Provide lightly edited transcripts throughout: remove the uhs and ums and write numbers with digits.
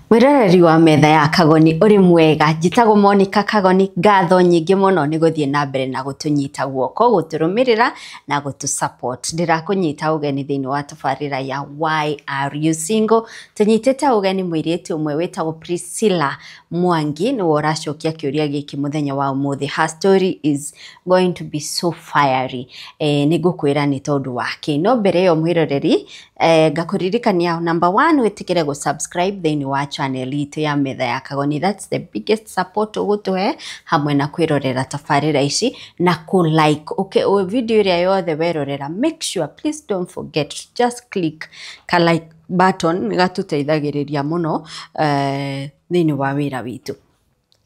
Mwĩroreri wa metha ya Kagoni, ũrĩ mwega? Njĩtagwo Monica Kagoni. Ngatho nyingĩ mũno nĩ gũthiĩ na mbere na gũtũnyita guoko, gũtũrũmĩrĩra na gũtũ support. Ndĩrakũnyita ũgeni thĩinĩ wa tabarĩra ya Why Are You Single. Tũnyitĩte ũgeni mũirĩtu ũmwe wĩtagwo Priscilla Mwangi, nĩwe ũracokia kĩũria gĩkĩ mũthenya wa ũmũthĩ. Her story is going to be so fiery. Nĩ ngũkwĩra nĩ tondũ wake, no mbere ĩyo, mwĩroreri, ngakũririkania, number one, wĩtĩkĩre gũ subscribe thĩinĩ wa channel itũ ya Metha ya Kagoni. That's the biggest support ũgũtũhe, hamwe na kwĩrorera tabarĩra ici na kũ like. Okay, o video ĩrĩa yothe werorera, make sure, please don't forget to just click ka like button. Nĩ gatũteithagĩrĩria mũno thĩinĩ wa wĩra witũ.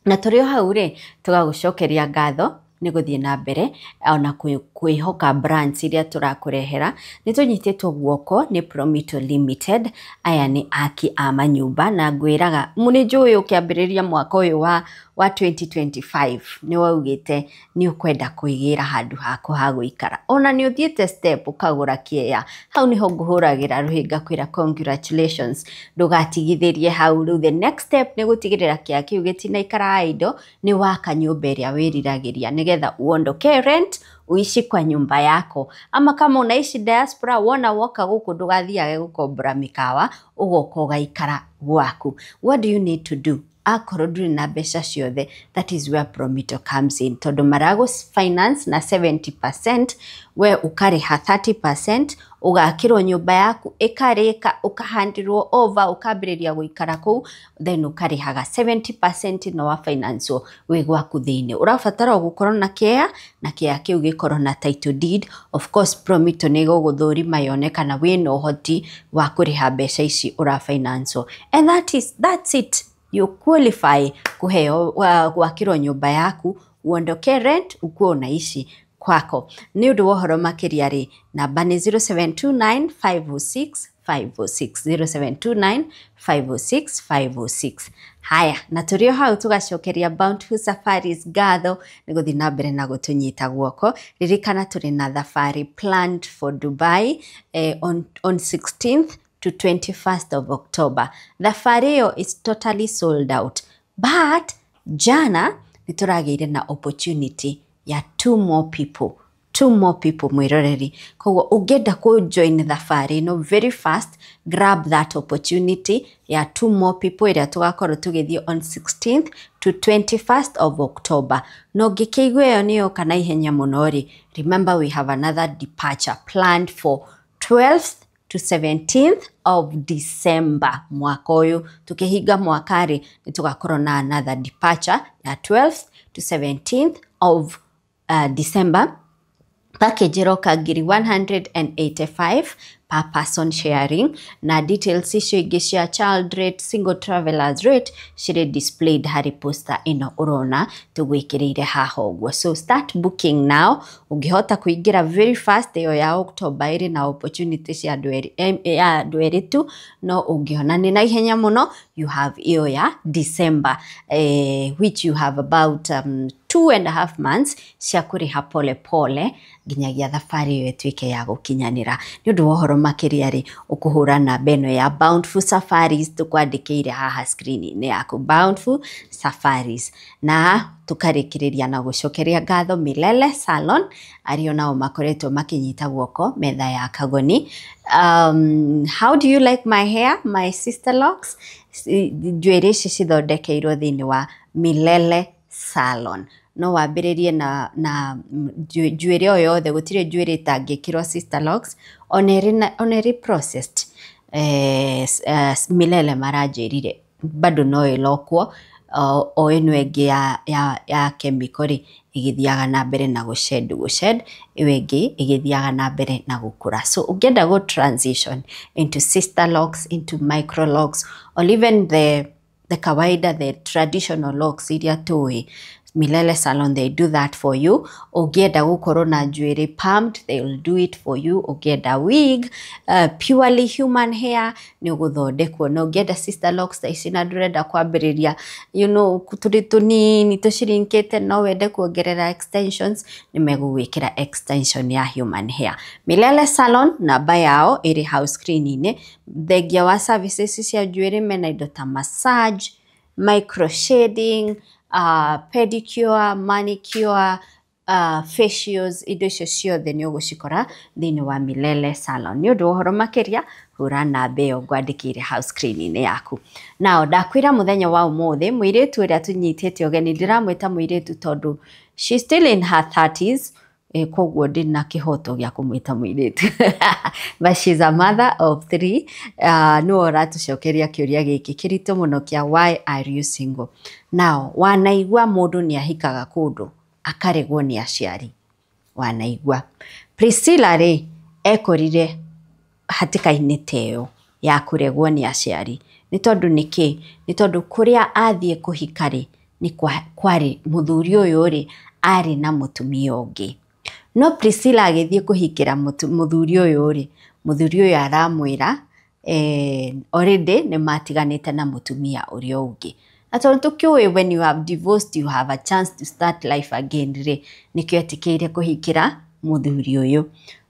Na tũrĩ o hau rĩ, tũgagũcokeria ngatho nĩ gũthiĩ na mbere ona kwĩhoka brands iria tũrakũrehera. Nĩ tũnyitĩtwo guoko nĩ Promito Limited. Aya nĩ aki a manyũmba, na ngwĩraga nĩ njũĩ ũkĩambĩrĩria mwaka ũyũ wa 2025 nĩ waugĩte nĩ ũkwenda kwĩgĩra handũ haku ha gũikara. Ona nĩ ũthiĩte step ũkagũra kĩea hau, nĩho ngũhũragĩra rũhĩ ngakwĩra congratulations. Ndũgatigithĩrie hau. Rĩu the next step nĩ gũtigĩrĩra kĩa kĩu gĩtinaikara idle, nĩ waka nyũmba ĩrĩa wĩriragĩria, nĩgetha uondoke rent, uishi kwa nyumba yako. Ama kama unaishi diaspora, wona woka gũkũ, ndũgathiage gũkombora mĩkawa, ũgoka ũgaikara gwaku. What do you need to do akorwo ndũrĩ na mbeca ciothe? That is where Promito comes in, tondũ maragũ finance na 70%, we ũkarĩha 30%, ũgakĩrwo nyũmba yaku ĩkarĩka, ũkahandirwo over, ũkambĩrĩria gũikara kũu, then ũkarĩhaga 70% no wa finance wĩ gwaku thĩinĩ. Ũrabatara o gũkorwo na kĩea, na kĩea kĩu gĩkorwo na title deed. Of course, Promito nĩ ĩgũgũthũrima yone kana wĩna ũhoti wa kũrĩha mbeca ici ũra finance, and that's it. You qualify kuheo gwakĩrwo nyũmba yaku, uondoke rent, ukuwe unaishi kwako. Nĩ ũndũ wa ũhoro makĩria rĩ, namba nĩ 0729 506 506, 0729 506 506. Haya, na tũrĩ o hau tũgacokeria Bountiful Safaris ngatho nĩ gũthiĩ na mbere na gũtũnyita guoko. Ririkana tũrĩ na thabarĩ planned for Dubai on 16th to 21st of October. Thabarĩ ĩyo is totally sold out, but jana nĩ tũragĩire na opportunity ya two more people, two more people, mwĩroreri. Koguo ũngĩenda kũ join thabarĩ ĩno very fast, grab that opportunity ya two more people ĩrĩa tũgakorwo tũgĩthiĩ on 16th to 21st of October. Na ũngĩkĩigua ĩyo nĩyo kana ihenya mũno rĩ, remember we have another departure planned for 12th to 17th of December mwaka ũyũ. Tũkĩhinga mwaka rĩ, nĩ tũgakorwo na another departure ya 12th to 17th of December. Package ĩroka ngiri 185 per person sharing, na details icio ingĩ cia child rate, single travelers rate cirĩ displayed harĩ poster ĩno ũrona tũgwĩkĩrĩire haha ũguo. So start booking now ũngĩhota kũingĩra very fast. Ĩyo ya October ĩrĩ na opportunity cia andũ erĩ, ya andũ erĩ tu, no ũngĩona nĩ na ihenya mũno, you have ĩyo ya December, which you have about 2.5 months cia kũrĩha pole pole nginyagia thabarĩ ĩyo ĩtuĩke ya gũkinyanĩra. Nĩ ũndũ wa ũhoro makĩria rĩ, ũkũhũra namba ĩno ya Bountiful Safaris tũkwandĩkĩire haha screen-inĩ yaku, Bountiful Safaris. Na tũkarĩkĩrĩria na gũcokeria ngatho Milele Salon, arĩa nao makoretwo makĩnyita guoko metha ya Kagoni. How do you like my hair, my sister locks? Njuĩrĩ ici cithondekeirwo thĩinĩ wa Milele Salon. No wambĩrĩrie na njuĩrĩ o yothe, gũtirĩ njuĩrĩ ĩtangĩkĩrwo sister locks, ona ĩrĩ ona ĩrĩ processed. Milele maranjĩrire bado no ĩlokwo o ĩno ĩngĩ ya chemical rĩ, ĩgĩthiaga na mbere na gũ shed, ĩyo ĩngĩ ĩgĩthiaga na mbere na gũkũra. So ũngĩenda gũ transition into sister locks, into micro locks, or even the kawaida, the traditional locks iria tũĩ. Milele Salon, they do that for you. Ũngĩenda gũkorwo na njuĩrĩ permed, they will do it for you. Ũngĩenda wig, purely human hair, nĩ ũgũthondekwo. Na ũngĩenda sister locks ta ici na ndũrenda kwambĩrĩria, tũrĩ tũnini tũcirinkĩte, no wende kuongerera extensions, nĩ megũgwĩkĩra extension ya human hair. Milele Salon, namba yao ĩrĩ hau screen-inĩ. Thengia wa services cia njuĩrĩ, mena indo ta massage, micro shading, pedicure, manicure, facials, indo icio ciothe nĩ ũgũcikora thĩinĩ wa Milele Salon. Nĩ ũndũ wa ũhoro makĩria, hũra namba ĩyo ngwandĩkĩire hau screen-inĩ yaku. Now, ndakwĩra mũthenya wa ũmũthĩ, mũirĩtu ũrĩa tũnyitĩte ũgeni, ndĩramwĩta mũirĩtu tondũ she's still in her 30s, koguo ndĩna kĩhoto gĩa kũmwĩta mũirĩtu, but she's a mother of three. Nĩwe ũratũcokeria kĩũria gĩkĩ kĩritũ mũno kĩa "Why are you single?" Now, wanaigua mũndũ nĩ ahikaga kũndũ akaregwo nĩ aciari? Wanaigua? Priscilla rĩ, ekorire hatĩka-inĩ ta ĩyo ya kũregwo nĩ aciari. Nĩ tondũ nĩkĩ? Nĩ tondũ kũrĩa athiĩ kũhika rĩ, nĩ kwarĩ mũthuri ũyũ rĩ, arĩ na mũtumia ũngĩ. No Priscilla agĩthiĩ kũhikĩra mũthuri ũyũ rĩ, mũthuri ũyũ aramwĩra already nĩ matiganĩte na mũtumia ũrĩa ũngĩ. Na tondũ tũkĩũĩ, when you have divorced, you have a chance to start life again rĩ, nĩkĩo etĩkĩire kũhikĩra mũthuri ũyũ.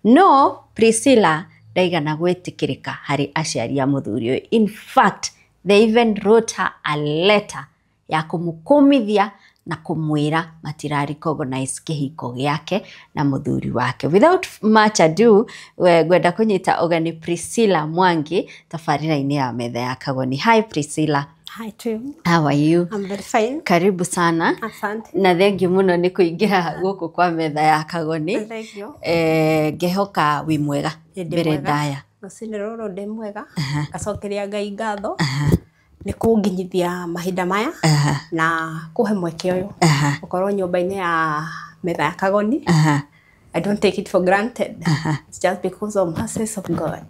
No Priscilla ndaigana gwĩtĩkĩrĩka harĩ aciari a mũthuri ũyũ. In fact, they even wrote her a letter ya kũmũkũmithia na kũmwĩra matira recognize kĩhiko gĩake na mũthuri wake. Without much ado, ngwenda kũnyita ũgeni Priscilla Mwangi tabarĩra-inĩ ya Metha ya Kagoni. Hi, Priscilla. Hi to you. How are you? I'm very fine. Karibu sana. Asante. Na thengiũ mũno nĩ kũingĩra gũkũ kwa Metha ya Kagoni. Thank you. Ngehoka wĩ mwega. Ndĩ mbere mwega. ndaya. Rũcinĩ rũrũ ndĩ mwega. Ngacokeria Ngai ngatho nĩ kũnginyithia mahinda maya na kũhe mweke ũyũ gũkorwo nyũmba-inĩ ya Metha ya Kagoni. I don't take it for granted. It's just because of mercies of God.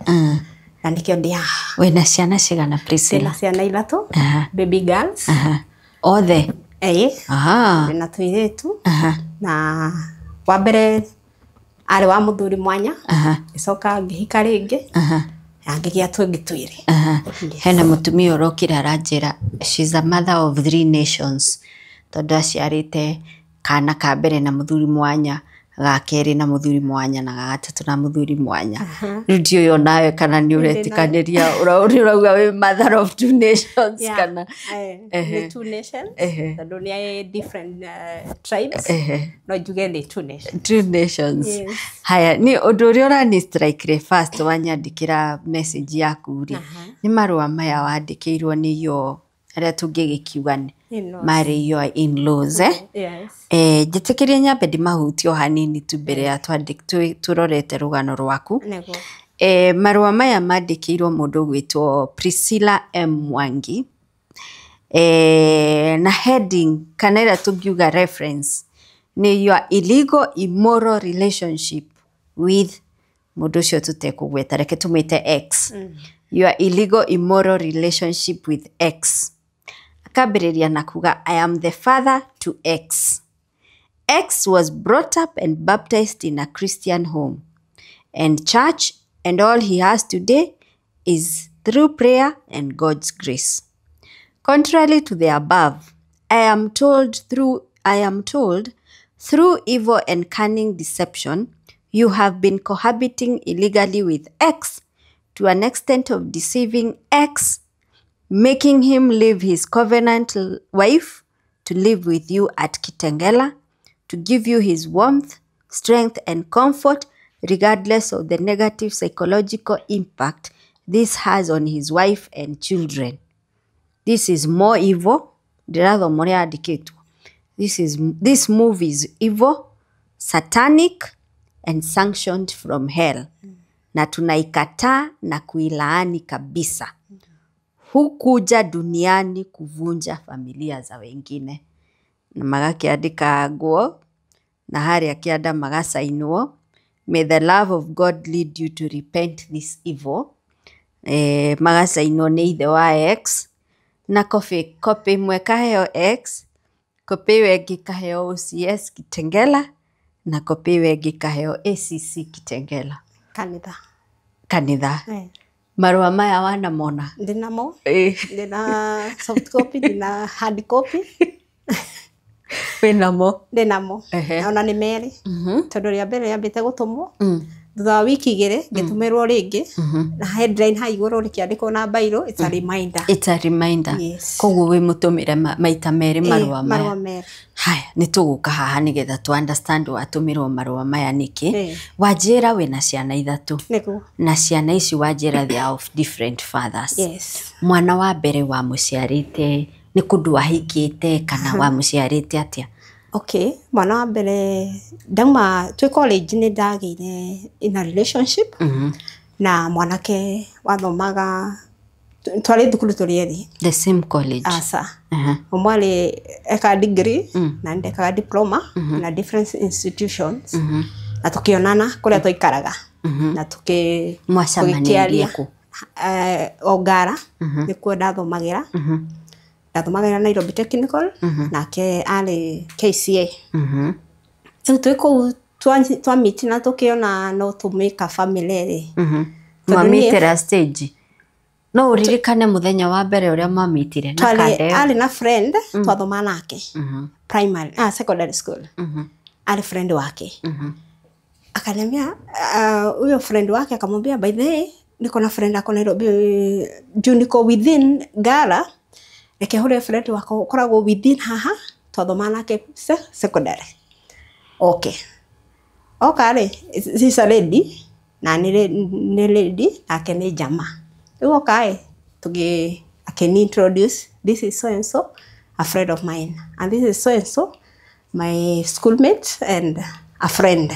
Na nĩkĩo ndĩ haha. Wĩna ciana cigana, Priscilla? Ndĩna ciana ithatũ, baby girls. Othe? Ĩĩ. Ndĩna tũirĩtu. Na wa mbere arĩ wa mũthuri mwanya. Ngĩcoka ngĩhika rĩngĩ. Na ngĩgĩa tũngĩ twĩrĩ. Yes. Hena mũtumia ũrokire aranjĩra she's a mother of three nations, tondũ aciarĩte kana ka mbere na mũthuri mwanya, ga kerĩ na mũthuri mwanya, na ga gatatũ na mũthuri mwanya. Rĩu ndiũĩ onawe kana nĩ ũretĩkanĩria, nĩ ũrauga wĩ mother of two nations kana? Nĩ two nations. Tondũ nĩ different tribes. No njuge nĩ two nations. Two nations. Yes. Haya, nĩ ũndũ ũrĩa ũrani strike first wanyandĩkĩra message yaku rĩ, nĩ marũa maya wandĩkĩirwo nĩ yo arĩa tũngĩgĩkiuga nĩ In-laws. marĩ your in-laws, eh? Yes. Njĩtĩkĩrie nyambe ndĩmahutie o hanini tu mbere ya tũrorete rũgano rwaku. Nĩguo. Marũa maya mandĩkĩirwo mũndũ ũgwĩtwo Priscilla M Mwangi, na heading kana ĩrĩa tũngiuga reference nĩ "Your illegal immoral relationship with" mũndũ ũcio tũtekũgweta, reke tũmwĩte X. "Your illegal immoral relationship with X." Akambĩrĩria na kuga, "I am the father to X. X was brought up and baptized in a Christian home and church, and all he has today is through prayer and God's grace. Contrary to the above, I am told through evil and cunning deception, you have been cohabiting illegally with X to an extent of deceiving X, making him leave his covenant wife to live with you at Kitengela, to give you his warmth, strength, and comfort, regardless of the negative psychological impact this has on his wife and children. This is more evil." Ndĩrathoma ũrĩa yandĩkĩtwo. This move is evil, satanic, and sanctioned from hell. Na tunaikataa na kuilaani kabisa. Hukuja duniani kuvunja familia za wengine." Na magakĩandĩka nguo na harĩa kĩanda magacainwo. "May the love of God lead you to repent this evil." Magacainwo nĩ ithe wa X, na copy, copy ĩmwe kaheo X, Copy ĩyo ĩngĩ ĩkaheo OCS Kitengela na copy ĩyo ĩngĩ ĩkaheo ACC Kitengela. Kanitha. Kanitha. Eh. Marũa maya wanamona? Ndinamo. Eh. Ndina soft copy, ndina hard copy. Wĩnamo? Ndinamo. Ehe. Ona nĩ merĩ. Tondũ rĩa mbere rĩambĩte gũtũmwo. Thutha wa wiki igĩrĩ ngĩtũmĩrwo rĩngĩ na headline ha igũrũ rĩkĩandĩkwo na bairo, it's a reminder. It's a reminder. Yes. Koguo wĩ mũtũmĩre maita merĩ marũa maya. Marũa merĩ. Haya, nĩ tũgũka haha nĩgetha tũ understand watũmĩrwo marũa maya nĩkĩ. Eh. Wanjĩra wĩna ciana ithatũ. Nĩguo. Na ciana ici wanjĩra they are of different fathers. Yes. Mwana wa mbere wamũciarĩte nĩ kũndũ wahikĩte kana wamũciarĩte atĩa? Okay, mwana wa mbere ndauma twĩ college nĩ ndagĩire in a relationship na mwanake wathomaga, twarĩ thukuru tũrĩ erĩ. The same college? Aca. Aha. Ũmwe arĩ eka degree na ndekaga diploma na different institutions, na tũkĩonana kũrĩa twaikaraga na Mwacemanĩirie tũgĩkĩaria. kũ? Ongara nĩkuo ndathomagĩra. Ndathomagĩra Nairobi Technical, nake arĩ KCA. Rĩu twĩ kũu twamiti na tũkĩona no tũmĩka family rĩ. Tondũ Mwamitĩra stage, no ũririkane mũthenya wa mbere ũrĩa mwamitire na twarĩ kanda ĩyo? Arĩ na friend twathoma nake primary, secondary school, arĩ friend wake. Akaniambia, huyo friend wake akamwambia, "By the way, niko na friend ako Nairobi, juu niko within Ngara, reke hure friend wako ũkoragwo within haha twathoma nake secondary." Okay, oka rĩ, she's a lady na nĩ lady, nake nĩ jama. Rĩu oka ĩ tũgĩ akĩni introduce, "This is so and so, a friend of mine, and this is so and so, my schoolmate and a friend."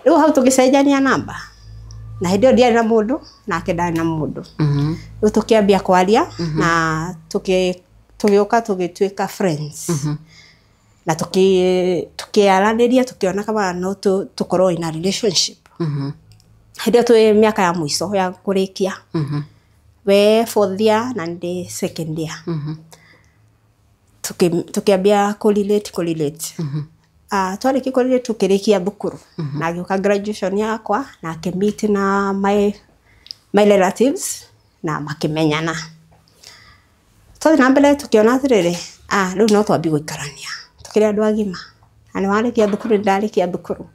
Rĩu hau tũgĩcenjania namba, na hĩndĩ ĩyo ndiarĩ na mũndũ, nake ndarĩ na mũndũ. Rĩu tũkĩambia kwaria na tũgĩũka tũgĩtuĩka friends na tũkĩaranĩria, tũkĩona kama no tũkorwo in a relationship. Hĩndĩ ĩyo twĩ mĩaka ya mũico ya kũrĩkia, we fourth year na ndĩ second year. Tũkĩambia kũrelate. Twarĩkia kũrelate, tũkĩrĩkia thukuru na agĩũka graduation yakwa na akĩmeet na my relatives na makĩmenyana. Twathiĩ na mbere tũkĩona atĩrĩrĩ, rĩu no twambie gũikarania tũkĩrĩ andũ agima, na nĩ warĩkia thukuru, nĩ ndarĩkia thukuru.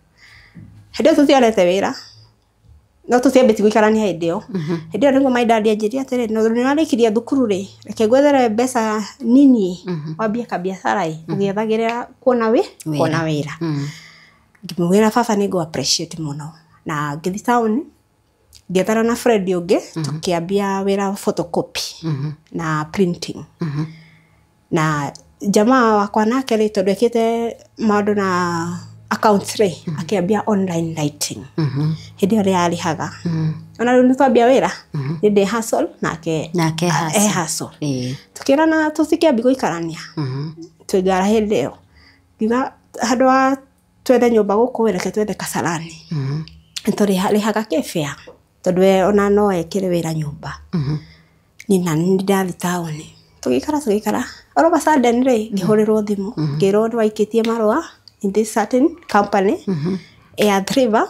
Hĩndĩ ĩyo tũtionete wĩra, no tũtiambĩtie gũikarania hĩndĩ ĩyo. Hĩndĩ ĩyo nĩguo my dad anjĩrire atĩrĩrĩ, no nĩ warĩkirie thukuru rĩ, reke ngwethere mbeca nini wambie kabiacara ĩ ũgĩethagĩrĩra kuona wĩra. Ngĩmwĩra, "Baba, nĩ ngũ appreciate mũno." Na ngĩthiĩ taũni ngĩethana na friend ũngĩ, tũkĩambia wĩra wa photocopy na printing. Na jamaa wakwa nake rĩ, tondũ ekĩte maũndũ na accounts rĩ, akĩambia online writing. Hĩndĩ ĩyo nĩ yarĩhaga. Ona rĩu nĩ twambia wĩra, nĩ ndĩ hustle nake. Nake hustle. E hustle. Ĩĩ. Tũkĩrana tũtikĩambi gũikarania twĩ Ngara hĩndĩ ĩyo. Ngiuga handũ ha twethe nyũmba gũkũ, reke twethe Kasarani, tũrĩhaga kĩbĩa, tondũ we ona no ekĩre wĩra nyũmba. Niĩ na nĩ ndathiĩ taũni, tũgĩikara tũgĩikara, all of a sudden rĩ, ngĩhũrĩrwo thimũ ngĩrwo nĩ waikĩtie marũa in this certain company, Air River,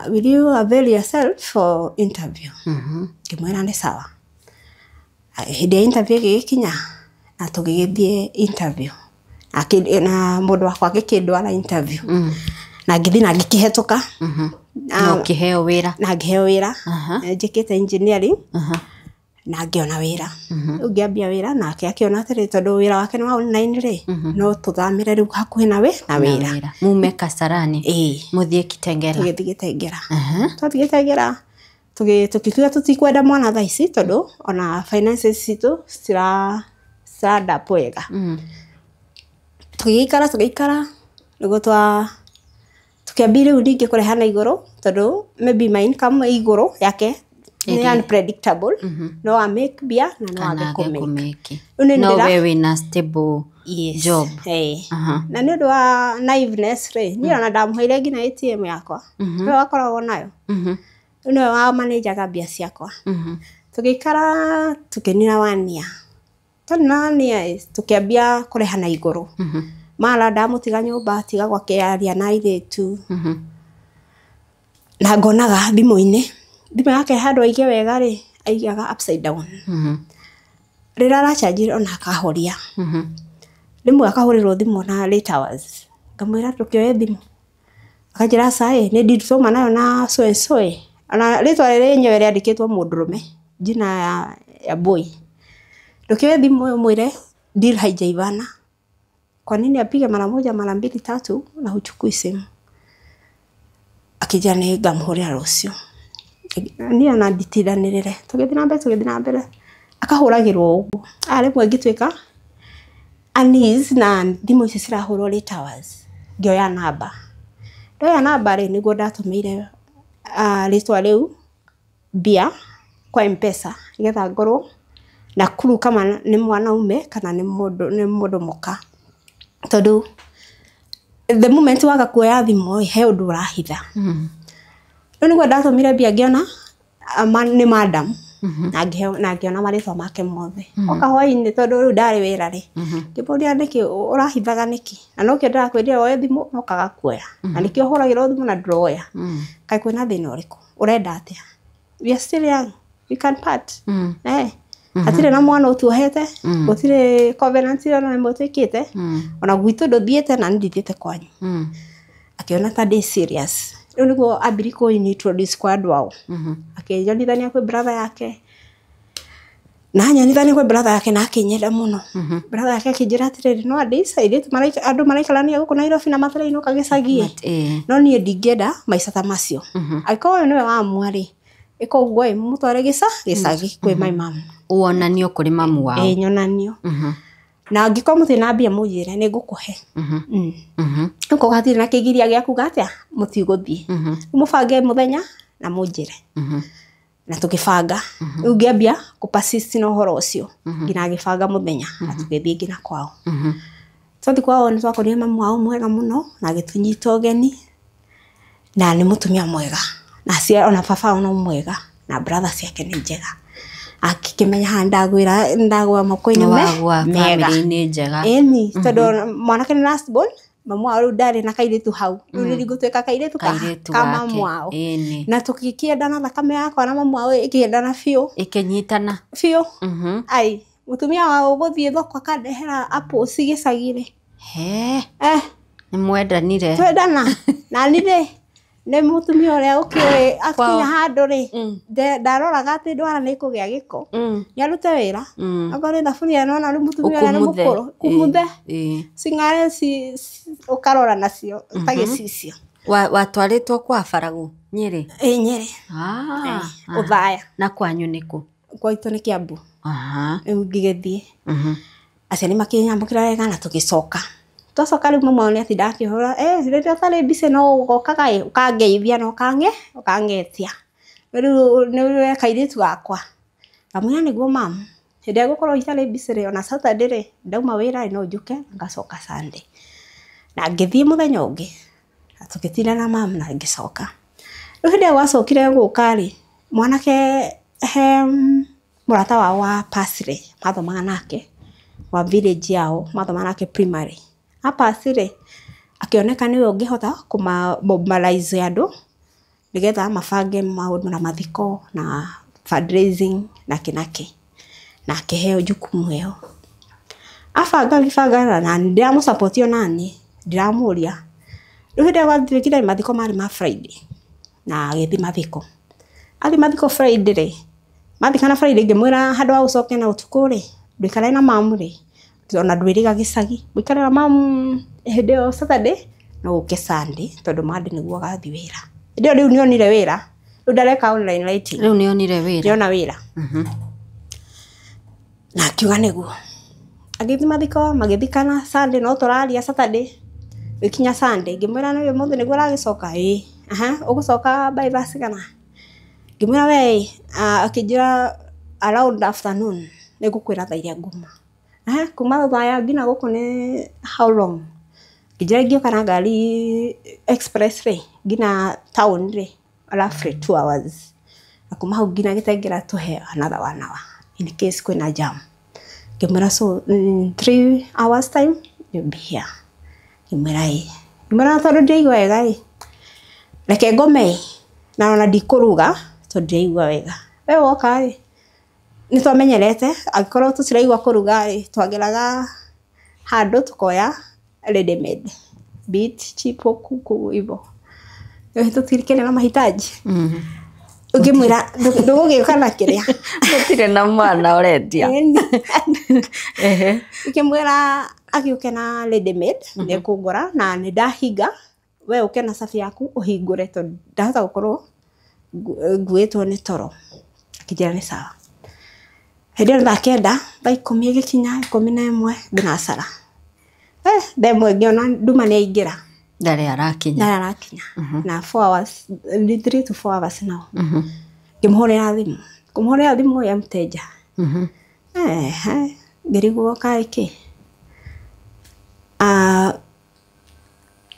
will you avail yourself for interview? Ngĩmwĩra nĩ sawa. Hĩndĩ ya interview ĩgĩgĩkinya na tũgĩgĩthiĩ interview. Na mũndũ wakwa agĩkĩndwara interview na ngĩthiĩ na ngĩkĩhetũka. Na ũkĩheo wĩra? Na ngĩheo wĩra. Aha. Njĩkĩte engineering na ngĩona wĩra. Rĩu ngĩambia wĩra, nake akĩona atĩrĩ, tondũ wĩra wake nĩ wa online rĩ, no tũthamĩre rĩu hakuhĩ na wĩra. Mume Kasarani? Ĩĩ. Mũthiĩ Kitengela? Tũgĩthiĩ Gĩtengera. Twathiĩ Gĩtengera, tũkiuga tũtikwenda mwana thaa ici, tondũ ona finances citũ citiradap wega. Tũgĩgĩikara tũgĩikara, nĩguo tũkĩambia rĩu ningĩ kũrehana igũrũ, tondũ maybe my income ĩ igũrũ, yake nĩ unpredictable, no a make mbia na no Kana age age kũmake. kũmake. Rĩu nĩ No ndĩra we wĩna stable Yes. job. Ĩĩ. Aha. Na nĩ ũndũ wa naiveness rĩ, niĩ ona ndamũheire nginya ATM yakwa, nĩwe wakoragwo nayo. Rĩu nĩwe wa manajaga mbia ciakwa. Tũgĩikara tũkĩnina one year. Tondũ nani tũkĩambia kũrehana igũrũ. Mara ndamũtiga nyũmba tigagwo akĩaria na airĩtu. Na ngonaga thimũ-inĩ, thimũ yake handũ aige wega rĩ, aigaga upside down. Rĩrĩa arachanjire ona akahoria. Rĩmwe akahũrĩrwo thimũ na late hours. Ngamwĩra ndũkĩoye thimũ. Akanjĩra aca ĩ, nĩ deal twauma nayo na so and so ĩ. Ona rĩtwa rĩenyewe rĩandĩkĩtwo mũndũrũme, jina ya boy. Ndũkĩoye thimũ ĩyo ũmwĩre deal haijaivana. Kwa nini apige mara moja mara mbili tatu na huchukui simu? Akĩnjĩra nĩ ngamũhũrĩra rũciũ. Niĩ ona nditindanĩrĩre. Tũgĩthiĩ na mbere tũgĩthiĩ na mbere. Akahũragĩrwo ũguo. Rĩmwe ngĩtuĩka uneasy na thimũ ici cirahũrwo late hours. Ngĩoya namba. Ndoya namba rĩ, nĩguo ndatũmĩire rĩtwa rĩu mbia kwa M-Pesa nĩgetha ngorwo na clue kama nĩ mwanaume kana nĩ mũndũ mũka. Tondũ the moment waga kuoya thimũ ĩ, he ũndũ ũrahitha. Rĩu nĩguo ndatũmire mbia ngĩona nĩ madam. Na ngĩona marĩtwa make mothe. Oka hwaĩ-inĩ tondũ rĩu ndarĩ wĩra rĩ, ngĩmũria nĩkĩ ũrahithaga nĩkĩ? Na nokĩo ndĩrakwĩrire woe thimũ no ũkaga kuoya. Na nĩkĩo ũhũragĩrwo thimũ na ndũroya. Kaĩ kwĩna thĩna ũrĩkũ? Ũrenda atĩa? We are still young. We can part. Hatirĩ na mwana ũtuohete, gũtirĩ covenant ona ĩmwe twĩkĩte, ona gwitũ ndũthiĩte na niĩ ndithiĩte kwanyu. Akĩona ta ndĩ serious. Rĩu nĩguo ambirie kũintroduce kwa andũ ao. Akĩnyonithania kwĩ brother yake. Na anyonithania kwĩ brother yake na akĩnyenda mũno. Brother yake akĩnjĩra atĩrĩrĩ, nowadays airĩtu andũ maraikarania gũkũ Nairobi na matarainũka gĩcagi. No niĩ ndingĩenda maica ta macio. Angĩkorwo ũyũ nĩwe wamua rĩ, ĩka ũguo ĩ, mũtware gĩcagi kwĩ my mum. Wonanio kũrĩ mamu wao. Ĩ, nyonanio. Na angĩkorwo mũtirĩ na mbia mũnjĩre nĩ ngũkũhe. Okorwo hatirĩ na kĩgiria gĩa kuga atĩa, mũtigũthiĩ. Mũbange mũthenya na mũnjĩre. Na tũgĩbanga. Rĩu ngĩambia kũ persist na ũhoro ũcio. Nginya agĩbanga mũthenya na tũgĩthiĩ nginya kwao. Twathiĩ kwao nĩ twakorire mamu wao mwega mũno na agĩtũnyita ũgeni. Na nĩ mũtumia mwega. Na ona baba wao no mwega na brother ciake nĩ njega. Akĩmenya haha ndagwĩra moko-inĩ mega. Family-inĩ njega. Ĩni, tondũ mwanake nĩ last born, mamu wao rĩu ndarĩ na kairĩtu hau. Rĩu nĩ ngũtuĩka kairĩtu ka mamu wao. Na tũgĩkĩendana thakame yakwa na mamu wao ĩkĩendana biũ. Ĩkĩnyitana. Biũ. Ai, mũtumia wao gũthiĩ thoko akandehera apples gĩcagi-rĩ. He. Nĩ mwendanire. Twendana. Na niĩ rĩ, nĩ mũtumia ũrĩa ũkĩũĩ akinya handũ rĩ, ndaroraga atĩ ndwara nĩ ĩkũgĩa gĩko. Nĩ arute wĩra. Okorwo nĩ thaburia nĩwona rĩu mũtumia ũrĩa nĩ mũkũrũ. Kumuthe. Cing'are ũkarora nacio ta gĩcicio. Watwarĩtwo kwa Baragu Nyĩrĩ? Ĩ, Nyĩrĩ. Ũthaya. Na kwanyu nĩ kũ? Gwitũ nĩ Kiambu. Rĩu ngĩgĩthiĩ. Aciari makĩnyamũkĩra wega na tũgĩcoka. Twacoka rĩu mamu wao nĩ atindaga akĩhũra, rĩrĩa ũtarĩ busy no ũgokaga ĩ, ũkangeithia na ũkangetia. Rĩu nĩ we kairĩtu gakwa. Ngamwĩra nĩguo mamu. Hĩndĩ ĩrĩa ngũkorwo itarĩ busy rĩ, ona Saturday rĩ, ndauma wĩra rĩ, no njũke ngacoka Sunday. Na ngĩthiĩ mũthenya ũngĩ. Na tũgĩtinda na mamu na ngĩcoka. Rĩu hĩndĩ ĩrĩa gwacokire gũka rĩ, mwanake he mũrata wao wa Pasre, mathomaga nake, wa village yao, mathomaga nake primary. Apasire akĩoneka nĩwe ũngĩhota kũmobilize andũ nĩgetha mabange maũndũ na mathiko na fundraising na kĩ na kĩ. Na akĩheo jukumu ĩyo. Abanga agĩbanga na ndĩramũsupport ona niĩ, ndiramũria. Rĩu hĩndĩ ĩrĩa gwatuĩkire mathiko marĩ ma Friday na agĩthiĩ mathiko. Athiĩ mathiko Friday rĩ, mathikana Friday ngĩmwĩra handũ ha ũcoke na ũtukũ rĩ, ndũikare na mamu rĩ, ona ndwĩrĩga gĩcagi, mũikare na mamu hĩndĩ ĩyo Saturday no ũke Sunday tondũ Monday nĩguo ũgathiĩ wĩra. Hĩndĩ ĩyo rĩu nĩonire wĩra, rĩu ndareka online writing. Rĩu nĩonire wĩra. Nĩona wĩra. Na akiuga nĩguo. Agĩthiĩ mathiko, magĩthikana Sunday no tũraria Saturday. Gĩkinya Sunday ngĩmwĩra nĩ ũmũthĩ nĩguo ũragĩcoka? Ĩĩ. Aha, ũgũcoka by thaa cigana? Ngĩmwĩra we akĩnjĩra around afternoon nĩngũkwĩra thaa iria nguma. Aha, kuma Othaya nginya gũkũ nĩ how long? Ngĩnjĩra ingĩũka na ngari express rĩ, nginya town rĩ, roughly 2 hours. Na kuma hau nginya Gĩtengera tũhe another 1 hour in case kwĩna jam. Ngĩmwĩra so in 3 hours time you'll be here. Ngĩmwĩra ĩ. Ngĩmwĩra tondũ ndiraigua wega ĩ, reke ngome na ona ndikũruga tondũ ndiraigua wega. We woka rĩ, nĩ twamenyerete angĩkorwo tũtiraigua kũruga rĩ, twageraga handũ tukoya ready made, be it chipo, kuku hivyo. Tũtikĩrĩ na mahitaji. Ũngĩmwĩra ndũgũgĩũka na kĩrĩa. Gũtirĩ na mwana ũrendia. Ngĩmwĩra agĩũke na ready made nĩ kũngora na nĩ ndahinga, we ũke na cabi yaku ũhingũre tondũ ndahota gũkorwo nguĩtwo nĩ toro. Akĩnjĩra nĩ sawa. Hĩndĩ ĩyo nĩ thaa 9, thaa 10 ĩgĩkinya, 11 thinacara. Thaa 1 ngĩona nduma nĩ yaingĩra. Ndarĩ arakinya. Ndarĩ arakinya. Na 4 hours, 3 to 4 hours now. Ngĩmũhũrĩra thimũ. Kũmũhũrĩra thimũ ya mteja. Ngĩrigwo kaĩ kĩ.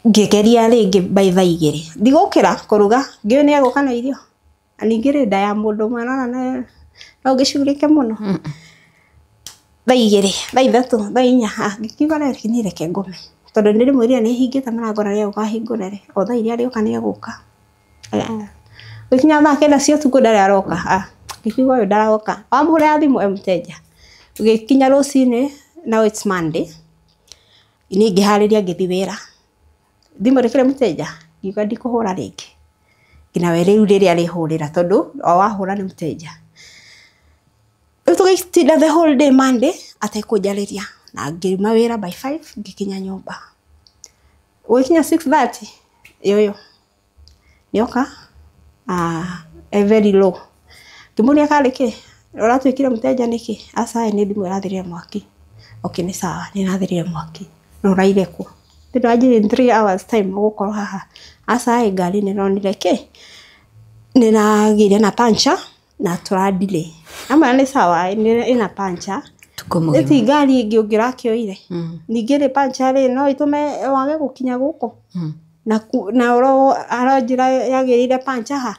Ngĩgeria rĩngĩ by thaa 2. Ndigũkĩra kũruga, ngĩũĩ nĩ egũka na irio. Na ningĩ rĩ, nda ya mũndũ ũmwe nona no ngĩcugurĩke mũno. Thaa 2, thaa 3, thaa 4, ngĩkiuga niĩ reke ngome. Tondũ nĩ ndĩmwĩrire nĩ hingĩte mũrango na nĩ egũka ahingũre rĩ, o thaa iria arĩũka nĩ egũka. Gũkinya thaa 9 cia ũtukũ ndarĩ aroka. Ngĩkiuga ũyũ ndaroka. Wamũhũrĩra thimũ e mteja. Gũgĩkinya rũcinĩ, now it's Monday. Niĩ ngĩharĩria ngĩthiĩ wĩra. Thimũ ndĩkĩrĩ mteja, ngiuga ndikũhũra rĩngĩ. Nginya we rĩu rĩrĩa arĩhũrĩra tondũ o wahũra nĩ mteja. Rĩu tũgĩtinda the whole day Monday atekũnjarĩria. Na ngiuma wĩra by 5 ngĩkinya nyũmba. Gũgĩkinya 6:30 yoyo nĩoka very low. Ngĩmũria karĩ kĩ, ũratuĩkire mteja nĩkĩ? Aca nĩ thimũ ĩrathirire mwaki. Okay, nĩ sawa, nĩ ĩrathirire mwaki. No ũraire kũ? Ndĩranjĩrire in 3 hours time ũgũkorwo haha. Aca ngari nĩ ĩronire kĩ, nĩ ĩragĩire na puncture na tũra delay. Amwĩra nĩ sawa, ĩna puncture. Ti ngari ĩngĩ ũngĩrakĩoire. Ningĩ rĩ puncture rĩ no ĩtũme wage gũkinya gũkũ. Na aranjĩra yagĩrĩire puncture ha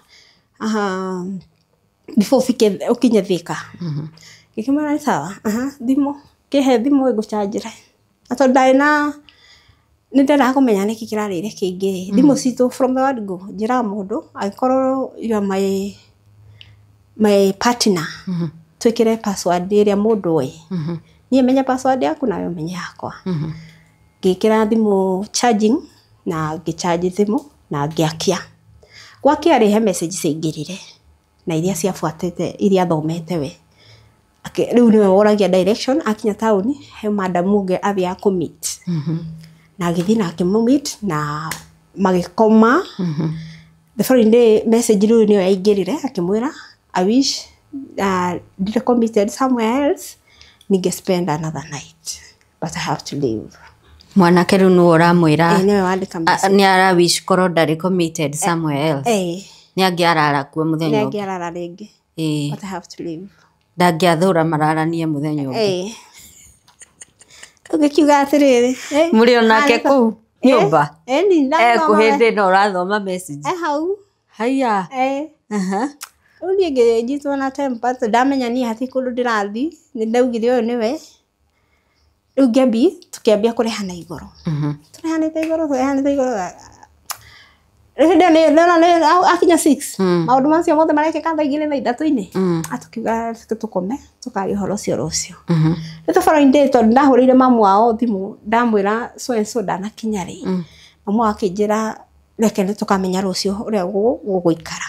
before ũkinye Thika. Ngĩkĩmwĩra nĩ sawa, thimũ, kĩhe thimũ ĩngũcanjĩre. Na tondũ ndarĩ na nĩ ndendaga kũmenya nĩkĩ kĩrarĩire kĩingĩ rĩ, thimũ citũ from the word go, njĩraga mũndũ angĩkorwo you are my partner, twĩkĩre password ĩrĩa mũndũ oĩ. Niĩ menye password yaku nawe ũmenye yakwa. Ngĩkĩra thimũ charging na ngĩcharge thimũ na ngĩakia. Gwakia rĩ, he message ciaingĩrire na iria ciabuatĩte iria athomete we. Rĩu nĩwe woragia direction akinya taũni he madam ũngĩ athiaga kũ-meet. Na agĩthiĩ na akĩmũ-meet na magĩkoma. The following day message rĩu nĩyo yaingĩrire akĩmwĩra I wish ndirĩ committed somewhere else ninge spend another night but I have to leave. Mwanake rĩu nĩwe ũramwĩra nĩwe wandĩka message. Nĩ ara wish korwo ndarĩ committed somewhere else. Nĩ angĩarara kuo mũthenya ũngĩ. Nĩ angĩarara rĩngĩ. But I have to leave. Ndangĩathũra mararanie mũthenya ũngĩ. Ũgĩkiuga atĩrĩrĩ, Mũrĩ onake kũu nyũmba? Kũ hĩndĩ ĩno ũrathoma message. Hau. Haiya. Rĩu niĩ ngĩnyitwo na temper tondũ ndamenya niĩ hatirĩ kũndũ ndĩrathiĩ, nĩ ndaugire ũyũ nĩwe. Rĩu ngĩambi tũkĩambia kũrehana igũrũ. Tũrehanĩte igũrũ, tũrehanĩte igũrũ. Rĩu hĩndĩ ĩyo nĩ akinya 6. Maũndũ macio mothe marekĩka thaa 2 thaa 3-inĩ. Atũkiuga tũkome, tũkaria ũhoro ũcio rũciũ. Rĩu the following day tondũ ndahũrĩire mamu wao thimũ ndamwĩra so and so ndanakinya rĩ. Mamu wao akĩnjĩra reke nĩ tũkamenya rũciũ ũrĩa gũgũikara.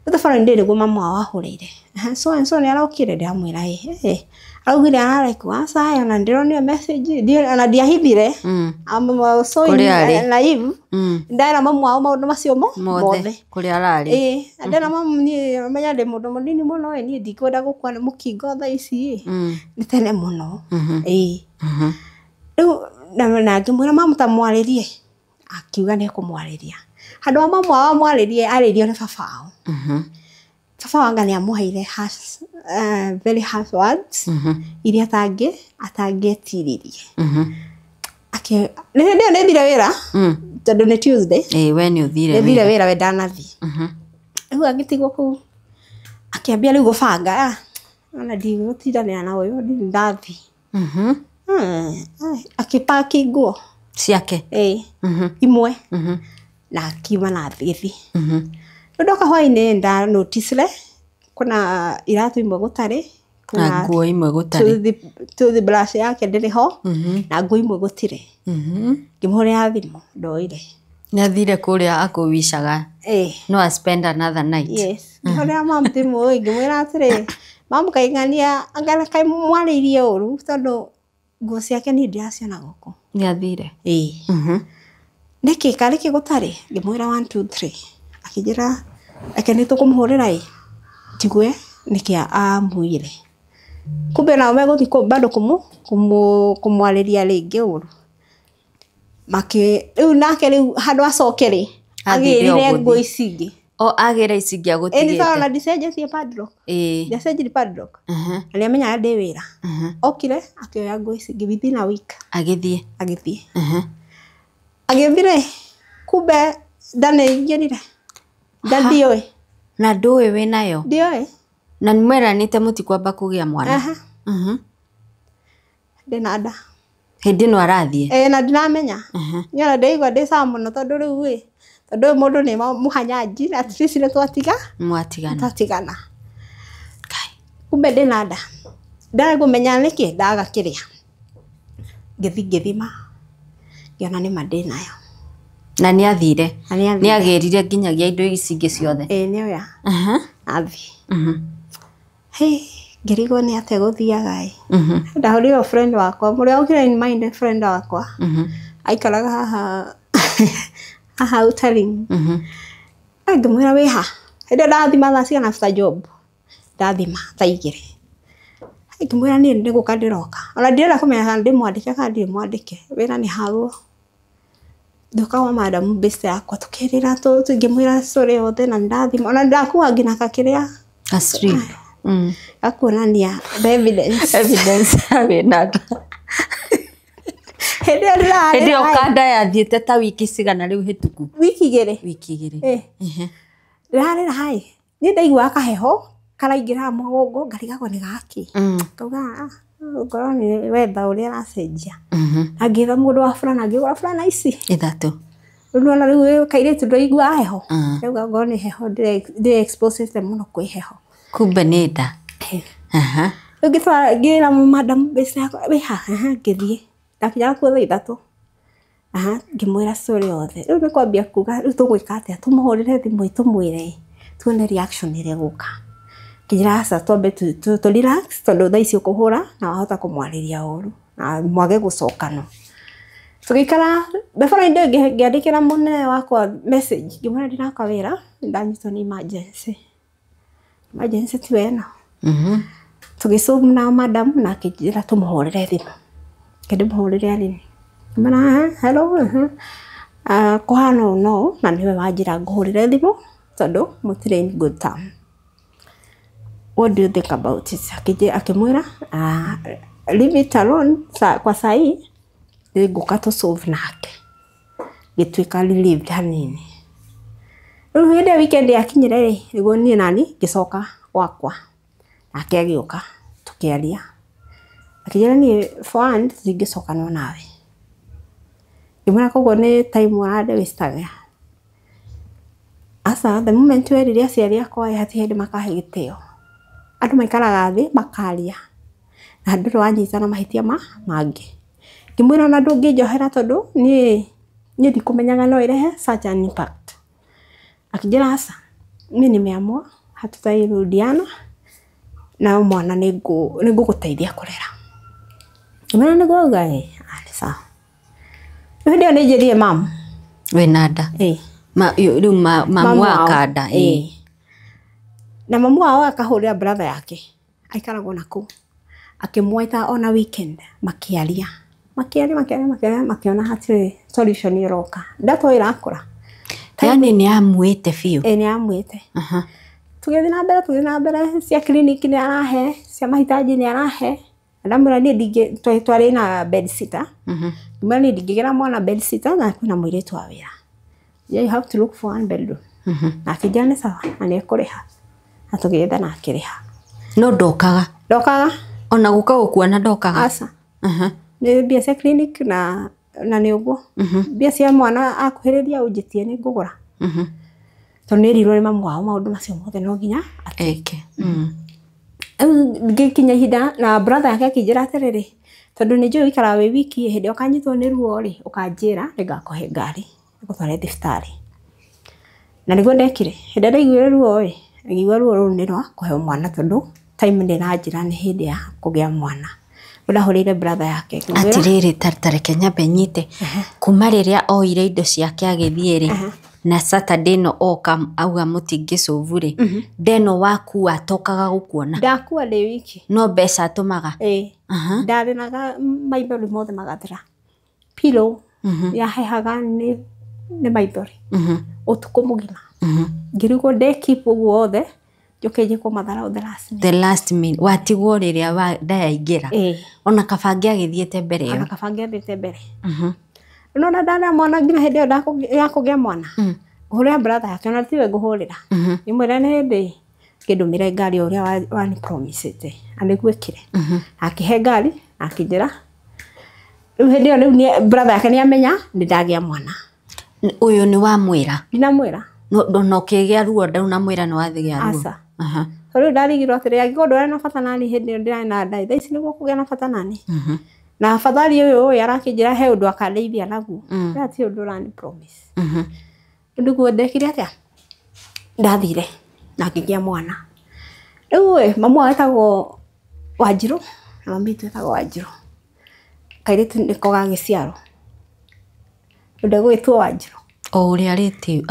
Rĩu the following day nĩguo mamu wao ahũrĩire. So and so nĩ arokire, ndĩramwĩra ĩ. Araugire ararekwo aca ona ndĩronire message, ona ndiahithire. I'm so naive. Ndera mamu wao maũndũ macio mothe. Kũrĩa ararĩ. Ndera mamu niĩ menya ndĩ mũndũ mũnini mũno niĩ ndikwenda gũkua nĩ mũkingo thaa ici. Nĩ tene mũno. Rĩu na ngĩmwĩra mamu ta mwarĩrie. Akiuga nĩ ekũmwarĩria. Handũ ha mamu wao amwarĩrie, arĩrio nĩ baba wao. Baba wanga nĩ amũheire very harsh words iria atangĩetiririe. Nĩ hĩndĩ ĩyo nĩ thire wĩra tondũ nĩ Tuesday. We nĩ ũthire wĩra. Nĩ thire wĩra we ndanathiĩ. Rĩu agĩtigwo kũu akĩambia rĩu gũbanga Ona ndigũtindanĩra na ũyũ ndirĩ ndathi. Akĩpaki nguo ciake imwe na akiuma na agĩthiĩ. Rĩu ndoka hwainĩ nda noticire kuna iratũ imwe gũtarĩ, na nguo imwe gũtarĩ, toothbrush yake ndĩrĩ ho, na nguo imwe gũtirĩ. Ngĩmũhũrĩra thimũ ndoire. Nĩathire kũrĩa akũwicaga no a spend another night. Yes. Ngĩhũrĩra mamu thimũ ngĩmwĩra atĩrĩ, mamu kaing'ania anga kaĩ mwarĩirie ũru tondũ nguo ciake niĩ ndiraciona gũkũ. Nĩathire. Nĩkĩ karĩ kĩ gũtarĩ? Ngĩmwĩra 1 2 3. Akĩnjĩra reke nĩ tũkũmũhũrĩra ĩ njigue nĩkĩ amwĩre. Kumbe nao megũthiĩ bado kũmwarĩria rĩngĩ ũru. Rĩu nake rĩu handũ acoke rĩ agĩrire nguo ici ingĩ. O agĩra ici ingĩ agũtigĩte. Ĩĩ nĩ sawa na ndicenjetie padlock. Ndiacenjirie padlock. Na nĩamenyaga ndĩ wĩra. Okire akĩoya nguo ici ingĩ within a week. Agĩthiĩ. Agĩthiĩ. Agĩthiĩ kumbe nda nĩ ĩingĩrire. Nda ndiũĩ. Na ndũĩ wĩnayo? Ndiũĩ. Na nĩmweranĩte mũtikwamba kũgĩa mwana? Ndĩna nda. Hĩndĩ ĩno arathiĩ? Ĩĩ na ndiramenya. Niĩ ona ndĩraigua ndĩ sawa mũno tondũ rĩu ĩ tondũ ũyũ mũndũ nĩ mũhanyanji at least nĩ twatiga. Mwatigana. Twatigana. Kumbe ndĩna nda. Ndarĩ kũmenya nĩkĩ ndaga kĩrĩa. Ngĩthiĩ ngĩthima ngĩona nĩma ndĩnayo. Na nĩathire. Nĩagĩrire nginyagia indo ici ingĩ ciothe. Ĩĩ nĩoya. Athiĩ. Hey, ngĩrigwo nĩ atĩa gũthiaga ĩ. Ndahũrĩire friend wakwa mũrĩa ũkire in mind friend wakwa. Aikaraga haha haha Utaring. Ngĩmwĩra wĩ ha? Hĩndĩ ĩyo ndathima thaa cigana after job. Ndathima thaa igĩrĩ. Ngĩmwĩra niĩ nĩ gũka ndĩroka. Ona ndirenda kũmenya kana ndĩmwandĩke kana ndirĩ mwandĩke. Wĩra nĩ haguo. Ndoka kwa madam best yakwa tukĩrĩra ngĩmwĩra story yothe na nĩndathima. Ona ndakua nginya kakĩrĩa. A strip. Gakuonania the evidence. Evidence wĩna nda. Hĩndĩ ĩyo ndĩrarĩra. Hĩndĩ ĩyo kanda yathiĩte ta wiki cigana rĩu hĩtũku? Wiki igĩrĩ. Wiki igĩrĩ. Ndĩrarĩra hai. Niĩ ndaiguaga kaheho karaingĩra mũgongo ngarigagwo nĩ gakĩ. Ngauga ngorwo nĩ wetha ũrĩa ĩracenjia. Na ngĩetha mũndũ wa burana ngĩgũra burana ici. Ithatũ. Rĩu nĩwona rĩu kairĩtu ndũiguaga heho. Rĩu ngorwo nĩ heho ndĩ exposed mũno kwĩ heho. Kumbe nĩ nda. Rĩu ngĩtwara ngĩra madam best yakwa wĩ ha? Ngĩthiĩ. Ndakinyaga kuo thaa ithatũ. Ngĩmwĩra story yothe. Rĩu nĩ kwambia kuga rĩu tũgwĩka atĩa? Tũmũhũrĩre thimũ tũmwĩre tuone reaction ĩrĩa ĩgũka. Ngĩnjĩra aca twambe tũ relax tondũ thaa ici ũkũhũra na wahota kũmwarĩria ũru na mwage gũcokana. Tũgĩikara the following day ngĩandĩkĩra mũnene wakwa message ngĩmwĩra ndĩraka wĩra ndanyitwo nĩ emergency. Emergency tiwe ĩno. Tũgĩcomu na madam na akĩnjĩra tũmũhũrĩre thimũ. Ngĩndĩmũhũrĩre Aline. Ngĩmwĩra hello kũhana ũũ no na nĩwe wanjĩra ngũhũrĩre thimũ tondũ mũtirĩ in good term. What do you think about it? Akĩmwĩra leave it alone kwa sahi nĩngũka tũ solve nake. Ngĩtuĩka relieved hanini. Rĩu hĩndĩ ĩyo weekend yakinyire rĩ nĩguo niĩ nani ngĩcoka gwakwa. Nake agĩũka tũkĩaria. Akĩnjĩra niĩ for one tũtingĩcokanwo nawe. Ngĩmwĩra koguo nĩ time ũrandĩ-waste-aga. Aca the moment werire aciari akwa ĩ hatirĩ hĩndĩ makahe gĩtĩo. Andũ maikaraga thĩ makaria na ndũrĩ wanyita na mahĩtia mangĩ. Ngĩmwĩra ona ndũngĩnjohera tondũ niĩ ndikũmenyaga no ĩrehe such an impact. Akĩnjĩra aca niĩ nimeamua hatutairudiana na mwana nĩngũgũteithia kũrera. Ngĩmwĩra nĩguo auga ĩ nĩ sawa. Rĩu hĩndĩ ĩyo nĩ njĩrire mamu. Wĩna nda? Ĩĩ. Rĩu mamu wa kanda. Ĩĩ. Na mamu wao akahũrĩra brother yake aikaragwo nakũu. Akĩmwĩta ona weekend makĩaria. Makĩaria makĩaria makĩaria makĩona hatirĩ solution ĩroka. Nda to ĩrakũra. Yaani nĩ amwĩte biũ? Ĩĩ nĩ amwĩte. Tũgĩthiĩ na mbere tũgĩthiĩ na mbere cia clinic nĩ arahe cia mahitaji nĩ arahe. Ndamwĩra niĩ ndingĩ twarĩ na bed sitter. Ngĩmwĩra niĩ ndingĩgĩra mwana bed sitter na kwĩna mũirĩtu wa wĩra. You have to look for one bedroom. Na akĩnjĩra nĩ sawa na nĩ ekũrĩha. Na tũgĩetha na akĩrĩha. No ndokaga? Ndokaga. Ona gũka gũkuona ndokaga. Aca. Nĩ mbia cia clinic na nĩ ũguo. Mbia cia mwana akuhĩrĩria ũnjĩtie nĩ ngũgũra. Tondũ nĩ erirwo nĩ mamu wao maũndũ macio mothe no nginya eke. Ngĩkinya ihinda na brother yake akĩnjĩra atĩrĩrĩ, tondũ nĩ njũĩ ũikaraga wĩ wiki hĩndĩ ĩrĩa ũkanyitwo nĩ ruo rĩ, ũkanjĩra nĩngakũhe ngari ngũtware thibitarĩ. Na nĩguo ndekire. Hĩndĩ ĩrĩa ndaiguire ruo rĩ, ngĩigua ruo rũu nĩ rwa kũheo mwana tondũ time nĩ ĩranjĩra nĩ hĩndĩ ya kũgĩa mwana. Ndahũrĩire brother yake atĩrĩrĩ, ta reke nyambe nyite kuma rĩrĩa oire indo ciake agĩthiĩ rĩ, na Saturday no oka auga mũtingĩcũvu rĩ, ndeno wakua atokaga gũkuona. Ndakua ndĩ wiki. No mbeca atũmaga. Ĩĩ. Ndarĩraga maithori mothe magathira. Pillow yahehaga nĩ maithori. Ũtukũ mũgima. Ngĩrigwo ndekeep ũguo wothe njoke njĩkwo matharau the last minute. The last minute. Watigwo rĩrĩa ndayaingĩra. Ona kaba angĩagĩthiĩte mbere ĩyo. Ona kaba angĩathiĩte mbere. Nona ndana mwana nginya hĩndĩ ĩyo ya kũgĩa mwana. Ngũhũrĩra brother yake ona tiwe ngũhũrĩra. Ndĩmwĩre nĩ hĩndĩ kĩndũmĩre ngari ũrĩa wani promisĩte. Na nĩguo ĩkire. Akĩhe ngari akĩnjĩra. Rĩu hĩndĩ ĩyo rĩu brother yake nĩamenya nĩ ndagĩa mwana. Ũyũ nĩ wamwĩra? Ndinamwĩra. No ũkĩgĩa ruo ndunamwĩra nĩ wathigĩa ruo. Aca. Rĩu ndarigirwo atĩrĩ, angĩkorwo ndwarĩ na bata nani hĩndĩ ĩyo ndĩrarĩ na nda, thaa ici nĩguo kũgĩa na bata nani. Na afadhali ũyũ ũyũ arakĩnjĩra he ũndũ akandeithia naguo. Rĩu ti ũndũ ũrani promise. Nĩguo ndekire atĩa? Ndathire na ngĩgĩa mwana. Rĩu ĩ, mamu wao etagwo Wanjirũ na mami witũ etagwo Wanjirũ. Kairĩtu nĩko gagĩciarwo. Ndegwĩtwo Wanjirũ. O ũrĩa rĩtĩ,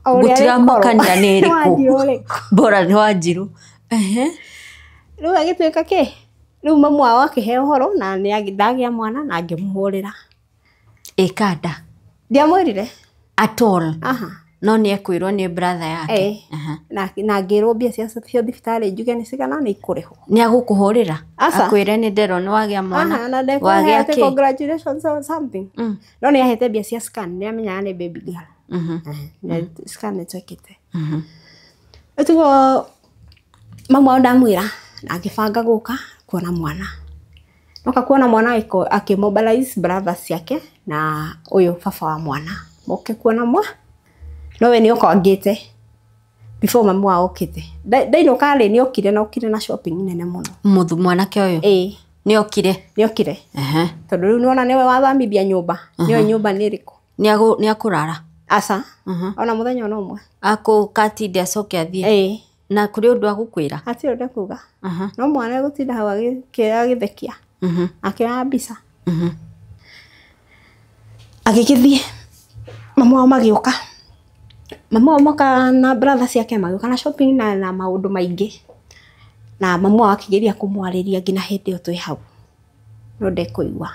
gũtiramakania nĩ ĩrĩkũ. Bora nĩ Wanjirũ. Rĩu agĩtuĩka kĩ? Rĩu mamu wao akĩheo ũhoro na ndagĩa mwana na ngĩmũhũrĩra. Ĩkanda? Ndiamwĩrire. At all? No nĩ ekwĩrwo nĩ brother yake. Na ngĩrwo mbia cia thibitarĩ njuge nĩ cigana nĩ ikũrĩhwo. Nĩ agũkũhũrĩra? Akwĩre nĩ nderwo nĩ wagĩa mwana. Na Wagĩa kĩ? Congratulations or something. No nĩ ahete mbia cia scan, nĩ amenyaga nĩ baby girl. Scan nĩ twekĩte. Ũtugo mamu wao ndamwĩra na agĩbanga gũka kuona mwana. Oka kuona mwana akĩmobilize brothers ciake na ũyũ baba wa mwana. Moke kuona mwana. No we nĩ okangĩte before mamu wao okĩte. Ndainũka rĩ nĩ okire na okire na shopping nene mũno. Mũthu mwanake ũyũ? Ĩĩ. Nĩ okire? Nĩ okire. Tondũ rĩu nĩwona nĩwe wathambithia nyũmba. Nĩoĩ nyũmba nĩ ĩrĩkũ. Nĩ akũrara? Aca. Ona mũthenya ona ũmwe. Akũka atinde acoke athiĩ? Ĩĩ. Na kũrĩ ũndũ agũkwĩra? Hatirĩ ũndũ ekuga. No mwana egũtinda hau agĩthekia. Akĩoya mbica. Agĩgĩthiĩ. Mamu wao magĩũka. Mamu wao moka na brother ciake magĩũka na shopping na maũndũ maingĩ. Na mamu wao akĩgeria kũmwarĩria nginya hĩndĩ ĩyo twĩ hau. No ndekũigua.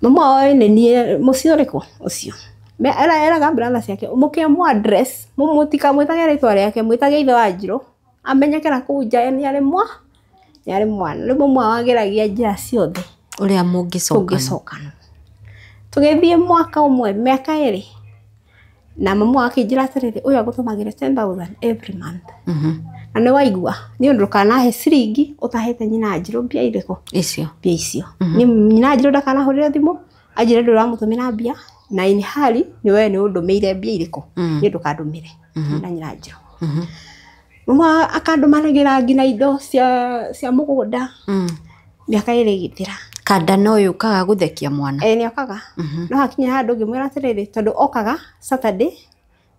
Mamu wao nĩ niĩ mũciĩ ũrĩkũ ũcio. Eraga brother ciake mũkĩamũ address mũtikamwĩtage rĩtwa rĩake, mwĩtage ithe Wanjirũ amenyekera kũu nja nĩ arĩ mwana. Rĩu mamu wao ageragia njĩra ciothe ũrĩa mũngĩcokana. Tũgĩthiĩ mwaka ũmwe mĩaka ĩrĩ na mamu wao akĩnjĩra atĩrĩrĩ, ũyũ agũtũmagĩra 10,000 every month. Na nĩ waigua nĩ ũndũ ndũkanahe ciringi ũtahete nyina Wanjirũ mbia irĩkũ? Icio. Mbia icio. Nyina Wanjirũ ndakanahũrĩre thimũ anjĩre ndũramũtũmĩra mbia na in hali nĩ we nĩ ũndũmĩire mbia irĩkũ nĩ ndũkandũmĩre na nyina Wanjirũ. Mamu akandũmanagĩra nginya indo cia mũgũnda. Mĩaka ĩrĩ ĩgĩthira. Kanda no yũkaga gũthekia mwana. Ĩĩ nĩ okaga. No hakinya handũ ngĩmwĩra atĩrĩrĩ, tondũ okaga Saturday,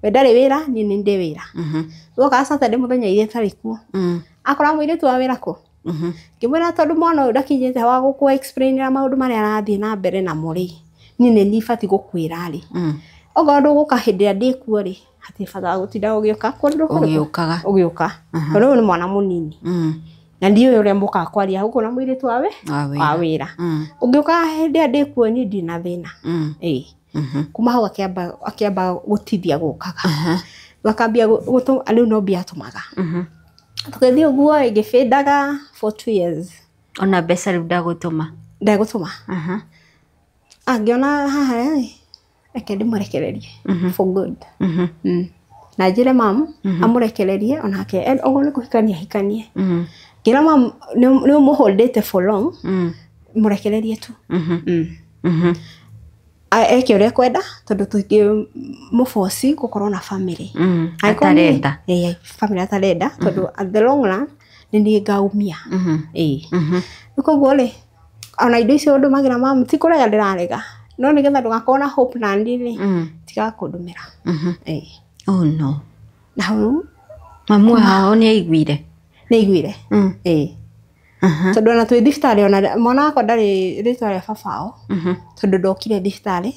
we ndarĩ wĩra, niĩ nĩ ndĩ wĩra. Okaga Saturday mũthenya iria ĩtarĩ kuo. Akora mũirĩtu wa wĩra kũ? Ngĩmwĩra tondũ mwana ũyũ ndakinyĩte wa gũkũ explainĩra maũndũ marĩa arathiĩ na mbere namo rĩ, niĩ nĩ niĩ batiĩ gũkwĩra rĩ. Okorwo ndũgũka hĩndĩ ĩrĩa ndĩkuo rĩ, hatirĩ bata wa gũtinda ũgĩũka. Ũgĩũkaga. Ũgĩũka. Tondũ ũyũ nĩ mwana mũnini. Na ndiũĩ ũrĩa mũkaga kwaria gũkũ na mũirĩtu wa wĩra. Ũngĩũka hĩndĩ ĩrĩa ndĩkuo niĩ ndirĩ na thĩna. Ĩĩ. Kuma hau akĩamba gũtithia gũkaga. Akambia rĩu no mbia atũmaga. Tũgĩthiĩ ũguo ĩngĩbĩndaga for 2 years. Ona mbeca rĩu ndagũtũma? Ndegũtũma. Angĩona haha rĩ, reke ndĩmũrekererie for good. Na njĩre mam amũrekererie onake okorwo nĩ kũhikania ahikanie. Ngĩra mam nĩ ũmũholdĩte for long, mũrekererie tu. Eke ũrĩa ekwenda tondũ tũtingĩmũboci gũkorwo na family. Atarenda. Family atarenda tondũ at the long run nĩ niĩ ngaumia. Rĩu koguo rĩ, ona indo icio ndũmagĩra mamu ti kũrega ndĩrarega, no nĩgetha ndũgakorwo na hope na niĩ rĩ, tigaga kũndũmĩra. Oh no. Na hau mamu wao nĩ aiguire? Nĩ aiguire. Tondũ ona twĩ thibitarĩ ona mwana wakwa ndarĩ rĩtwa rĩa baba wao tondũ ndokire thibitarĩ.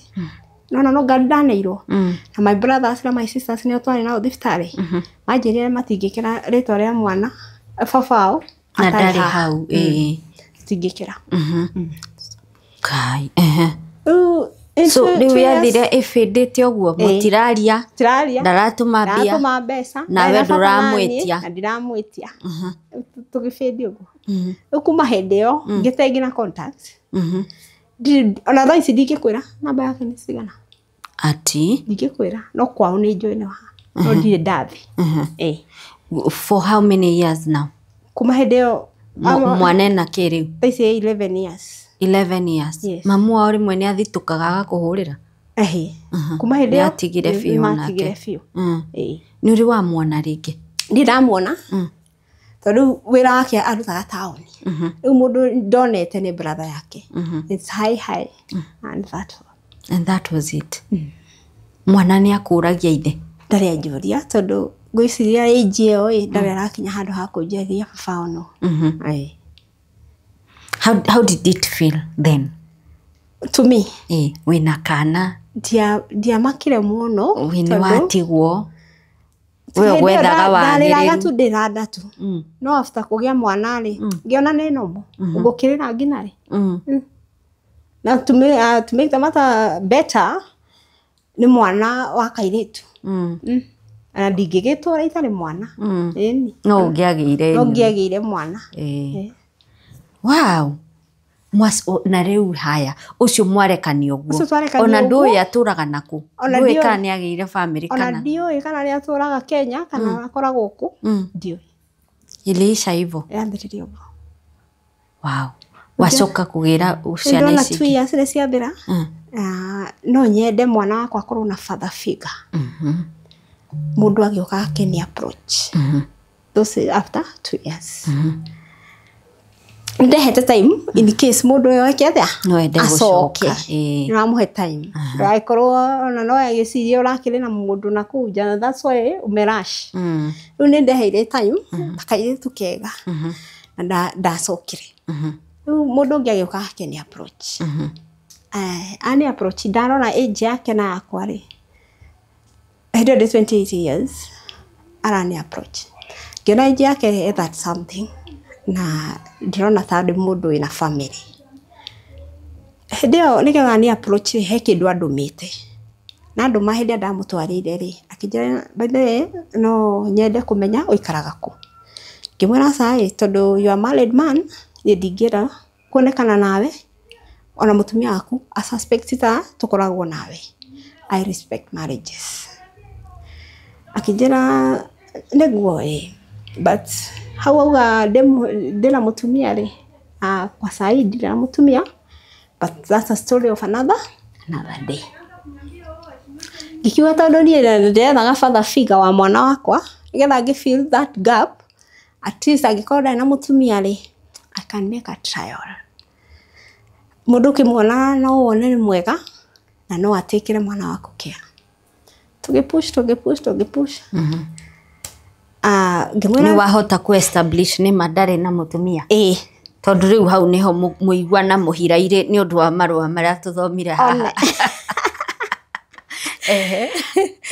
No no ngari ndaneirwo. Na my brothers na my sisters nĩo twarĩ nao thibitarĩ. Manjĩrire matingĩkĩra rĩtwa rĩa mwana baba wao na ndarĩ hau. Matingĩkĩra. Kai. So rĩu yathire ĩbĩndĩte ũguo mũtiraria, ndaratũma mbia, mbeca, nawe ndũramwĩtia. Na ndiramwĩtia. Tũgĩbĩndi ũguo. Rĩu kuma hĩndĩ ĩyo ngĩte nginya contact. Ona thaa ici ndingĩkwĩra namba yake nĩ cigana. Ati? Ndingĩkwĩra, no kwao nĩ njũĩ nĩ ha. No ndirĩ ndathi. For how many years now? Kuma hĩndĩ ĩyo mwana ena kĩ rĩu? Thaa ici 11 years. 11 years. Yes. Mamu wao rĩmwe nĩ athitũkaga agakũhũrĩra? Kuma hĩndĩ ĩyo atigire biũ nake. Nĩ ũrĩ wamuona rĩngĩ? Ndirĩ ndamuona. Tondũ wĩra wake arutaga taũni. Rĩu mũndũ ndonete nĩ brother yake. It's hi hi and that. And that was it. Mwana nĩ akũragia ithe? Ndarĩ anjũria tondũ ngwĩciria age ĩyo ĩ ndarĩ arakinya handũ ha kũnjĩria baba wao no. How did it feel then? To me? Wĩna kana? Ndiamakire mũno. Wĩ watigwo. We gwethaga wagĩrĩru. Ndarĩraga tu ndĩra nda tu. No after kũgĩa mwana rĩ, ngĩona nĩ normal. Ngũkĩrĩra nginya rĩ. Na to make the matter better, nĩ mwana wa kairĩtu. Na ndingĩgĩtũra itarĩ mwana. No ũngĩagĩire. No ũngĩagĩire mwana. Wow. Na rĩu haya ũcio mwarekania ũguo ona ndũĩ atũraga nakũ, ndũĩ kana nĩ agĩire family kana ona ndiũĩ kana nĩ atũraga Kenya kana akoragwo kũ, ndiũĩ. Iliisha hivyo. Yambĩrĩria ũguo. Wow. Wacoka kũgĩra ciana ici. Ndona 2 years nĩ ciathira. No nyende mwana wakwa akorwo na father figure. Mũndũ agĩũka akeni approach. Those after 2 years. Ndehete time in case mũndũ ũyũ eke atĩa no ende gũcoka. Nĩũramũhe time ndũgagĩkorwo ona no agĩciria ũrakĩrĩ na mũndũ na kũu nja, that's why ũmerash. Rĩu nĩ ndeheire time ta kairĩtu kega na ndacokire. Rĩu mũndũ ũngĩ agĩũka akeni approach. Ani approach ndarora age yake na yakwa rĩ, hĩndĩ ĩyo ndĩ 28 years arani approach ngĩona age yake that something na ndĩrona ta ndĩ mũndũ wĩna family. Hĩndĩ ĩyo nĩgetha ni approach he kĩndũ andũmĩte na ndũma hĩndĩ ĩrĩa ndamũtwarĩire rĩ, akĩnjĩra by the way no nyende kũmenya ũikaraga kũ. Ngĩmwĩra aca ĩ, tondũ you are married man, niĩ ndingĩenda kuonekana nawe ona mũtumia waku a suspect ta tũkoragwo nawe. I respect marriages. Akĩnjĩra nĩguo ĩ, but hau auga ndĩna mũtumia rĩ, kwa sahi ndirĩ na mũtumia, but that's a story of another day. Ngikiuga tondũ niĩ ndĩrethaga father figure wa mwana wakwa nĩgetha ngĩ fill that gap, at least angĩkorwo ndarĩ na mũtumia rĩ, I can make a trial. Mũndũ ũkĩmuona no wone nĩ mwega na no atakĩre mwana waku care. Tũgĩpush tũgĩpush tũgĩpush. Nĩ wahota ku establish nĩ ma ndarĩ na mũtumia? Tondũ rĩu hau nĩho mũiguana mũhiraire nĩ ũndũ wa marũa marĩa tũthomire haha.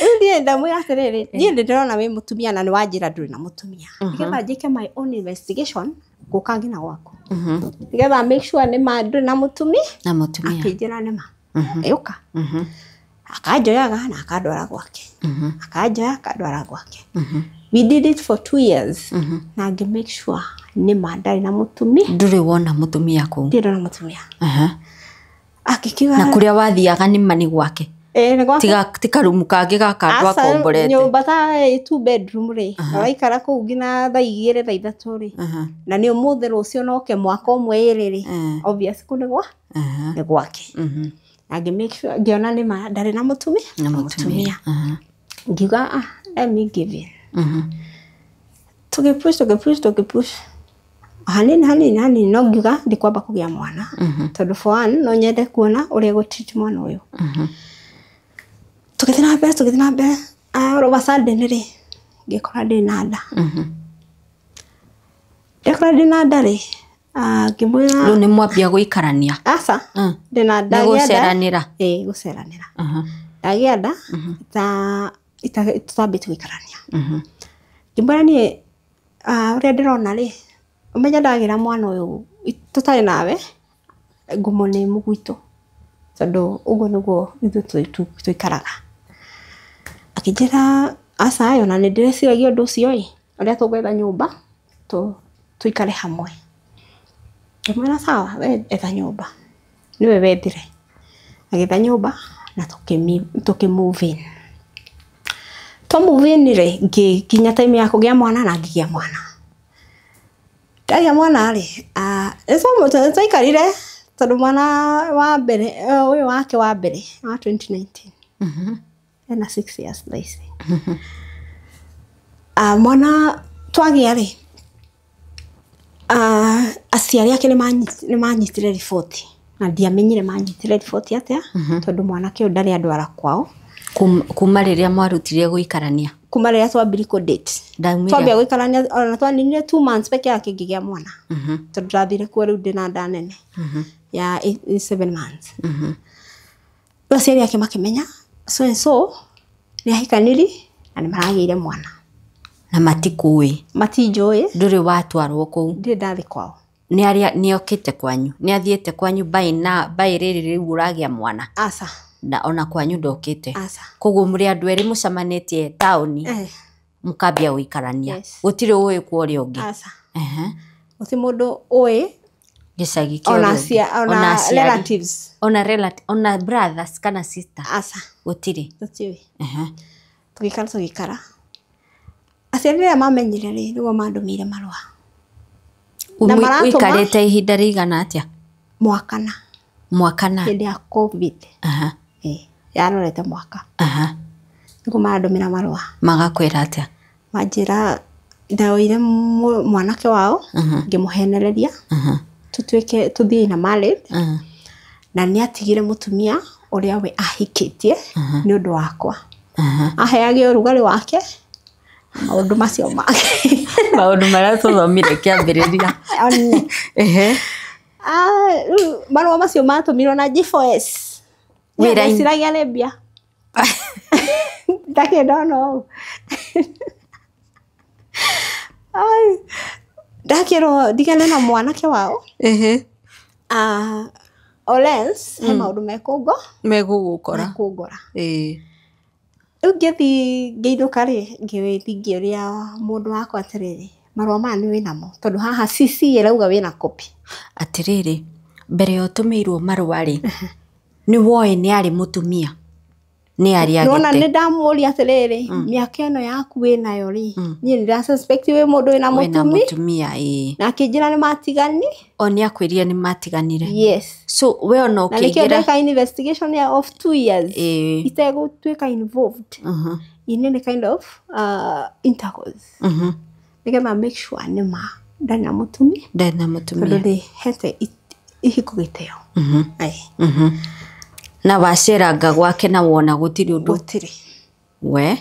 Rĩu niĩ ndamwĩra atĩrĩrĩ, niĩ nĩ ndĩrona wĩ mũtumia na nĩ wanjĩra ndũrĩ na mũtumia. Nĩgetha njĩke my own investigation ngũka nginya gwaku. Nĩgetha make sure nĩ ma ndũrĩ na mũtumia. Na mũtumia. Akĩnjĩra nĩ ma. Ĩũka. Akanjoyaga na akandwara gwake. Akanjoya akandwara gwake. We did it for 2 years. Na ngĩ make sure nĩ ma ndarĩ na mũtumia. Ndũrĩ wona mũtumia kũu? Ndirĩ ndona mũtumia. Akĩkiuga Na kũrĩa wathiaga nĩ ma nĩ gwake? Ĩĩ nĩ gwake. Tiga ti karumu kangĩ gaka andũ Aca, akomborete. Nyũmba ta two bedroom rĩ, ũraikara kũu nginya thaa 2 thaa 3 rĩ, na nĩ ũmũthĩ rũciũ no oke mwaka ũmwe ĩrĩ rĩ, obvious kũu nĩ gwa nĩ gwake. Na ngĩ make sure ngĩona nĩ ma ndarĩ na mũtumia. Na mũtumia. Ngiuga, "Ah, let me give in." Tũgĩpush, tũgĩpush, tũgĩpush hanini hanini hanini, no ngiuga ndikwamba kũgĩa mwana tondũ for one no nyende kuona ũrĩa gũtreat mwana ũyũ. Tũgĩthiĩ na mbere, tũgĩthiĩ na mbere. All of a sudden rĩ, ngĩkora ndĩ na nda. Ndekora ndĩ na nda rĩ, ngĩmwĩra. Rĩu nĩ mwambia gũikarania? Aca. Ndĩ na Nĩ ndagĩa nda. gũceranĩra? Ĩĩ, gũceranĩra. Ndagĩa nda tũtambĩte gũikarania. Ngĩmwĩra niĩ, ũrĩa ndĩrona rĩ, ũmenye ndagĩra mwana ũyũ tũtarĩ nawe, ngumo nĩ mũgwitũ tondũ ũguo nĩguo ithuĩ tũikaraga. Akĩnjĩra aca ĩ, ona nĩ ndĩreciragia ũndũ ũcio ĩ, ũrĩa tũgwetha nyũmba tũikare hamwe. Ngĩmwĩra sawa, we etha nyũmba, nĩwe wethire. Agĩetha nyũmba na tũkĩ move in. Twa move in rĩ, ngĩkinya time ya kũgĩa mwana na ngĩgĩa mwana. Ndagĩa mwana rĩ, nĩ twaikarire tondũ mwana wa mbere, ũyũ wake wa mbere wa 2019, ena 6 years thaa ici. Mwana twagĩa rĩ, aciari ake nĩ manyitire riboti na ndiamenyire manyitire riboti atĩa tondũ mwanake ũyũ ndarĩ andwara kwao. Kuma rĩrĩa mwarutire gũikarania? Kuma rĩrĩa twambirie kũ date. Ndaumire. Twambia gũikarania ona twaninire 2 months peke yake ngĩgĩa mwana tondũ ndathire kuo rĩu ndĩna nda nene ya 7 months. Rĩu aciari ake makĩmenya so and so nĩ ahikaniri na nĩ maragĩire mwana. Na matikũĩ? Matinjũĩ. Ndũrĩ watwarwo kũu? Ndirĩ ndathi kwao. Nĩ arĩa nĩ okĩte kwanyu, nĩ athiĩte kwanyu mbaĩ na mbaĩ rĩrĩ rĩu ũragĩa mwana? Aca. Na ona kwanyu ndokĩte? Aca. Koguo mũrĩ andũ erĩ mũcemanĩtie taũni, mũkambia gũikarania? Yes. Gũtirĩ ũĩ kwa ũrĩa ũngĩ? Aca. Gũtirĩ mũndũ ũĩ. Gĩcagi kĩa ona ũrĩa ũngĩ. ona aciari. Relatives. Ona relati, ona brothers kana sister? Aca. Gũtirĩ? Tũtiũĩ. Tũgĩikara, tũgĩikara, aciari rĩrĩa mamenyire rĩ, nĩguo mandũmĩire marũa na maratũma. Ũikarĩte ihinda rĩigana atĩa? Mwaka na Mwaka na? Hĩndĩ ya COVID. Yarorete mwaka. Nĩguo marandũmĩra marũa. Magakwĩra atĩa? Manjĩra ndaoire mwanake wao, ngĩmũhenereria tũtuĩke tũthiĩ na married, na nĩ atigire mũtumia ũrĩa we ahikĩtie nĩ ũndũ wakwa, aheage ũrugarĩ wake na maũndũ macio make. Maũndũ marĩa tũthomire kĩambĩrĩria. One. Ehe. Rĩu marũa macio matũmirwo na G4S. Wĩra-inĩ. Ndeciragia nĩ mbia, ndakĩ ndona ũũ. Ai, ndakĩrwo ndigane na mwanake wao, or else he maũndũ mekũngo Megũgũkora. Mekũngora. Ĩĩ. Rĩu ngĩthiĩ ngĩinũka rĩ, ngĩthiĩ ngĩũria mũndũ wakwa atĩrĩrĩ, marũa maya nĩ wĩnamo? Tondũ haha CC ĩrauga wĩna copy. Atĩrĩrĩ, mbere ya ũtũmĩirwo marũa rĩ, nĩ woĩ nĩ arĩ mũtumia, nĩ arĩ Nona agĩte? nĩ ndamũria atĩrĩrĩ, mĩaka ĩno yaku wĩnayo rĩ, niĩ nĩ ndĩra suspect wĩ mũndũ wĩna wĩna mũtumi. Mũtumia, ĩĩ. Na akĩnjĩra nĩ matigani. O nĩ akwĩrire nĩ matiganire? Yes. So we ona Na nĩkĩo ũkĩingĩra ndeka investigation ya of 2 years itegũtuĩka involved in any kind of intercourse, nĩgetha make sure nĩ ma ndarĩ na mũtumia. Ndarĩ na Tondũ mũtumia. ndĩhete ihiko gĩtĩo. Aye. Na waceranga gwake na wona gũtirĩ ũndũ? Gũtirĩ. We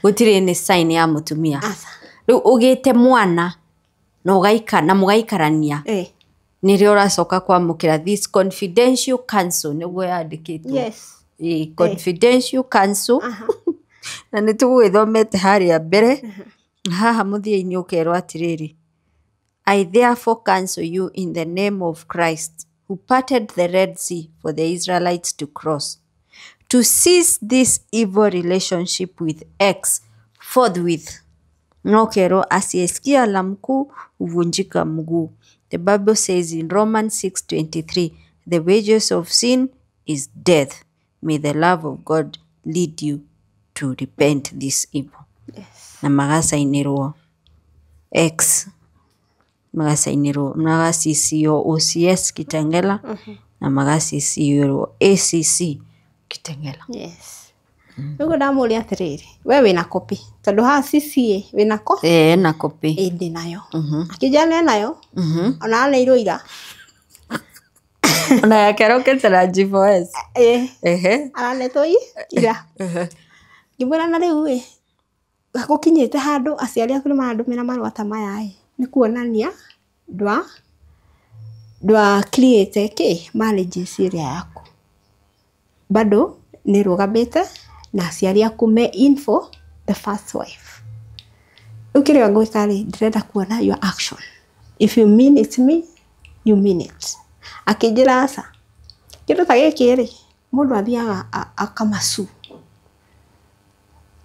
gũtirĩ nĩ sign ya mũtumia? Aca. Rĩu ũgĩte mwana na ũgaika na mũgaikarania, nĩrĩo ũracoka kwamũkĩra this confidential counsel, nĩguo yandĩkĩtwo? Yes. Ĩĩ, confidential counsel. Na nĩ tũgũgĩthomete harĩa mbere haha mũthia-inĩ, ũkerwo atĩrĩrĩ, "I therefore counsel you in the name of Christ, who parted the Red Sea for the Israelites to cross, to cease this evil relationship with X forthwith." Na ũkerwo, "Asiyesikia la mkuu huvunjika mguu. The Bible says in Romans 6:23, the wages of sin is death." May the love of God lead you to repent this evil. Yes. Na magacainĩrwo X, magacainĩrwo magacicio OCS Kitengela na magacicio ACC Kitengela. Yes. Rĩu ndamũria atĩrĩrĩ, we wĩna kopi tondũ haha CCA wĩna ko Ĩĩ na kopi. Ĩ ndĩ nayo. Akĩnjĩra nĩ nayo ona aneirwo ira. Ona yake arokete na G4S. Ĩ Ehe. aranetwo ira. Ngĩmwĩra na rĩu ĩ gũkinyĩte handũ aciari aku nĩ marandũmĩra marũa ta maya ĩ nĩ kuonania ndwa create kĩ marriages ĩrĩa yaku bado nĩ rũgamĩte na aciari aku me in for the first wife. Rĩu kĩrĩa ngwĩka rĩ ndĩrenda kuona your action. If you mean it me, you mean it. Akĩnjĩra aca kĩndũ ta gĩkĩ rĩ mũndũ athiaga akamasu.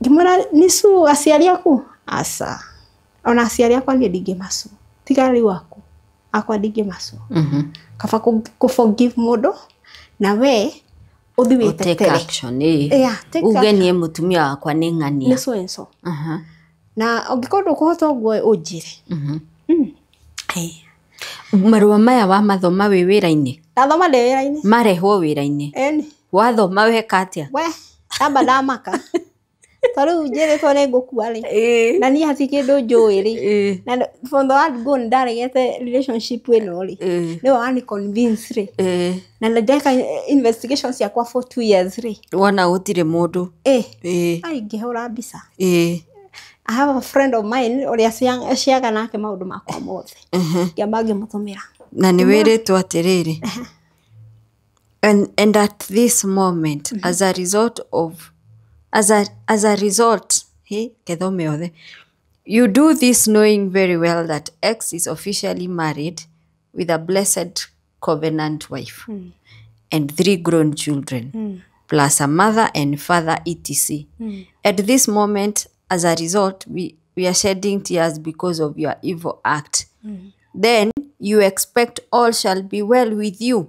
Ngĩmwĩra nĩ su aciari aku? Aca. Ona aciari akwa niĩ ndingĩmasu. Tiga rĩu aku. Akwa ndingĩmasu. Kaba kũ forgive mũndũ na we ũthiĩ Take wĩtetere. action ĩĩ. Yeah, take Uge action. niĩ mũtumia wakwa nĩ ng'ania. Nĩ so and so. Na ũngĩkorwo ndũkũhota ũguo ũnjĩre. Marũa maya wamathoma wĩ wĩra-inĩ? Ndathoma ndĩ wĩra-inĩ. Marehwo wĩra-inĩ. Ĩni. Wathoma weka atĩa? We, ndamba ndamaka. To rĩu njĩrĩtwo nĩ ngũkua rĩ. Na niĩ hatirĩ kĩndũ njũĩ rĩ. Na from the word go nĩ ndaregete relationship ĩno rĩ. Nĩwe wani convince rĩ. Na ndeka investigation ciakwa for 2 years rĩ. Wona gũtirĩ mũndũ. Ĩ. Ai ngĩhũra mbica. I have a friend of mine ũrĩa ciaga nake maũndũ makwa mothe. Ngĩamba ngĩmũtũmĩra. Na nĩ wĩrĩtwo atĩrĩrĩ. And at this moment, as a result of as a result, hey, kethome othe. You do this knowing very well that X is officially married with a blessed covenant wife and 3 grown children, plus a mother and father, etc. At this moment, as a result, we are shedding tears because of your evil act. Then you expect all shall be well with you.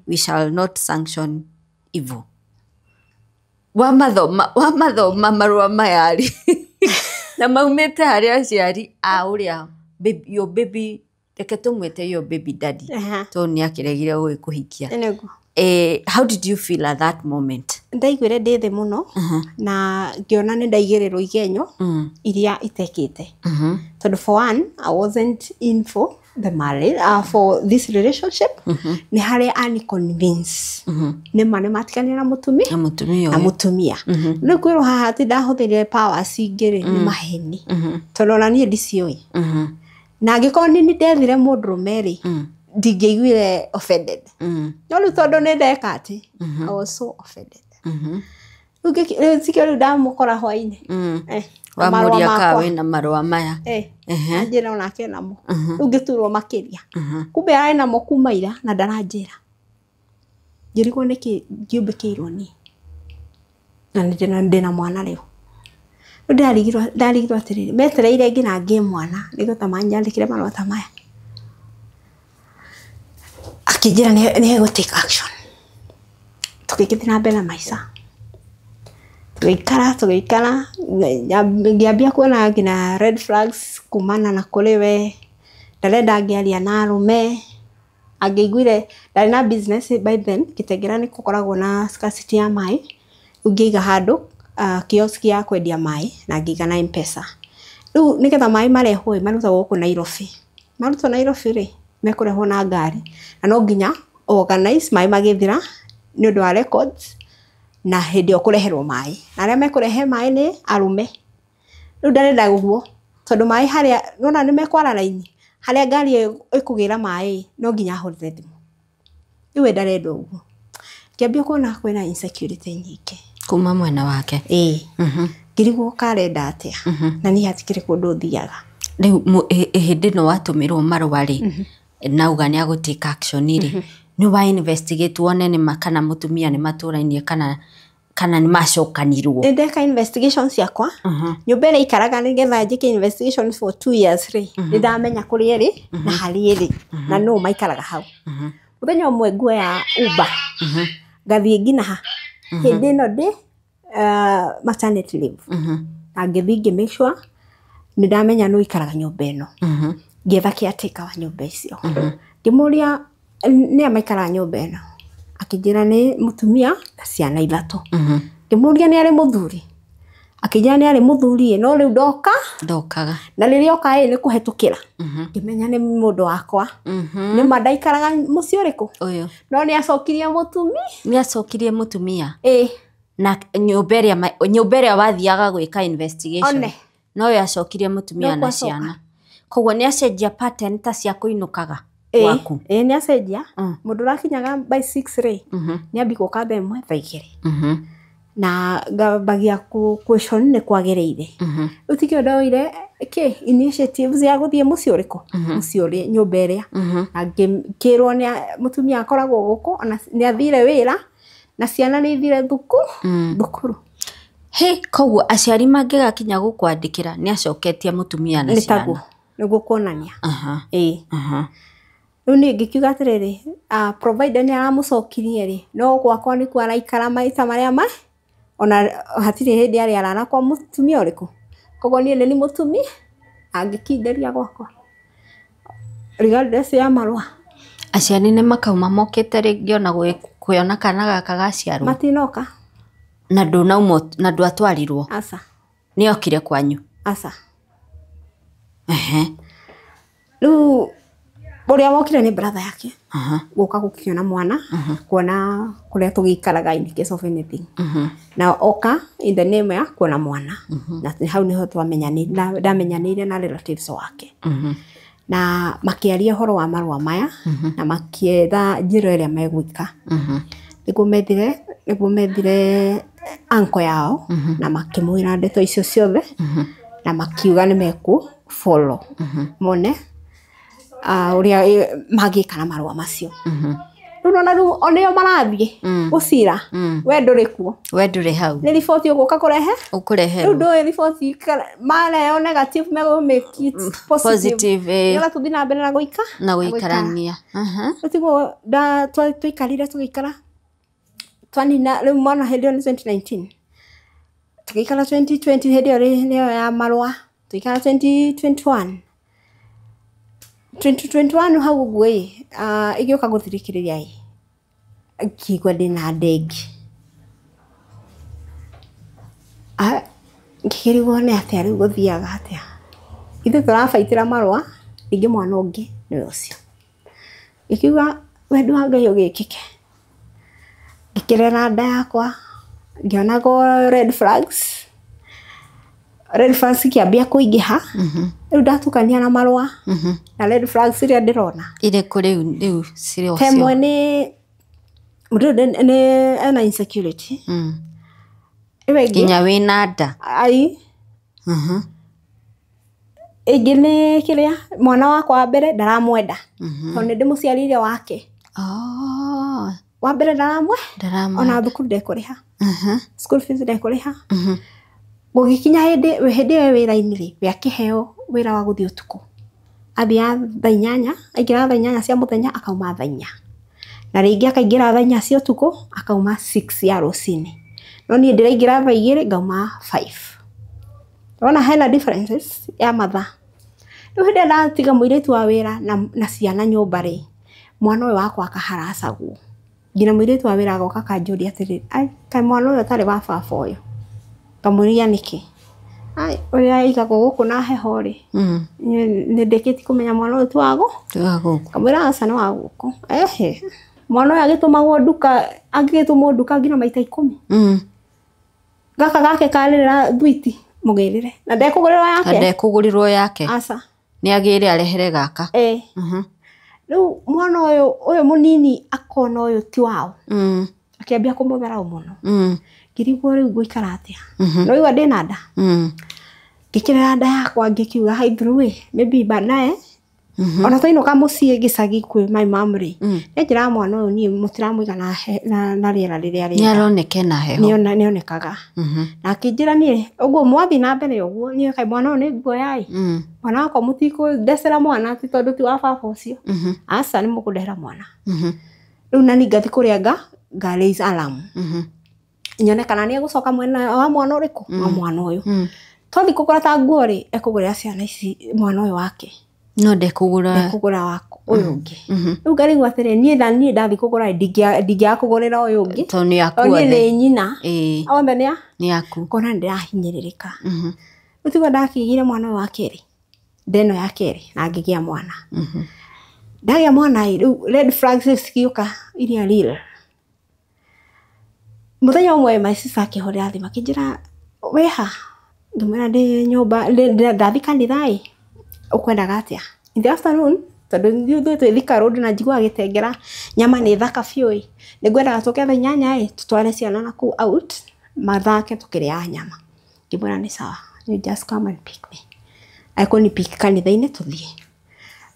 We shall not sanction evil. Wamathoma marũa maya rĩ na maumĩte harĩ aciari a ũrĩa your baby, reke tũmwĩte your baby daddy tondũ nĩ akĩregire gũgĩkũhikia. How did you feel at that moment? Ndaiguire ndĩ thĩ mũno na ngĩona nĩ ndaigĩrĩrwo igenyo iria itekĩte. Tondũ for one, I wasn't in for the marriage, for this relationship. Nĩ harĩa ani convince. Nĩ ma nĩ matiganire na mũtumia. Na mũtumia. Rĩu kwĩrwo haha atĩ ndahũthĩrire powers ingĩ rĩ nĩ maheni. Tondũ ona niĩ ndiciũĩ. Na angĩkorwo nĩ ndethire mũndũrũme rĩ ndingĩiguire offended. No rĩu tondũ nĩ ndeka atĩ I was so offended. Rĩu tikĩo rĩu ndamũkora hwainĩ. Wamũria ka wĩna marũa maya. Anjĩra onake namo. Rĩu ngĩturwo makĩria. Kumbe arĩ namo kuma ira na ndaranjĩra. Ngĩrigwo nĩkĩ ngĩũmbĩkĩirwo niĩ. Na ndĩna mwana rĩu. Rĩu ndarigirwo atĩrĩrĩ metereire nginya ngĩe mwana nĩguo ta manyandĩkĩre marũa ta maya. Akĩnjĩra nĩ egũ take action. Tũgĩgĩthiĩ na mbere na maica. Tũgĩikara ngĩambia kuona nginya red flags kumana na kũrĩ we. Ndarenda ngĩaria na arũme. Angĩiguire ndarĩ na business by then Kitengela nĩ gũkoragwo na scarcity ya maĩ. Rĩu ngĩiga handũ kiosk ya kwendia maĩ na ngĩiga na M-Pesa. Rĩu nĩgetha maĩ marehwo ĩ marutagwo gũkũ Nairobi. Marutwo Nairobi rĩ mekũrehwo na ngari na no nginya organize maĩ magĩthira nĩ ũndũ wa records na hĩndĩ ĩyo kũreherwo maĩ. Na arĩa mekũrehe maĩ nĩ arũme. Rĩu ndarenda ũguo tondũ maĩ harĩa nĩwona nĩ mekwara raini harĩa ngari ĩkũgĩra maĩ no nginya ahũrĩre thimũ. Rĩu we ndarenda ũguo. Ngĩambia kuona kwĩna insecurity nyingĩ. Kuma mwena wake. Ĩĩ. Ngĩrigwo karenda atĩa na niĩ hatikĩrĩ kũndũ thiaga. Rĩu hĩndĩ ĩno watũmĩrwo marũa rĩ nauga nĩ agũ take action rĩ nĩ wa investigate wone nĩ ma kana mũtumia nĩ matũrainie kana nĩ macokanirwo. Nĩ ndeka investigation ciakwa. Nyũmba ĩrĩa ikaraga nĩgetha njĩke investigation for 2 years rĩ nĩ ndamenya kũrĩa ĩrĩ na harĩa ĩrĩ na nũ maikaraga hau. Mũthenya ũmwe nguoya Uber. Ngathiĩ nginya ha hĩndĩ ĩno ndĩ maternity leave. Na ngĩthiĩ ngĩ make sure nĩ ndamenya nũ ũikaraga nyũmba ĩno. Ngĩetha caretaker wa nyũmba icio, ngĩmũria nĩa maikaraga nyũmba ĩno, akĩnjĩra nĩ mũtumia na ciana ithatũ. Ngĩmũria nĩ arĩ mũthuri, akĩnjĩra nĩ arĩ mũthuri ĩ, no rĩu ndoka. Ndokaga. Na rĩrĩa oka ĩ nĩ kũhetũkĩra. Ngĩmenya nĩ mũndũ wakwa. Nĩma ndaikaraga mũciĩ ũrĩkũ? Ũyũ. No nĩ acokirie mũtumia. Nĩ acokirie mũtumia. Ĩ. Na nyũmba ĩrĩa wathiaga gwĩka investigation. One. No yo acokirie mũtumia No na kwacoka. ciana. Koguo nĩ acenjia pattern ta cia kũinũkaga Ĩ, gwaku. ĩ nĩ acenjia. Mũndũ ũrakinyaga by 6 rĩ, nĩ ambi gũka thaa 1, thaa 2. Na ngambagia question nĩ kwagĩrĩire. Rĩu tikĩo ndoire kĩ initiatives ya gũthiĩ mũciĩ ũrĩkũ, mũciĩ ũrĩa nyũmba ĩrĩa. Na ngĩkĩrwo nĩ mũtumia akoragwo gũkũ, ona nĩ athire wĩra na ciana nĩ ithire thukuru. He, koguo aciari mangĩgakinya gũkwandĩkĩra nĩ acoketie mũtumia na Nĩ ciana. taguo nĩguo kuonania. Ĩ. Rĩu niĩ ngĩkiuga atĩrĩrĩ, provider nĩ aramũcokirie rĩ, no gwakwa nĩkuo araikara maita marĩa ma ona hatirĩ hĩndĩ arĩ arara kwa mũtumia ũrĩkũ. Koguo niĩ nĩ mũtumia angĩkinderia gwakwa regardless ya marũa. Aciari nĩ makauma mokĩte rĩngĩ ona kuona kana gaka gaciarwo. Matinoka. Na ndũnauma na ndwatwarirwo. Aca. Nĩ okire kwanyu. Aca. Ehe. Rĩu ũrĩa wokire nĩ brother yake. Gũka gũkĩona mwana, kuona kũrĩa tũgĩikaraga in case of anything. Na oka in the name ya kuona mwana. Na hau nĩho twamenyanĩire, ndamenyanĩire na relatives wake. Na makĩaria ũhoro wa marũa maya na makĩetha njĩra ĩrĩa megwĩka. Nĩguo methire uncle yao na makĩmwĩra ndeto icio ciothe na makiuga nĩ mekũ follow mone ũrĩa mangĩka na marũa macio. Rĩu nona rĩu onĩo marathiĩ gũcira, we ndũrĩ kuo. We ndũrĩ hau. Nĩ riboti ũgũka kũrehe? Ũkũreherwo. Rĩu ndũĩ riboti mareheo negative megũ make it positive. Positive, eh. Nĩgetha tũthiĩ na mbere na gũika? Na gũikarania. Rĩu tiguo tũikarire tũgĩikara. Twanina rĩu mwana hĩndĩ ĩyo nĩ 2019. Tũgĩikara 2020 hĩndĩ ĩyo nĩyo ya marũa. Tũgĩikara 2021. 2021 hau ũguo ĩ, ĩgĩũka gũthirĩkĩrĩria ĩ, ngĩigua ndĩna nda ĩngĩ. Ngĩkĩrigwo nĩ atĩa rĩu gũthiaga atĩa. Ithuĩ tũrabaitĩra marũa, ningĩ mwana ũngĩ nĩwe ũcio. Ngĩkiuga wendi wa Ngai ũgĩkĩke. Ngĩkĩrera nda yakwa, ngĩonaga red flags. Red flags ikĩambia kũingĩha. Rĩu ndatukania na marũa na red flags iria ndĩrona. Irĩkũ rĩu cirĩ o Ta cio? ĩmwe nĩ mũndũ ũyũ nĩ ena insecurity. Ĩyo ĩngĩ Nginya wĩna nda. Ai. Ĩngĩ nĩ kĩrĩa mwana wakwa wa mbere ndaramwenda. Tondũ nĩ ndĩmũciarĩire wake. Wa mbere ndaramwe. Ndaramwenda. Ona thukuru ndekũrĩha. School fees ndekũrĩha. Gũgĩkinya hĩndĩ ĩyo wĩra-inĩ rĩ, we akĩheo wĩra wa gũthiĩ ũtukũ. Athiaga thaa 8, aingĩraga thaa 8 cia mũthenya akauma thaa 4. Na rĩngĩ akaingĩra thaa 4 cia ũtukũ akauma 6 ya rũcinĩ. No niĩ ndĩraingĩra thaa 2 ngauma 5. Wona hena differences ya mathaa. Rĩu hĩndĩ ĩrĩa ndatiga mũirĩtu wa wĩra na ciana nyũmba rĩ, mwana ũyũ wakwa akaharacagwo. Nginya mũirĩtu wa wĩra agoka akanjũria atĩrĩrĩ, ai, kaĩ mwana ũyũ ũtarĩ wa baba ũyũ? Ngamũria nĩkĩ? Ai, ũrĩa aigagwo gũkũ na heho rĩ, nĩ ndĩkĩtie kũmenya mwana ũyũ ti wa gũkũ. Ngamwĩra aca nĩ wa gũkũ. Ehe. Mwana ũyũ agĩtũmagwo nduka, angĩgĩtũmwo nduka nginya maita 10. Gaka gake karĩrĩra thwiti mũgĩrĩre. Na ndekũgũrĩrwo yake. Ndekũgũrĩrwo yake. Aca. Nĩ agĩre arehere gaka. Ĩ. Rĩu mwana ũyũ mũnini akona ũyũ ti wao. Akĩambia kũmũtharaũ mũno. Ngĩrigwo rĩu ngũikara atĩa. No igua ndĩna nda. Ngĩkĩrera nda yakwa ngĩkiuga haithuru ĩ, maybe baadaye. Ona twainũka mũciĩ gĩcagi kwĩ my mom rĩ, nĩanjĩraga mwana ũyũ niĩ mũtiramũiga na rĩera rĩrĩa rĩega. Nĩaroneka ena heho. Nĩonekaga. Na akĩnjĩra niĩ ũguo mwathiĩ na mbere ũguo niĩ kaĩ mwana ũyũ nĩ nguoya ĩ. Mwana wakwa mũtikũndecera mwana atĩ tondũ ti wa baba ũcio. Aca nĩ mũkũndehera mwana. Rĩu na niĩ ngathiĩ kũrĩa Nga raise alarm. Nyone kana nĩ egũcoka mwena wa mwana ũrĩkũ, wa mwana ũyũ. Twathiĩ kũgũra ta nguo rĩ, ekũgũrĩra ciana ici mwana ũyũ wake. No ndekũgũra. Ndekũgũra wako ũyũ ũngĩ. Rĩu ngarigwo atĩrĩ, niĩ na niĩ ndathiĩ kũgũra ndingĩaga kũgũrĩra ũyũ ũngĩ. Tondũ nĩ aku Tondũ niĩ othe. nĩ nyina. Othe nĩ a? Nĩ aku. Ngona nĩ ndĩrahinyĩrĩrĩka. Rĩu tiguo ndakĩgĩire mwana ũyũ wa kerĩ. Ndeno ya kerĩ na ngĩgĩa mwana. Ndagĩa mwana ĩ, rĩu red flags cigĩũka iria real. Mũthenya ũmwe my sister akĩhũrĩra thimũ akĩnjĩra wĩha? Ngĩmwĩra ndĩ nyũmba, ndathiĩ kanitha ĩ, ũkwendaga atĩa? In the afternoon, tondũ ithuĩ twĩ Thika Road na njiguaga gĩtengera nyama nĩ thaka biũ ĩ, nĩngwendaga tũke thaa inyanya ĩ, tũtware ciana nakũu out mathake tũkĩrĩaga nyama. Ngĩmwĩra nĩ sawa, you just come and pick me. Ekũni pick kanitha-inĩ tũthiĩ.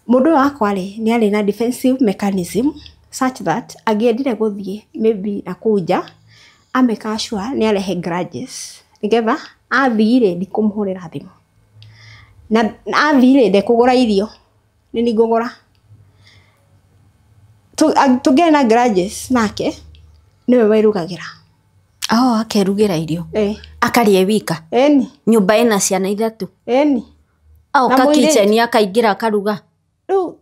Mũndũ ũyũ wakwa rĩ, nĩ arĩ na defensive mechanism such that angĩendire gũthiĩ maybe nakũu nja, amekaga sure nĩ arehe grudges nĩgetha athiĩ rĩ, ndikũmũhũrĩra thimũ. Na athiĩ rĩ, ndekũgũra irio, nĩ niĩ ngũgũra. Tũngĩarĩ na grudges nake, nĩwe werugagĩra. Oh, akerugĩra irio. Akarĩa wika. Ĩni. Nyũmba ĩna ciana ithatũ. Ĩni. Aoka kitchen akaingĩra akaruga. Rĩu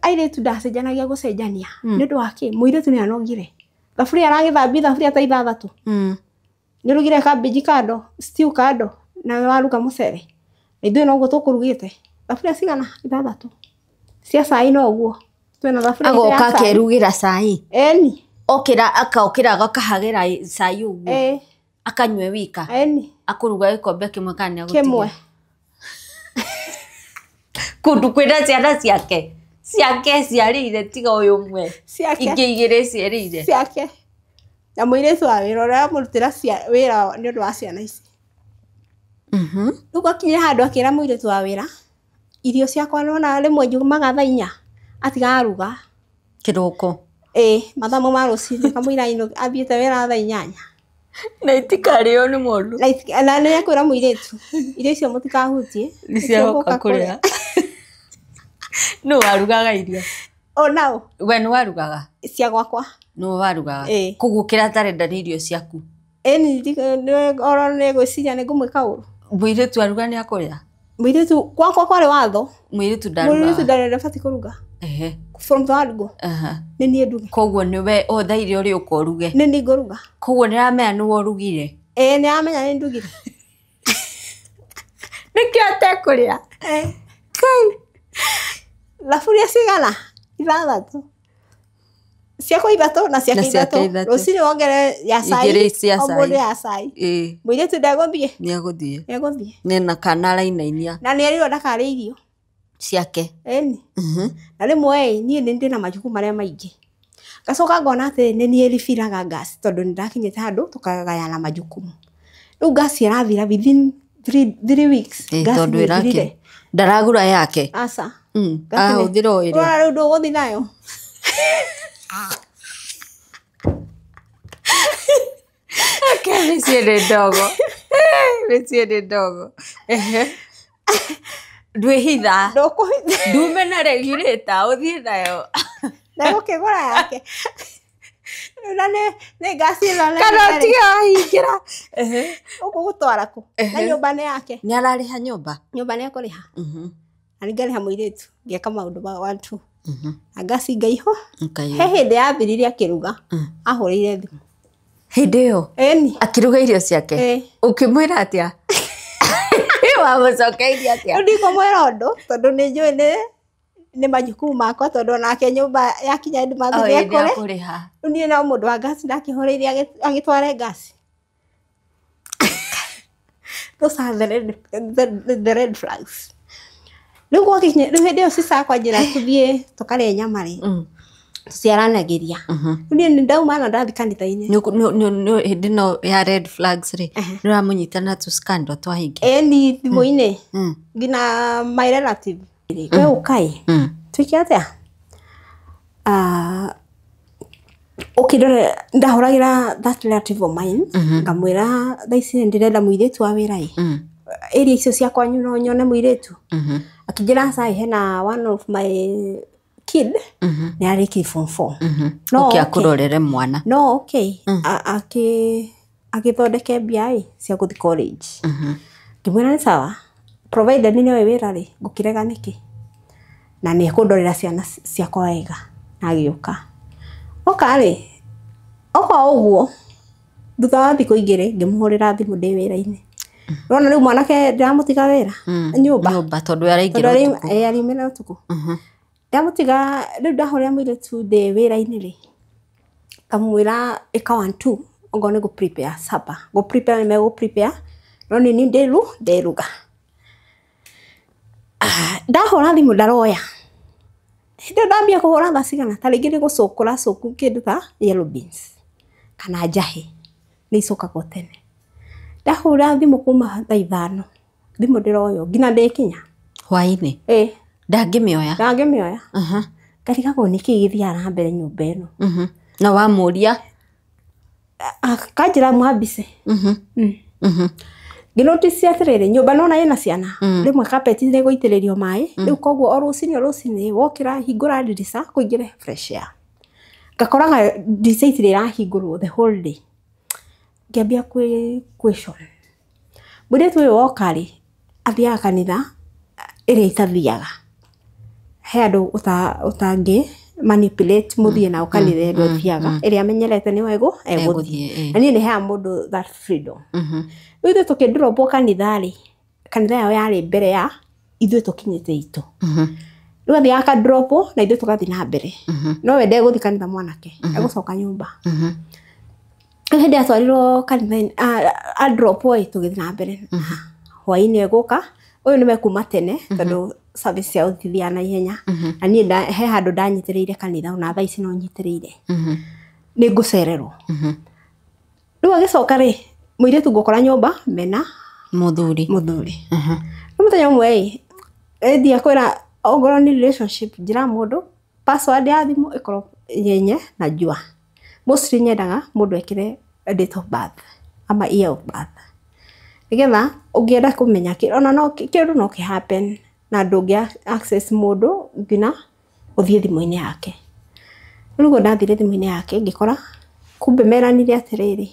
airĩtu ndacenjanagia gũcenjania. Nĩ ũndũ wa kĩ? Mũirĩtu nĩ anogire. Thaburia aragĩthambia thaburia ta ithathatũ. Nĩ ũrugire cabbage kando, stew kando, na waruga mũcere. Na ithuĩ noguo tũkũrugĩte. Thaburia cigana? Ithathatũ. Cia cai noguo. Twĩna thaburia igĩrĩ ya Agoka cai. akerugĩra cai. Ĩni. Okĩra akaokĩra agakahagĩra cai ũguo. Akanyue wika. Ĩni. Akũruga gĩkombe kĩmwe kana nĩ agũtigia? Kĩmwe. Kũndũ kwĩna ciana ciake. Ciake ciarĩire tiga ũyũ ũmwe. Ciake. Ingĩ igĩrĩ ciarĩire. Ciake. Na mũirĩtu wa wĩra ũrĩa aramũrutĩra wĩra nĩ ũndũ wa ciana ici. Rĩu gwakinyire handũ akĩra mũirĩtu wa wĩra, irio ciakwa nĩwona rĩmwe njumaga thaa inya, atigaga aruga. Kĩroko. Ĩĩ, mathaa mau ma rũcinĩ kamũira athiĩte wĩra thaa inyanya. Na itikarĩo nĩ mũndũ. Na nĩ ekwĩra mũirĩtu, irio icio mũtikahutie. Nĩ cia gũka kũrĩa. Nũ warugaga irio? O nao. We nĩ warugaga? Cia gwakwa. Nũ warugaga? Ĩĩ. Koguo kĩrĩa atarenda nĩ irio ciaku? Ĩni, oro nĩ ngwĩciria nĩ ngũmwĩka ũru. Mũirĩtu aruga nĩ akũrĩa? Mũirĩtu, gwakwa kwarĩ watho. Mũirĩtu ndarugaga. Mũirĩtu ndabatiĩ kũruga. From the word go. Nĩ niĩ nduge. Koguo nĩwe otha irio ũrĩ ũka ũruge. Nĩ niĩ ngũruga. Koguo nĩ aramenya nĩwe ũrugire. Ĩĩ, nĩ aramenya nĩ ndugire. Nĩkĩo atekũrĩa? Kai. Thaburia cigana? Ithathatũ. Ciakwa ithatũ na ciake ithatũ. Rũcinĩ wongere ya cai. Igĩrĩ cia cai. Ũmũthĩ ya cai. Mũirĩtu ndegũthiĩ. Nĩ egũthiĩ. Nĩ egũthiĩ. Nena kana arainainia. Na nĩ erirwo ndakarĩe irio. Ciake. Ĩni. Na rĩmwe ĩ, niĩ nĩ ndĩ na majukumu marĩa maingĩ. Ngacoka ngona atĩ nĩ niĩ ribiraga gas tondũ nĩ ndakinyĩte handũ tũkagayana majukumu. Rĩu gas ĩrathira within 3 weeks. Gas Tondũ ĩrakĩ. Ndaragũra yake. Aca. Ahũthĩra o ĩrĩa. Ũrona rĩu ndũgũthiĩ nayo. Mĩciĩ nĩ ndogo. Mĩciĩ nĩ ndogo. Ndwĩhitha. Ndũkũhitha. Ndume na regulator ũthiĩ nayo. Ndegũkĩgũra yake. Na nĩ ngasi ĩno. Kana ũtige wahingĩra. Ũgũgũtwara kũ? Na nyũmba nĩ yake. Nĩ ararĩha nyũmba? Nyũmba nĩ ekũrĩha. Na nĩngarĩha mũirĩtu ngeka maũndũ ma 1 2. Na ngasi ngaiho. He hĩndĩ yathirire akĩruga. Ahũrĩire thimũ. Hĩndĩ ĩyo? Ĩni. Akĩruga irio ciake? Ũkĩmwĩra atĩa? Wamũcokeirie atĩa? Rĩu ndikũmwĩra ũndũ tondũ nĩ njũĩ nĩ majukumu makwa tondũ onake nyũmba yakinya end month nĩ ekũrĩha. Rĩu niĩ no mũndũ wa ngasi ndakĩhũrĩire agĩtware ngasi. Those are the red flags. Rĩu gwakinya rĩu hĩndĩ ĩyo sister akwa anjĩra tũthiĩ tũkarĩe nyama rĩ, tũciaranagĩria. Rĩu niĩ nĩ ndauma na ndathiĩ kanitha-inĩ. Hĩndĩ ĩno ya red flags rĩ, nĩ ũramũnyita na tũ scandal twahingi? Ĩni thimũ-inĩ nginya my relative. We ũkai twĩke atĩa? Ũkĩndore ndahũragĩra that relative of mine ngamwĩra thaa ici nĩ ndĩrenda mũirĩtu wa wĩra ĩ. Area icio cia kwanyu no nyone mũirĩtu. Akĩnjĩra aca hena one of my kid nĩ arĩkirie form 4. No oke akũrorere mwana. No okay agĩthondeke mbia ĩ cia gũthiĩ college. Ngĩmwĩra nĩ sawa, provided nĩ oĩ wĩra rĩ, ngũkĩrega nĩkĩ, na nĩ ekũndorera ciana ciakwa wega. Na agĩũka oka rĩ, oka ũguo thutha wa thikũ igĩrĩ ngĩmũhũrĩra thimũ ndĩ wĩra-inĩ. Ũrona rĩu mwanake ndĩramũtiga wĩra nyũmba tondũ araingĩra ũtukũ. Araumĩra ũtukũ. Ndamũtiga rĩu ndahũrĩra mũirĩtu ndĩ wĩra-inĩ rĩ, ngamwĩra ĩka 1 2 ongorwo nĩ gũ prepare supper, gũ prepare nĩ megũ prepare, no nĩ niĩ nderuga. Ndahũra thimũ ndaroya. Hĩndĩ ĩyo ndambia kũhũra thaa cigana, ta rĩngĩ nĩ gũcũkũra cũku kĩndũ ta yellow beans kana njahĩ, nĩ icũkagwo tene. Ndahũra thimũ kuma thaa 5, thimũ ndĩroywo nginya ndĩkinya hwaĩ-inĩ. Ndangĩmĩoya. Ndangĩmĩoya. Ngarigagwo nĩkĩ gĩthiaga na mbere nyũmba ĩno. Na wamũria? Akanjĩra mwambice. Ngĩnotice atĩrĩrĩ, nyũmba nona ĩna ciana, rĩmwe carpet nĩ ĩgũitĩrĩrio maĩ, rĩu koguo o rũcinĩ wokĩra hingũra ndirica kũingĩre fresh air. Ngakoraga ndirica itirĩ ĩrahingũrwo the whole day. Ngĩambia question. Mũirĩtu ũyũ woka rĩ, athiaga kanitha ĩrĩa itathiaga. He andũ ũtangĩ manipulate mũthiĩ nao kanitha ĩrĩa ũthiaga, ĩrĩa amenyerete nĩyo egũthiĩ. Na niĩ nĩ heaga mũndũ that freedom. Rĩu ithuĩ tũkĩndropwo kanitha rĩ, kanitha yao yarĩ mbere ya ithuĩ tũkinyĩte itũ. Rĩu athiaga akandropwo na ithuĩ tũgathiĩ na mbere. No we ndegũthiĩ kanitha mwanake, egũcoka nyũmba. Rĩu hĩndĩ atwarirwo kanitha andropwo ĩ, tũgĩthiĩ na mbere. Hwaĩ-inĩ egũka, ũyũ nĩ mekuma tene tondũ service ciao itithiaga na ihenya. Na niĩ he handũ ndanyitĩrĩire kanitha ona thaa ici no nyitĩrĩire. Nĩ ngũcererwo. Rĩu agĩcoka rĩ, mũirĩtu ngũkora nyũmba mena mũthuri. Rĩu mũthenya ũmwe ĩ, ĩthiĩ kwĩra ongorwo nĩ relationship, njĩra mũndũ password ya thimũ ĩkorwo yenye na njua. Mostly nyendaga mũndũ ekĩre date of birth ama year of birth, nĩgetha ũngĩenda kũmenya ona no kĩndũ no kĩ happen na ndũngĩ access mũndũ nginya ũthiĩ thimũ-inĩ yake. Rĩu ũguo ndathire thimũ-inĩ yake ngĩkora kumbe meranire atĩrĩrĩ,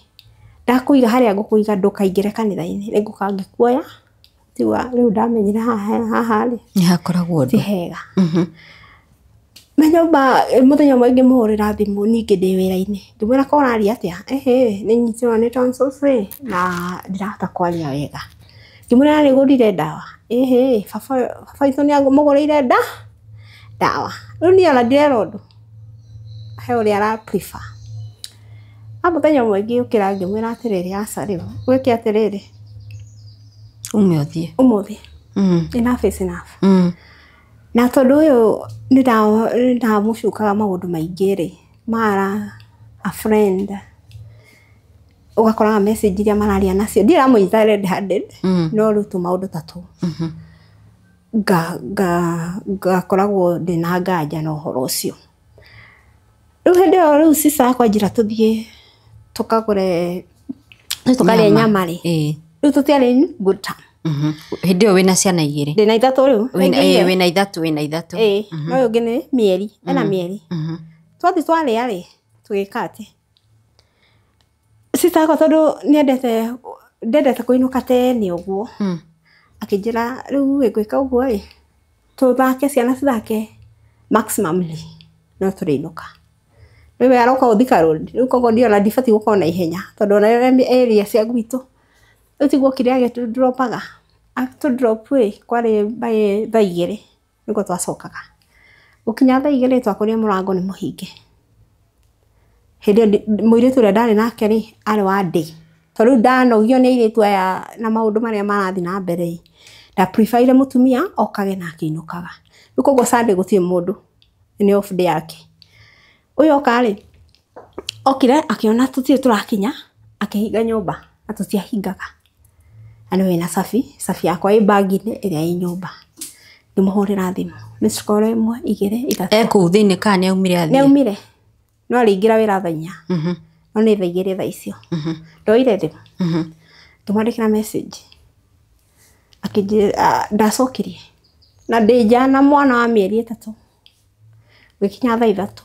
ndakũiga harĩa ngũkũiga ndũkaingĩre kanitha-inĩ, nĩ ngũka ngĩkuoya. Tiga rĩu ndamenyire haha rĩ nĩ hakoragwo ti hega. Na nyũmba mũthenya ũmwe ngĩmũhũrĩra thimũ ningĩ ndĩ wĩra-inĩ, ngĩmwĩra ko ũraria atĩa, ehe nĩ nyitĩrwo nĩ tonsils ĩ na ndirahota kwaria wega. Ngĩmwĩra nĩ ngũrire ndawa, ehe baba witũ nĩ amũgũrĩire ndawa. Rĩu niĩ ona ndirera ũndũ, he ũrĩa ara prefer. Mũthenya ũmwe ngĩũkĩra ngĩmwĩra atĩrĩrĩ, aca rĩu gwĩke atĩrĩrĩ, ume ũthiĩ. Ũmũthĩ. Enough is enough. Na tondũ ũyũ nĩ ndamũcukaga maũndũ maingĩ rĩ, mara a friend, ũgakoraga message iria mararia nacio ndiramũnyita red handed, no rĩu tũmaũndũ ta tũu ngakoragwo ndĩna nganja na ũhoro ũcio. Rĩu hĩndĩ ĩyo rĩu sister yakwa anjĩra tũthiĩ tũkagũre tũkarĩe nyama rĩ, rĩu tũtiarĩ in good time. Hĩndĩ ĩyo wĩna ciana igĩrĩ? Ndĩna ithatũ rĩu. Wĩna ithatũ, wĩna ithatũ. No ũyũ ũngĩ nĩ mĩeri, ena mĩeri. Twathiĩ twarĩa rĩ, tũgĩka atĩ sister yakwa tondũ nĩendete ndendete kũinũka tene ũguo, akĩnjĩra rĩu ngwĩka ũguo ĩ, tũthake ciana cithake maximumly no tũrĩinũka. Rĩu we aroka gũthika road, rĩu koguo ndiona ndibatiĩ gũkorwo na ihenya tondũ ona area cia gwitũ rĩu tiguo okire agĩtũndropaga, atũndrop ĩ kwarĩ by thaa igĩrĩ nĩguo twacokaga. Gũkinya thaa igĩrĩ twakorire mũrango nĩ mũhinge. Hĩndĩ ĩyo mũirĩtu ũrĩa ndarĩ nake rĩ, arĩ wa day, tondũ rĩu ndanogio nĩ airĩtu aya na maũndũ marĩa marathiĩ na mbere ĩ, nda prefer mũtumia okage na akĩinũkaga. Rĩu koguo Sunday gũtirĩ mũndũ, nĩ off day yake. Ũyũ oka rĩ, okire akĩona tũtirĩ tũrakinya, akĩhinga nyũmba na tũtiahingaga. Na nĩ wĩna cabi, cabi yakwa ĩ bag-inĩ ĩrĩa ĩ nyũmba. Ngĩmũhũrĩra thimũ, missed call 1, 2, 3. E kũu thĩinĩ kana nĩ aumire athiĩ? Nĩ aumire. No arĩingĩra wĩra thaa 4. No nĩ thaa 2 thaa icio. Ndoire thimũ. Ngĩmwandĩkĩra message. Akĩnjĩra ndacokirie. Na ndĩ nja na mwana wa mĩeri 3. Gũgĩkinya thaa ithatũ,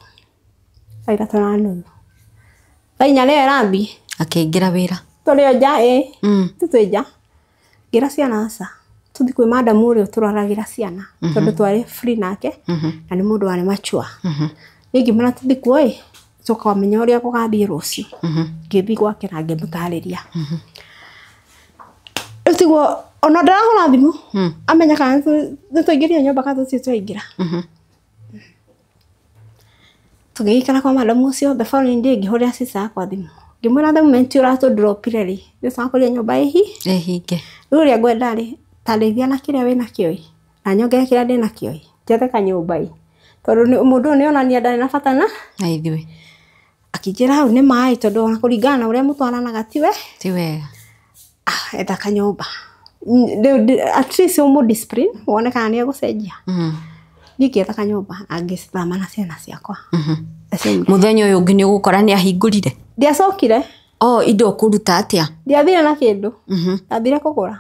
thaa ithatũ na nuthu, thaa inya nĩyo ĩrathiĩ. Akĩingĩra wĩra. Tũrĩ o nja ĩ. Twĩ nja. Ngĩra ciana aca, tũthiĩ kwĩ madamu ũrĩa ũtũroragĩra ciana, tondũ twarĩ free nake na nĩ mũndũ warĩ mature. Niĩ ngĩmwĩra tũthiĩ kuo ĩ, tũkamenya ũrĩa gũgathiĩ rũciũ. Ngĩthiĩ gwake na ngĩmũtarĩria. Rĩu tiguo ona ndarahũra thimũ amenya kana nĩ twaingĩrire nyũmba kana tũtirĩ twaingĩra. Tũgĩgĩikara kwa madamu ũcio the following day ngĩhũrĩra sister yakwa thimũ. Ngĩmwĩra the moment ũratũndropire rĩ, nĩ twakorire nyũmba ĩhi Ĩhinge. Rĩu ũrĩa ngwenda rĩ, ta ndeithia na kĩrĩa wĩnakĩo ĩ, na nyongerere kĩrĩa ndĩnakĩo ĩ, njethe kanyũmba ĩ, tondũ mũndũ ũyũ nĩonania ndarĩ na bata na Na ithuĩ. Akĩnjĩra hau nĩ maĩ, tondũ ona kũringana na ũrĩa mũtwaranaga tiwe Ti wega. Etha kanyũmba. Rĩu at least ũmũ discipline wone kana nĩ egũcenjia. Niĩ ngĩetha kanyũmba na ngĩthama na ciana ciakwa. Mũthenya ũyũ ũngĩ nĩ ũgũkora nĩ ahingũrire? Ndiacokire. O indo ũkũruta atĩa? Ndiathire na kĩndũ. Ndathire kũgũra.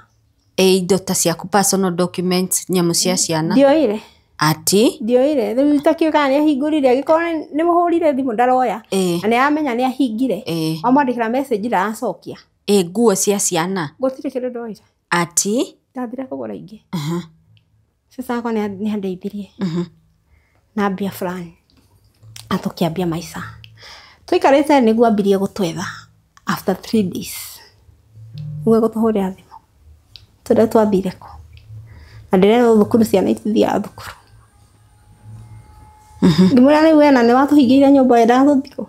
Ĩ indo ta ciaku, personal documents, nyamũ cia ciana. Ndioire. Ati? Ndioire. Rĩu itakĩũĩ kana nĩ ahingũrire, angĩkorwo nĩ mũhũrire thimũ ndaroya. Na nĩ aramenya nĩ ahingire. Wamwandĩkĩra message ndaracokia. Ĩ nguo cia ciana? Gũtirĩ kĩndũ ndoire. Ati? Ndathire kũgũra ingĩ. Sister yakwa nĩ andeithirie. Na mbia fulani. Na tũkĩambia maica. Tũikarĩte nĩguo ambirie gũtwetha after 3 days. Nĩguo gũtũhũrĩra thimũ. Tũrĩa twathire kũ. Na ndĩrerwo thukuru ciana itithiaga thukuru. Ngĩmwĩra rĩu we na nĩ watũhingĩire nyũmba wendaga tũthiĩ kũ?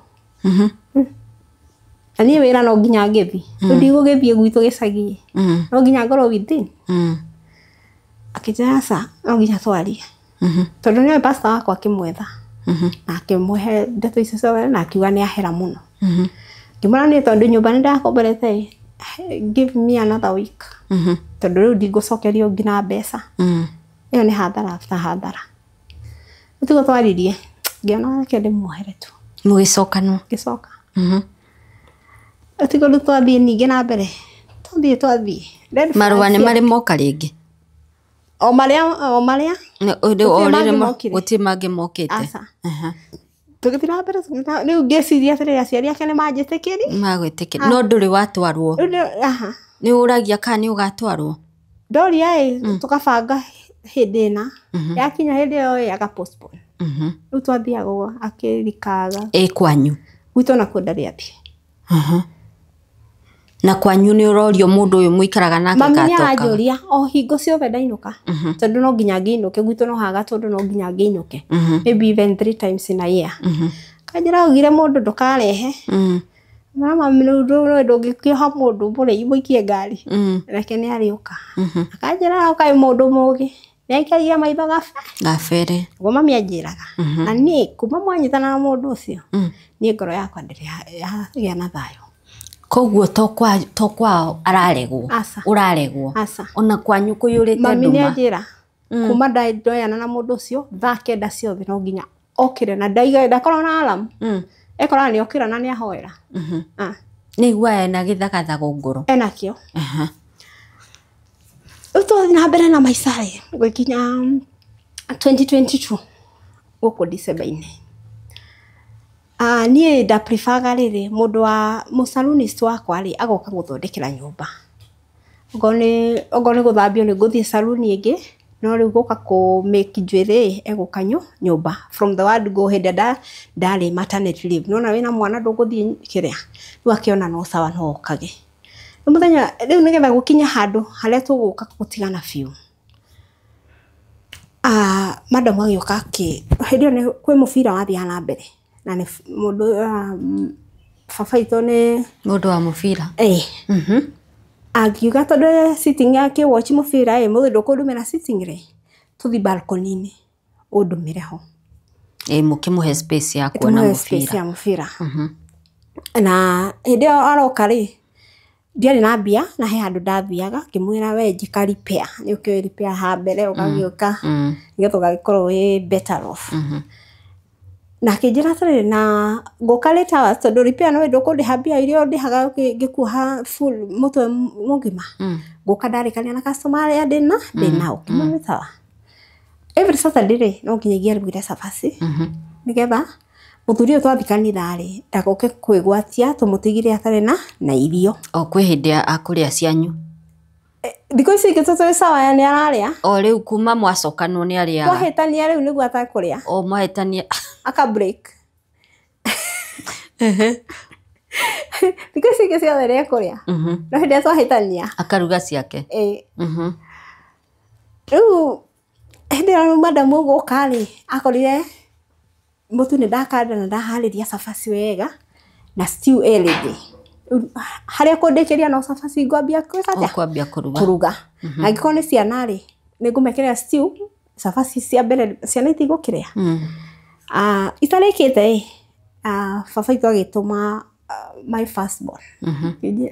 Na niĩ wĩra no nginya ngĩthiĩ. Rĩu ndigũgĩthiĩ gwitũ gĩcagi. No nginya ngorwo within. Akĩnjĩra aca, no nginya twarie. Tondũ nĩoĩ pastor wakwa akĩmwetha. Na akĩmũhe ndeto icio ciothe na akiuga nĩ ahera mũno. Ngĩmwĩra niĩ tondũ nyũmba nĩ ndakomborete, give me another week. Tondũ rĩu ndingũcokerio nginya mbeca. Ĩyo nĩ hathara after hathara. Rĩu tiguo twaririe, ngĩona reke ndĩmuohere tu. Mũgĩcokanwo? Ngĩcoka. Rĩu tiguo rĩu twathiĩ ningĩ na mbere. Twathiĩ. Marũa nĩ marĩ moka rĩngĩ? O marĩa, o marĩa. Gũtirĩ mangĩ mokire. Gũtirĩ mangĩ mokĩte. Aca. Tũgĩthiĩ na mbere, rĩu ngĩciria atĩrĩrĩ, aciari ake nĩ manjĩtĩkĩri? Magwĩtĩkĩri. No ndũrĩ watwarwo? Rĩu nĩ, aha. Nĩ ũragia kana nĩ ũgatwarwo? Ndoria ĩ, tũkabanga hĩndĩ ĩna. Yakinya hĩndĩ ĩyo ĩ, aga postpone. Rĩu twathiaga ũguo, akĩrikaga. Ĩ kwanyu? Gwitũ nakuo ndarĩ athiĩ. Na kwanyu nĩ ũrorio mũndũ ũyũ mũikaraga nake Mami nĩ gatokaga? aranjũria o hingo ciothe ndainũka. Tondũ no nginya ngĩinũke, gwitũ no haga tondũ no nginya ngĩinũke. Maybe even 3 times in a year. Kanjĩra augire mũndũ ndũkarehe. Mara mami rĩu ndũngĩkĩoha mũndũ mũrĩi mũikie ngari. Reke nĩ arĩũka. Akanjĩra oka wĩ mũndũ mũgĩ. Nĩ aikagia maitho gabere. Ũguo mami anjĩraga. Na niĩ kuma mwanyitana na mũndũ ũcio, niĩ ngoro yakwa ndĩrĩ yagĩa na thayũ. Koguo to kwao araregwo. Aca. Ũraregwo. Aca. Ona kwanyu kũiyũrĩte Mami nĩ nduma. anjĩra kuma ndoyana na mũndũ ũcio thaa kenda ciothe no nginya okĩre na ndakorwo na alarm. Ekoraga nĩ okĩra na nĩ ahoera. Nĩ aiguaga ena gĩthagathago ngoro. Enakĩo. Rĩu twathiĩ na mbere na maica rĩ, gũgĩkinya 2022 gũkũ December-inĩ. Niĩ nda prefer-ga rĩrĩ, mũndũ wa mũsalonist wakwa rĩ, agoka gũthondekera nyũmba. Okorwo nĩ gũthambio nĩ ngũthiĩ saluni ĩngĩ, no rĩu gũka kũ make njuĩrĩ egũka nyũmba. From the word go hĩndĩ ĩrĩa ndarĩ maternity leave. Nĩwona wĩna mwana ndũgũthiĩ kĩrĩa. Rĩu akĩona no sawa no okage. Rĩu mũthenya, rĩu nĩgetha gũkinye handũ harĩa tũgũka gũtigana biũ. Madam agĩũka hĩndĩ ĩyo nĩ kwĩ mũbira wathiaga na mbere. Na nĩ mũndũ, baba witũ nĩ Mũndũ wa mũbira. Angiuga tondũ sitting yake watch mũbira ĩ, mũthĩ ndũkũndũmĩra sitting rĩ, tũthiĩ balcony-inĩ ũndũmĩre ho. Ĩ, mũkĩmũhe space ya kuona Tũmũhe space mũbira. ya mũbira. Na hĩndĩ ĩyo aroka rĩ, ndiarĩ na mbia na he handũ ndathiaga ngĩmwĩra we njĩka repair, nĩ ũkĩũĩ repair ha mbere ũgagĩũka nĩgetha ũgagĩkorwo wĩ better off. Na akĩnjĩra atĩrĩrĩ, na ngũka late hours tondũ repair no ndũkũndĩha mbia iria ũndĩhaga ngĩkuoha full mũtwe mũgima. Ngũka ndarĩkania na customer arĩa ndĩnao. Ngĩmwĩra nĩ sawa. Every Saturday rĩ, no nginya ingĩarugire cabaci. Nĩgetha mũthuri ũyũ twathiĩ kanitha rĩ ndagoke kwĩgwatia tũmũtigire atarĩ na irio. O kwĩ hĩndĩ akũrĩa cianyu. Thikũ ici ingĩ tũtũrĩ sawa nĩ ararĩa. O rĩu kuma mwacokanwo nĩ arĩaga. Twahĩtania rĩu nĩguo atakũrĩa. O mwahĩtania. Aka break. Thikũ ici ingĩ ciothe nĩ ekũrĩa. No hĩndĩ ĩrĩa twahĩtania. Akaruga ciake. Rĩu hĩndĩ ĩrĩa madamu gũka rĩ akorire mũtu nĩ ndakanda na ndaharĩria cabaci wega na stew ĩ ready. Harĩa kũndĩkĩria no cabaci ngwambia kwambia kũruga. Na angĩkorwo nĩ ciana rĩ nĩ ngũmekĩrĩra stew cabaci cia mbere ciana itigũkĩrĩa. Itarĩkĩte ĩ baba itũ agĩtũma my first born.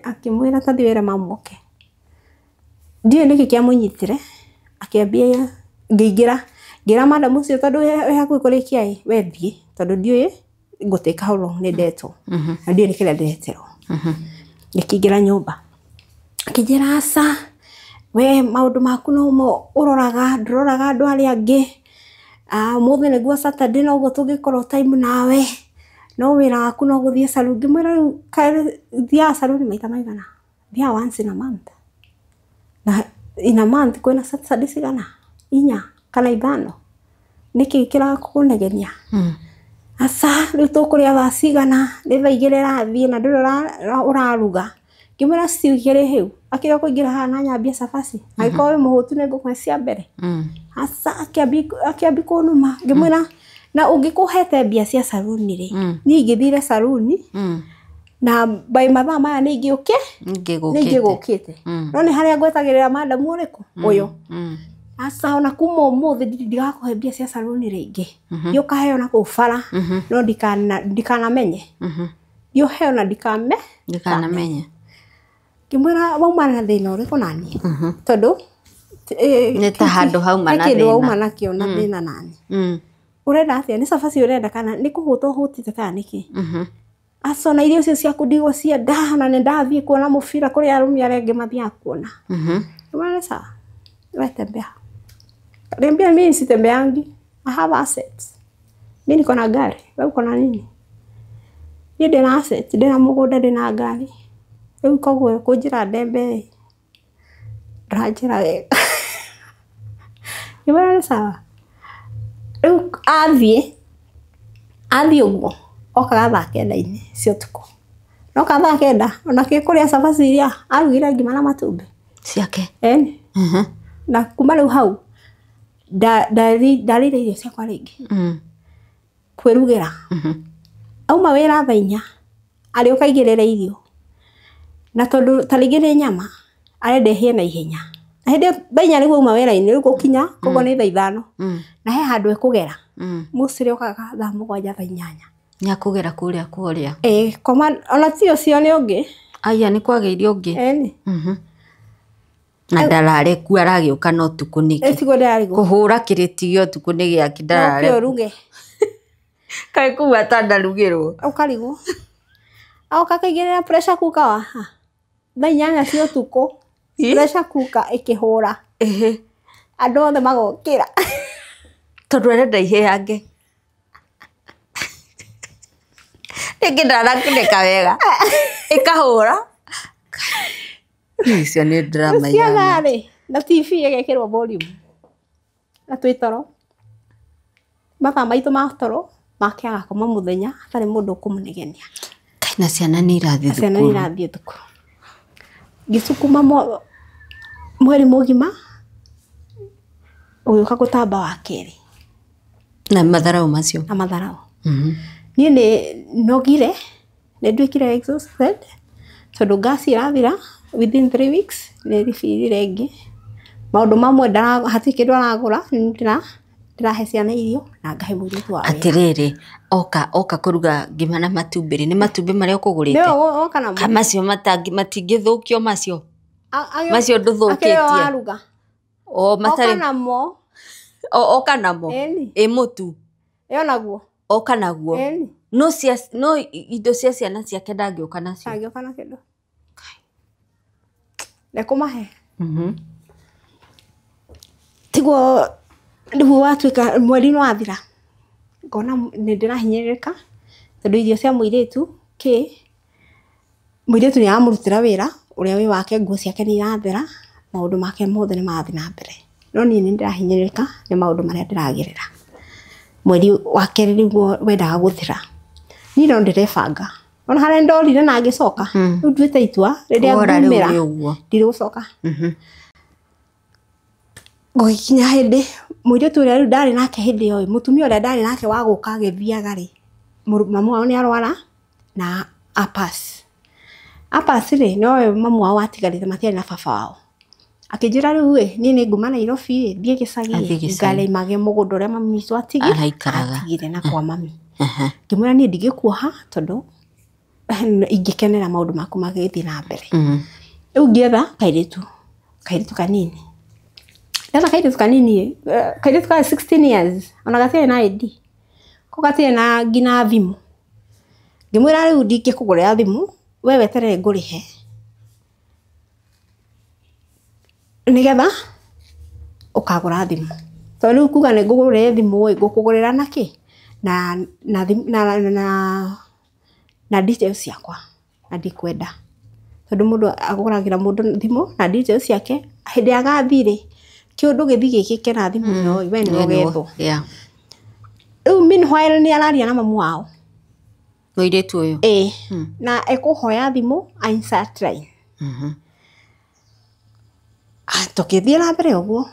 Akĩmwĩra ta thiĩ wĩre mamu oke. Ndiũĩ nĩkĩ kĩamũnyitire akĩambia ngĩingĩra ngĩra madamu ũcio tondũ wĩ hakuhĩ kũrĩkia ĩ we thiĩ tondũ ndiũĩ ngũtake how long nĩ ndetwo na ndiũĩ nĩ kĩrĩa ndĩreterwo. Ngĩkĩingĩra nyũmba akĩnjĩra aca we maũndũ maku no mo ũroraga ndũroraga andũ arĩa angĩ. Ũmũthĩ nĩguo Saturday noguo tũngĩkorwo time nawe no wĩra waku no gũthiĩ salon. Ngĩmwĩra rĩu thiaga salon maita maigana? Thiaga once in a month. Na in a month kwĩna Saturday cigana? 4 kana 5. Nĩkĩ kĩrakũnegenia? Aca rĩu tũkũrĩa thaa cigana? Nĩ thaa 2 ĩrathiĩ na ndũrĩ ũraruga. Ngĩmwĩra stew igĩrĩ hĩu. Akĩrĩa kũingĩra haha na nyambie cabaci. Angĩkorwo wĩ mũhũtu nĩ ngũkũhe cia mbere. Aca akĩambia kũnuma. Ngĩmwĩra na ũngĩkũhete mbia cia saluni rĩ niĩ ingĩthire saluni na by mathaa maya nĩ ingĩgũkĩte. No nĩ harĩa ngwetagĩrĩra madamu ũrĩkũ ũyũ. Aca ona kuma ũmũthĩ ndigakũhe mbia cia saluni rĩngĩ. Thiĩ ũkaheo na kũu bara no ndikanamenye. Thiĩ ũheo na ndikanamenye. Ngĩmwĩra wauma na thĩna ũrĩkũ naniĩ? Tondũ nĩ ta handũ hauma na thĩna. Kĩndũ wauma nakĩo na thĩna naniĩ. Ũrenda atĩa? Nĩ cabaci ũrenda kana nĩ kũhũta ũhũtĩte kana nĩkĩ? Aca ona irio icio ciaku ndigũcienda na nĩ ndathiĩ kuona mũbira kũrĩa arũme arĩa angĩ mathiaga kuona. Ngĩmwĩra nĩ sawa. We tembea. Niambia mimi sitembeangi. I have assets. Mimi niko na gari. Wewe uko na nini? Niĩ ndĩna assets, ndĩna mũgũnda, ndĩna ngari. Rĩu koguo kũnjĩra ndembe ndũranjĩra wega. Ngĩmwĩra nĩ sawa. Rĩu athiĩ ũguo okaga thaa 9 cia ũtukũ. No ka thaa 9 ona kũrĩa cabaci iria arugire ngima na matumbĩ ciake. Ĩni. Na kuma rĩu hau ndarĩire irio ciakwa rĩngĩ. Kwĩrugĩra. Auma wĩra thaa 4 arĩũka aigĩrĩre irio. Na tondũ ta rĩngĩ nĩ nyama arenda ĩhĩe na ihenya. Na hĩndĩ ĩyo thaa 4 nĩguo auma wĩra-inĩ rĩu gũkinya koguo nĩ thaa 5. Na he handũ ekũgera. Mũcere okaga thaa 7 thaa 8. Nĩ akũgera kũrĩa kũrĩa. Ĩĩ koma ona ti ũcio nĩ ũngĩ. Aya nĩ kwagĩire ũngĩ. Ĩni. Na ndarare ku aragĩũka no ũtukũ nĩkĩ? Tiguo ndĩrarigwo. Kũhũra kĩrĩti gĩa ũtukũ nĩ gĩake ndarare. No ũruge. Kaĩ kũu atanarugĩrwo. Ũkarigwo. Aoka akaigĩrĩra pressure cooker wa ha. Thaa 8 cia ũtukũ. Pressure cooker ĩkĩhũra. Andũ othe magokĩra. Tondũ arenda ihĩange. Rĩngĩ ndanakunĩka wega. Ĩkahũra. Icio nĩ drama Ciana rĩ na TV ĩgekĩrwo volume. Na twĩ toro. Mathaa maitũ ma toro make agakoma mũthenya hatarĩ mũndũ ũkũmũnegenia. Kaĩ na ciana nĩ irathiĩ thukuru. Ciana nĩ irathiĩ thukuru. Ngĩcukuma mweri mũgima ũgĩũka gũtamba wa kerĩ. Na matharau macio. Na matharau. Niĩ nĩ nogire nĩ nduĩkire exhausted tondũ ngasi ĩrathira within 3 weeks nĩ ribirire ĩngĩ. Maũndũ mamwe hatirĩ kĩndũ aragũra ndĩrahe ciana irio na ngahe mũirĩtu wa wĩra. Atĩrĩrĩ oka kũruga ngima na matumbĩ rĩ nĩ matumbĩ marĩa ũkũgũrĩte? Nĩwe oka namo. Ka macio matingĩthũkio macio? Macio ndũthũkĩtie? Akĩrĩ waruga. O matarĩ. Oka namo. Oka namo. Ĩ mũtu. Ĩ onaguo. Oka naguo. Ĩni. No no indo cia ciana ciake ndangĩũka nacio. Ndangĩũka na kĩndũ. Ndekũmahe. Tiguo nĩguo watuĩka mweri nĩ wathira. Ngona nĩ ndĩrahinyĩrĩrĩka tondũ irio cia mũirĩtu kĩ mũirĩtu nĩ aramũrutĩra wĩra ũrĩa wĩ wake, nguo ciake nĩ irathera, maũndũ make mothe nĩ marathiĩ na mbere, no niĩ nĩ ndĩrahinyĩrĩrĩka nĩ maũndũ marĩa ndĩragerera. Mweri wa kerĩ nĩguo wendaga gũthira, niĩ no ndĩrebanga ona harĩa ndorire na ngĩcoka, rĩu nduĩte itua rĩrĩa ngumĩra ndirĩgũcoka. Gũgĩkinya hĩndĩ mũirĩtu ũrĩa rĩu ndarĩ nake hĩndĩ ĩyo, mũtumia ũrĩa ndarĩ nake wa gũka agĩthiaga rĩ, mamu wao nĩ arwara na apass. Apass rĩ, nowe mamu wao atigarĩte, matiarĩ na baba wao. Akĩnjĩra rĩu ĩ, niĩ nĩ nguma Nairobi ĩ, thiĩ gĩcagi ngarĩmage mũgũnda ũrĩa mami witũ atigire na kwa mami. Ngĩmwĩra niĩ ndingĩkuoha tondũ ingĩkenera maũndũ maku magĩthiĩ na mbere. Rĩu ngĩetha kairĩtu kanini. Ndetha kairĩtu kanini, kairĩtu ka 16 years, ona gatiarĩ na ID, ko gatiarĩ na nginya thimũ. Ngĩmwĩra rĩu ndingĩkũgũrĩra thimũ, we weterere ngũrĩhe nĩgetha ũkagũra thimũ. Tondũ rĩu kuga nĩ ngũgũrĩre thimũ ĩ, ngũkũgũrĩra nakĩ? Na details ciakwa, na ndikwenda. Tondũ mũndũ agũragĩra mũndũ thimũ na details ciake, hĩndĩ ya gathi rĩ, kĩũndũ gĩthiĩ gĩkĩke na thimũ ĩyo, we nĩwe ũgethwo. Rĩu meanwhile nĩ araria na mamu wao. Mũirĩtu ũyũ? Ĩĩ. Na ekũhoya thimũ a insert line. Tũkĩthiĩ na mbere ũguo,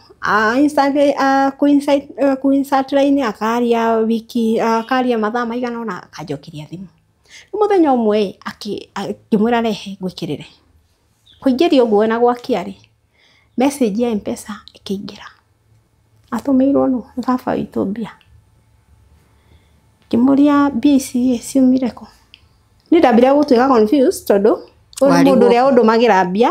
kũ insert line akaria wiki, akaria mathaa maigana ũna, akanjokeria thimũ. Rĩu mũthenya ũmwe akĩmwĩra rehe ngwĩkĩrĩre. Kũingĩria ũguo na gwakia rĩ, message ya M-Pesa ĩkĩingĩra. Atũmĩirwo nũ? Nĩ baba witũ mbia. Ngĩmũria mbia ici ĩ ciumire kũ? Niĩ ndambire gũtuĩka confused tondũ ũyũ nĩ mũndũ ũrĩa ũndũmagĩra mbia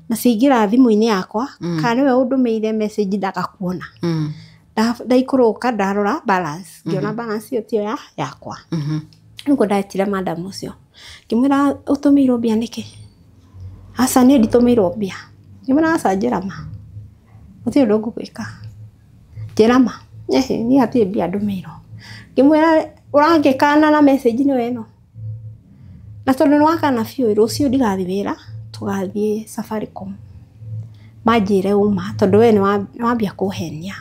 na ciaingĩra thimũ-inĩ yakwa, kana nĩwe ũndũmĩire message ndagakuona. Ndaikũrũka ndarora balance, ngĩona balance ĩyo tiyo yakwa. Nĩguo ndetire madam ũcio, ngĩmwĩra ũtũmĩirwo mbia nĩkĩ? Aca niĩ nditũmĩirwo mbia. Ngĩmwĩra aca njĩra ma, gũtirĩ ũndũ ngũgwĩka. Njĩra ma, ehe niĩ hatirĩ mbia ndũmĩirwo. Ngĩmwĩra ũrangĩkana na message nĩwe ĩno? Na tondũ nĩ wakana biũ rũciũ ndigathiĩ wĩra, tũgathiĩ Safaricom manjĩre ũma tondũ we nĩ wambia kũhenia.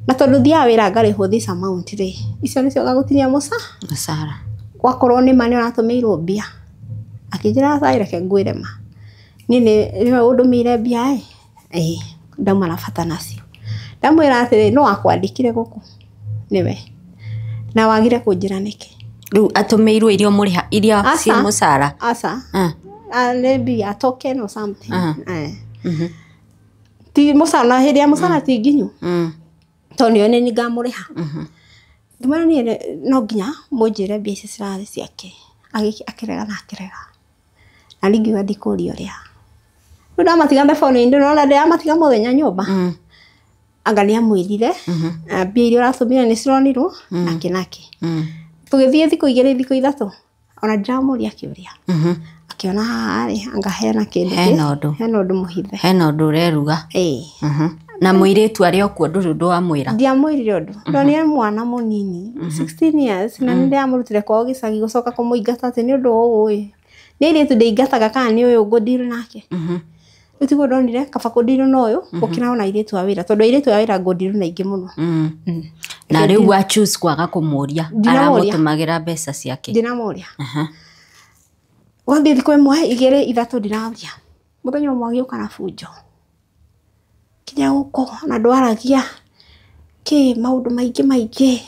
Na tondũ thiaga wĩra ngarĩhwo this amount rĩ, icio nĩcio ngagũtinia mũcara. Gwakorwo nĩ ma nĩ ũratũmĩirwo mbia. Akĩnjĩra aca reke ngwĩre ma, niĩ nĩwe ũndũmĩire mbia ĩ, ĩĩ ndauma na bata nacio. Ndamwĩra atĩrĩ, no akwandĩkire gũkũ? Nĩwe. Na wagire kũnjĩra nĩkĩ? Rĩu atũmĩirwo iria mũrĩha, iria ciĩ mũcara? Aca. Nĩ mbia token or something. Ti mũcara, na hĩndĩ ya mũcara ti nginyu. Tondũ nĩo nĩ ngamũrĩha. Ngĩmwĩra niĩ no nginya mũnjĩre mbia ici cirarĩ ciake. Akĩrega na akĩrega. Na niĩ ngiuga ndikũria ũrĩa. Rĩu ndamatiga the following day, nĩwona ndĩramatiga mũthenya nyũmba. Anga nĩ amwĩrire, mbia iria ũratũmire nĩ cironirwo, nake nake. Tũgĩthiĩ thikũ igĩrĩ thikũ ithatũ, ona ndiramũria kĩũria. Akĩona haha rĩ, anga hena kĩndũ. Hena ũndũ mũhithe. Hena ũndũ ũreruga. Ĩĩ. Na mũirĩtu arĩ o kuo ndũrĩ ũndũ wamwĩra? Ndiamwĩrire ũndũ. Ndonire mwana mũnini, 16 years, na nĩ ndĩramũrutire kwao gĩcagi gũcoka kũmũingata atĩ nĩ ũndũ ũũ ĩ. Nĩ airĩtu ndĩingataga kana nĩ ũyũ ngũndirũ nake. Rĩu tiguo ndonire kaba kũndirũ na ũyũ gũkĩra ona airĩtu a wĩra, tondũ airĩtu a wĩra ngũndirũ na aingĩ mũno. Na rĩu wa choose kwaga kũmũria, aramũtũmagĩra mbeca ciake. Ndinamũria. Gwathiĩ thikũ ĩmwe igĩrĩ ithatũ ndiraria. Mũthenya ũmwe agĩũka na bunjo. Kinya gũkũ na ndwaragia kĩ maũndũ maingĩ maingĩ.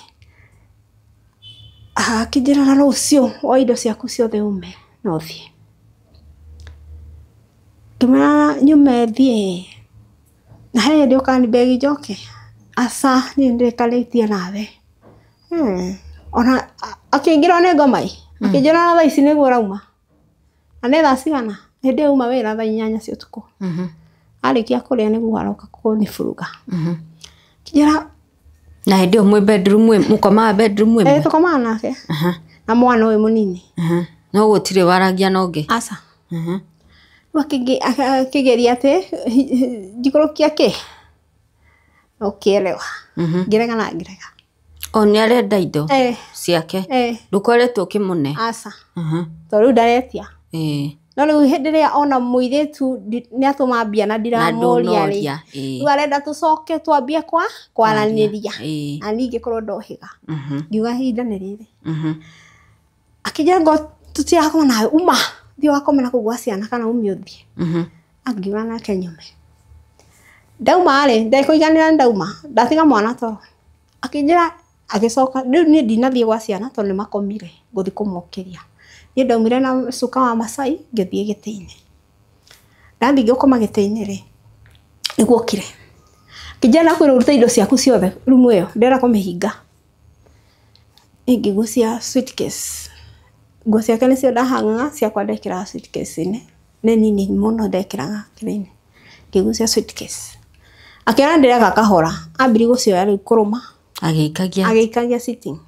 Akĩnjĩra na rũciũ woe indo ciaku ciothe ume na ũthiĩ. Ngĩmwĩra nyume thiĩ, na he hĩndĩ ũkani beg njoke. Aca niĩ nĩndĩkanĩtie nawe. Ona akĩingĩrwo nĩ ngoma ĩ, akĩnjĩra na thaa ici nĩguo ũrauma. Na nĩ thaa cigana? Hĩndĩ ĩyo auma wĩra thaa 8 cia ũtukũ. Arĩkia kũrĩa nĩguo aroka kũniburuga. Akĩnjĩra Na hĩndĩ ĩyo mwĩ bedroom mũkomaga bedroom ĩmwe? Ĩĩ tũkomaga nake. Na mwana ũyũ mũnini. No gũtirĩ waragia na ũngĩ? Aca. Rĩu akĩgeria atĩ njikũrũkia kĩ? Ũkĩelewa. Ngĩrega na ngĩrega. O nĩ arenda indo ciake. Ndũkoretwo ũkĩmũne. Aca. Tondũ rĩu ndaretia. No rĩu hĩndĩ ĩrĩa ona mũirĩtu nĩ atũma mbia na ndiramũria rĩ, rĩu arenda tũcoke twambie kwaranĩria. Na niĩ ngĩkorwo ndohĩga. Ngiuga ihinda nĩ rĩrĩ. Akĩnjĩra ngo tũtirakoma nawe, uma thiĩ ũgakome na kũu gwa ciana kana ume ũthiĩ. Angiuga nake nyume. Ndauma rĩ, ndekũiganĩra ndauma, ndatiga mwana toro. Akĩnjĩra agĩcoka, rĩu niĩ ndinathiĩ gwa ciana tondũ nĩ makomire, ngũthiĩ kũmokĩria. Niĩ ndaumire na cuka wa Masai ngĩthiĩ gĩtĩ-inĩ. Ndathiĩ ngĩkoma gĩtĩ-inĩ rĩ, nĩguo okire. Akĩnjĩra ndakwĩra ũrute indo ciaku ciothe rumu ĩyo, ndĩrenda kũmĩhinga. Niĩ ngĩgucia suitcase. Nguo ciake nĩcio ndahang'aga, ciakwa ndekĩraga suitcase-inĩ. Nĩ nini mũno ndekĩraga kĩrĩa-inĩ. Ngĩgucia suitcase. Akĩona ndĩreka kahora, ambirie gũcioya rĩu kũrũma. Agĩikagia sitting.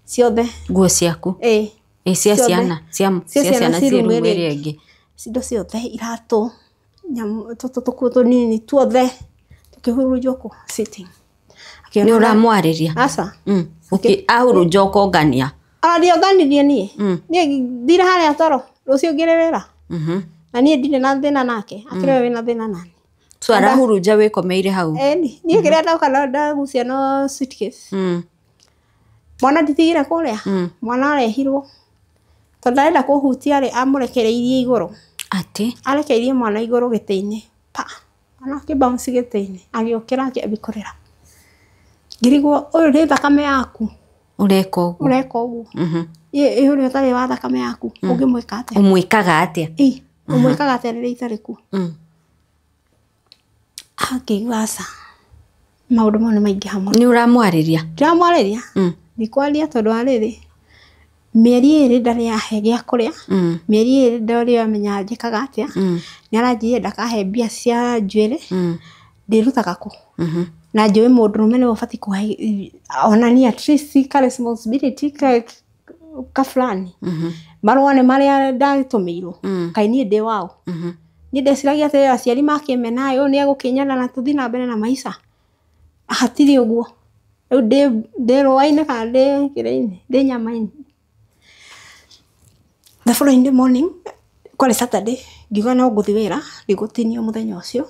Ciothe. Nguo ciaku? Cia ciana, cia ciana ciĩ rumu ĩrĩa ĩngĩ. Indo ciothe, iratũ, nyamũ, tũkuo tũnini tuothe, tũkĩhurunjwo kũ sitting. Nĩ ũramwarĩria? Aca. Ahurunja ũkongania? Ona ndionganirie niĩ. Niĩ thire harĩa toro, rũciũ ngĩrĩ wĩra. Na niĩ ndirĩ na thĩna nake, akĩrĩ we wĩna thĩna nani. So arahurunja wĩkomeire hau? Ĩni, niĩ kĩrĩa ndoka ndagucia no suitcase. Mwana nditigire kũrĩa, mwana arehirwo. Tondũ ndarenda kũhutia rĩ, amũrekereirie igũrũ. Atĩ? Arekeirie mwana igũrũ gĩtĩ-inĩ. Pa! Mwana akĩ bounce gĩtĩ-inĩ, agĩũkĩra akĩambia kũrĩra. Ngĩrigwo ũyũ nĩ thakame yaku. Ũreka ũguo. Ũreka ũguo. Ĩ ũrĩa ũtarĩ wa thakame yaku, ũngĩmwĩka atĩa? Ũmwĩkaga atĩa? Ĩ, ũmwĩkaga atĩa rĩrĩa itarĩ kuo? Ngĩigua aca. Maũndũ mau nĩ maingĩha mũno. Nĩ ũramwarĩria? Ndiramwarĩria. Ndikwaria tondũ wa rĩrĩ, mĩeri ĩrĩ ndarĩ yahe gĩa kũrĩa, mĩeri ĩrĩ ndarĩ amenya njĩkaga atĩa, nĩ aranjĩrire ndakahe mbia cia njuĩrĩ, ndĩrutaga kũ? Na njũĩ mũndũrũme nĩwe ũbatiĩ kũhe onanie at least ka responsibility ka fulani. Marũa nĩ marĩa ndatũmĩirwo, kaĩ niĩ ndĩ waũ? Niĩ ndeciragia atĩ aciari makĩmena ũyũ nĩ egũkĩnyenda na tũthiĩ na mbere na maica. Hatirĩ ũguo. Rĩu ndĩ rũa-inĩ kana ndĩ kĩrĩa-inĩ, ndĩ nyama-inĩ. The following morning, kwarĩ Saturday, ngiuga no ngũthiĩ wĩra, ndigũtinio mũthenya ũcio.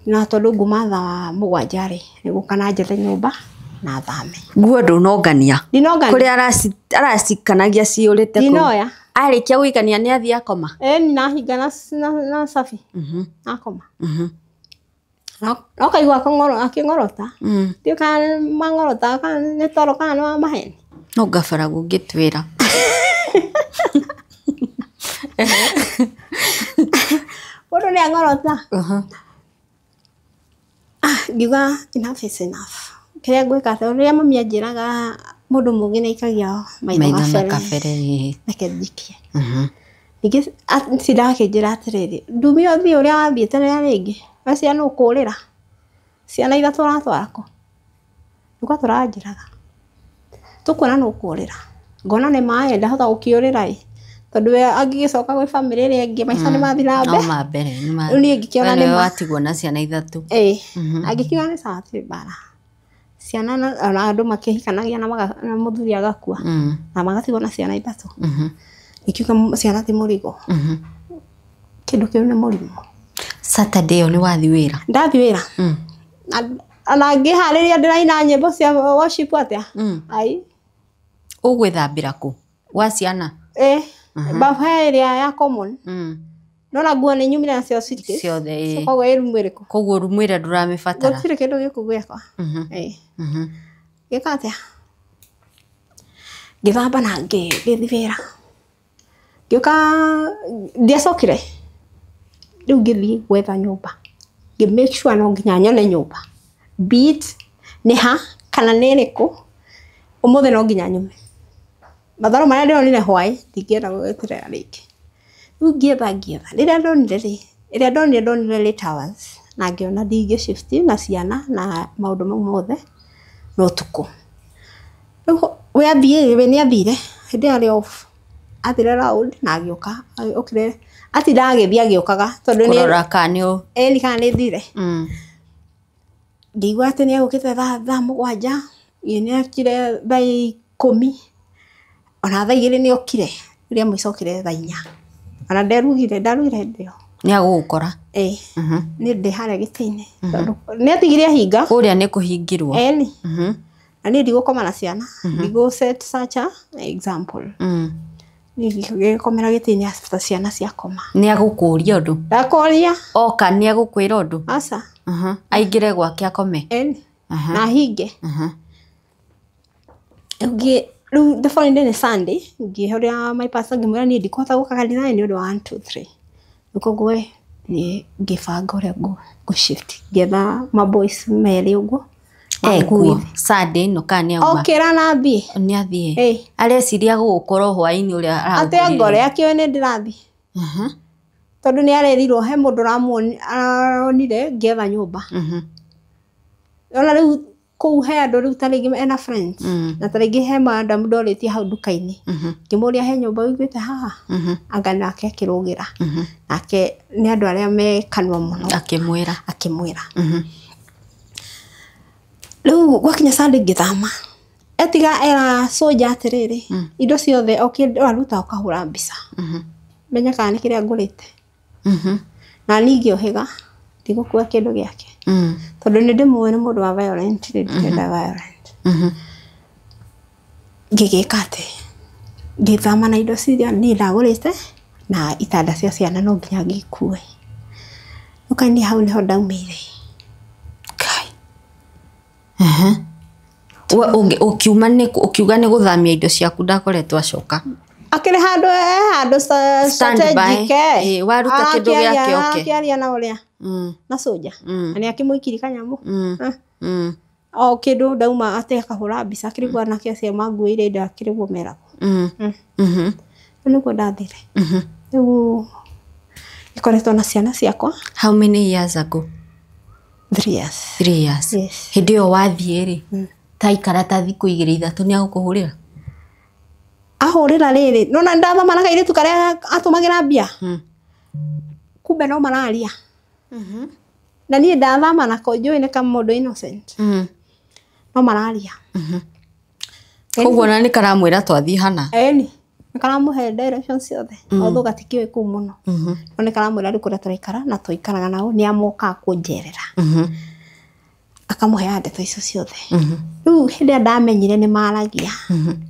Na tondũ nguma thaa mũgwanja rĩ, nĩgũka na njethe nyũmba na thame. Nguo ndũnongania? Ndinongania. Kũrĩa aracikanagia ciũrĩte kũu. Ndinoya. Arĩkia gũikania nĩ athiĩ akoma? Ĩni, nahinga na cabi. Nakoma. No kaigua akĩng'orota. Ndiũĩ kana nĩ mang'orota, kana nĩ toro, kana nĩ wa maheni. No ngabara gũngĩtwĩra. Mũndũ nĩ ang'orota. Ngiuga enough is enough. Kĩrĩa ngwĩka tondũ rĩrĩa mami anjĩraga mũndũ mũũgĩ nĩ aikagia maitho na kabere. Reke njikie. Ningĩ atindaga akĩnjĩra atĩrĩrĩ, ndumia ũthiĩ ũrĩa wathiĩte rĩrĩa rĩngĩ, we ciana ũkũrĩra. Ciana ithatũ ũratwara kũ? Nĩguo tũranjĩraga. Tũkuona nĩ ũkũrĩra. Ngona nĩ maĩ ndahota gũkĩũrĩra ĩ. Tondũ we angĩgĩcoka gwĩ bamĩrĩ ĩrĩa ĩngĩ maica nĩ mathiĩ na mbere. No ma mbere, nĩ ma. Rĩu niĩ ngĩkĩona nĩ We ma. watigwo na ciana ithatũ. Ĩĩ. Angĩkiuga nĩ sawa hatirĩ mbara. Ciana ona andũ makĩhikanagia na mũthuri agakua. Na magatigwo na ciana ithatũ. Ngiuga ciana ti mũrigo. Kĩndũ kĩu nĩ mũrimũ. Saturday ĩyo nĩ wathiĩ wĩra? Ndathiĩ wĩra. Ona ngĩharĩria ndĩraina nyĩmbo cia worship atĩa? Ai. Ũgwĩthambĩra kũ? Gwa ciana? Ĩĩ. Bafu ĩrĩa ya common. Nona nguo nĩ nyumire nacio suitcase. Ciothe, ĩĩ. Koguo ĩ rumu ĩrĩkũ? Koguo rumu ĩrĩa ndũramĩbatara. Gũtirĩ kĩndũ gĩkũ gwĩkwa. Ĩĩ. Ngĩka atĩa? Ngĩthamba na ngĩthiĩ wĩra. Ngĩũka ndiacokire. Rĩu ngĩthiĩ gwetha nyũmba. Ngĩ make sure no nginya nyone nyũmba. Be it nĩ ha kana nĩ ĩrĩkũ, ũmũthĩ no nginya nyume. Matharũ marĩa ndĩronire hwaĩ, ndingĩenda gweterera rĩngĩ. Rĩu ngĩetha ngĩetha. Rĩrĩa ndonire rĩ, ĩrĩa ndonire ndonire late hours na ngĩona ndingĩ shift na ciana na maũndũ mau mothe no ũtukũ. Rĩu we athiĩ we nĩ athire hĩndĩ ĩyo arĩ off. Athire round na agĩũka, okire atindaga agĩthiĩ agĩũkaga tondũ nĩ Kũrora kana nĩ ĩni kana nĩ thire. Ngĩigua atĩ nĩ egũkĩte thaa 7:00 Nĩ akire thaa 10 ona thaa 2 nĩ okire rĩrĩa mũico okire thaa 4 ona nderugire ndarugire hĩndĩ ĩyo. Nĩ agũgũkora? Ĩĩ. Niĩ ndĩ harĩa gĩtĩ-inĩ tondũ nĩ atigire ahinga. Kũrĩa nĩ kũhingirwo. Ĩni. Na niĩ ndigũkoma na ciana, ndigũ set such a example. Niĩ ngĩkomera gĩtĩ-inĩ after ciana ciakoma. Nĩ agũkũria ũndũ? Ndakũria. Oka nĩ agũkwĩra ũndũ? Aca. Aingĩre gwake akome? Ĩni. Na ahinge. Rĩu the following day nĩ Sunday, ngĩhũrĩra my pastor ngĩmwĩra niĩ ndikũhota gũka kanitha nĩ ũndũ wa 1 2 3. Koguo niĩ ngĩbanga ũrĩa ngũ shift ngĩetha ma boys merĩ ũguo. Ekuo Sunday ĩno kana nĩ auma? Okĩra na athiĩ. Nĩ athiĩ. Areciria gũgũkorwo hwaĩ-inĩ ũrĩa aragũkorire. Atĩ ngore akĩoe nĩ ndĩrathiĩ. Tondũ nĩ arerirwo he mũndũ aronire ngĩetha nyũmba. Ona rĩu kũu he andũ rĩu ta rĩngĩ ena friends na ta rĩngĩ he madam ndorĩtie hau nduka-inĩ. Ngĩmũria he nyũmba ũiguĩte haha? Anga nake akĩrũgĩra. Nake nĩ andũ arĩa me kanua mũno. Akĩmwĩra. Akĩmwĩra. Rĩu gwakinya Sunday ngĩthama. Etiga era soja atĩrĩrĩ, indo ciothe o kĩndũ waruta ũkahũra mbica. Menya kana nĩ kĩrĩa ngũrĩte. Na niĩ ngĩũhĩga ndigũkua kĩndũ gĩake. Tondũ nĩ ndĩmũĩ nĩ mũndũ wa violent, nĩ ndĩrenda violent. Ngĩgĩka atĩ ngĩthama na indo ciria niĩ ndagũrĩte na itanda cia ciana no nginya ngĩkue. Rĩu niĩ hau nĩho ndaumĩire. Kai. Ũkiuma nĩ ũkiuga nĩ gũthamia indo ciaku ndakoretwo acoka. Akĩrĩ handũ handũ strategic. Waruta kĩndũ gĩake oke. Akĩaria na ũrĩa. Na soja. Na nĩ akĩmũikirie kanyamũ. O kĩndũ ndauma atĩ akahũra mbica akĩrigwo anake acio manguĩire indo akĩrigwo meragwo. Rĩu nĩguo ndathire. Rĩu ikoretwo na ciana ciakwa. How many years ago? 3 years. 3 years. Yes. Hĩndĩ ĩyo wathiĩ rĩ, ta ikara ta thikũ 2 3 nĩ agũkũhũrĩra? Ahũrĩra rĩrĩ, nona ndathama na kairĩtu karĩa atũmagĩra mbia. Kumbe no mararia. Na niĩ ndathama nako njũĩ nĩ ka mũndũ innocent. No mararia. Koguo na nĩ karamwĩra twathiĩ hana? Ĩni. Nĩ karamũhe directions ciothe. Although gatikĩũĩ kũu mũno. No nĩ karamwĩra rĩu kũrĩa tũraikara na tũikaraga nao nĩ amokaga kũnjerera. Akamũheaga ndeto icio ciothe. Rĩu hĩndĩ ĩrĩa ndamenyire nĩ maragia,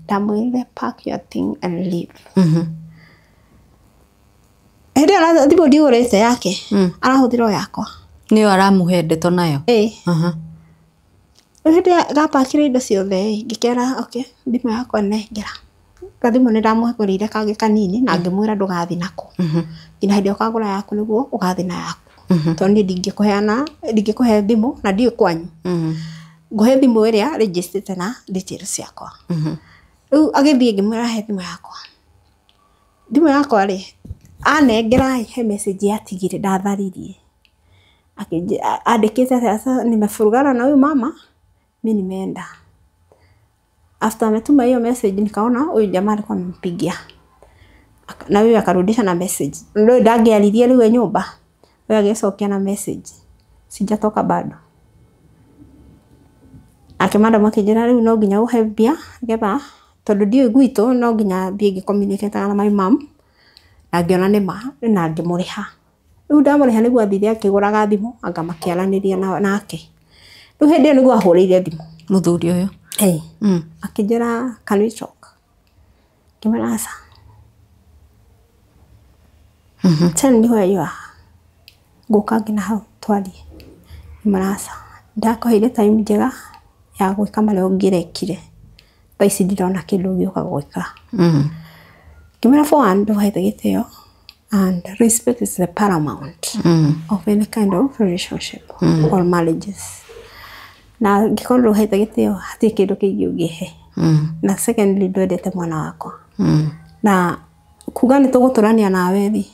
ndamwĩrire pack your thing and leave. Hĩndĩ ĩyo thimũ ndigũrĩte yake, arahũthĩra o yakwa. Nĩyo aramũhe ndeto nayo? Ĩĩ. Rĩu hĩndĩ ĩrĩa gapakire indo ciothe, ngĩkera okay, thimũ yakwa nengera. Gathimũ nĩ ndamũgũrĩire kangĩ kanini na ngĩmwĩra ndũgathiĩ nako. Nginya hĩndĩ ĩrĩa ũkagũra yaku nĩguo ũgathiĩ na yaku. Tondũ niĩ ndingĩkũheana, ndingĩkũhe thimũ na ndiũĩ kwanyu. Ngũhe thimũ ĩrĩa registered na details ciakwa. Rĩu agĩthiĩ ngĩmwĩra he thimũ yakwa. Thimũ yakwa rĩ, anengera he message yatigire ndatharirie. Andĩkĩte atĩ sasa nimefurugana na huyu mama, mi nimeenda. After ametuma hiyo message nikaona huyu jamaa alikuwa amempigia. Na huyu akarudisha na message. Ndio ndangĩaririe rĩu e nyũmba. Huyu agĩcokia na message. Sijatoka bado. Ake madam akĩnjĩra rĩu no nginya ũhe mbia nĩgetha tondũ ndiũĩ gwitũ no nginya thiĩ ngĩ-communicate na my mom. Na ngĩona nĩ ma na ngĩmũrĩha. Rĩu ndamũrĩha nĩguo athire akĩgũraga thimũ anga makĩaranĩria nake. Rĩu hĩndĩ ĩyo nĩguo ahũrĩire thimũ. Mũthuri ũyũ? Ĩĩ. Akĩnjĩra can we talk? Ngĩmwĩra aca. Tell me where you are. Ngũka nginya hau twarie. Ngĩmwĩra aca. Ndakũheire time njega ya gwĩka marĩa ũngĩrekire. Thaa ici ndirona kĩndũ ũngĩũka gwĩka. Ngĩmwĩra for one ndũhete gĩtĩo and respect is the paramount of any kind of relationship or marriages. Na ngĩkorwo ndũhete gĩtĩo hatirĩ kĩndũ kĩngĩ ũngĩhe. Na secondly ndwendete mwana wakwa. Na kuga nĩ tũgũtũrania nawe rĩ,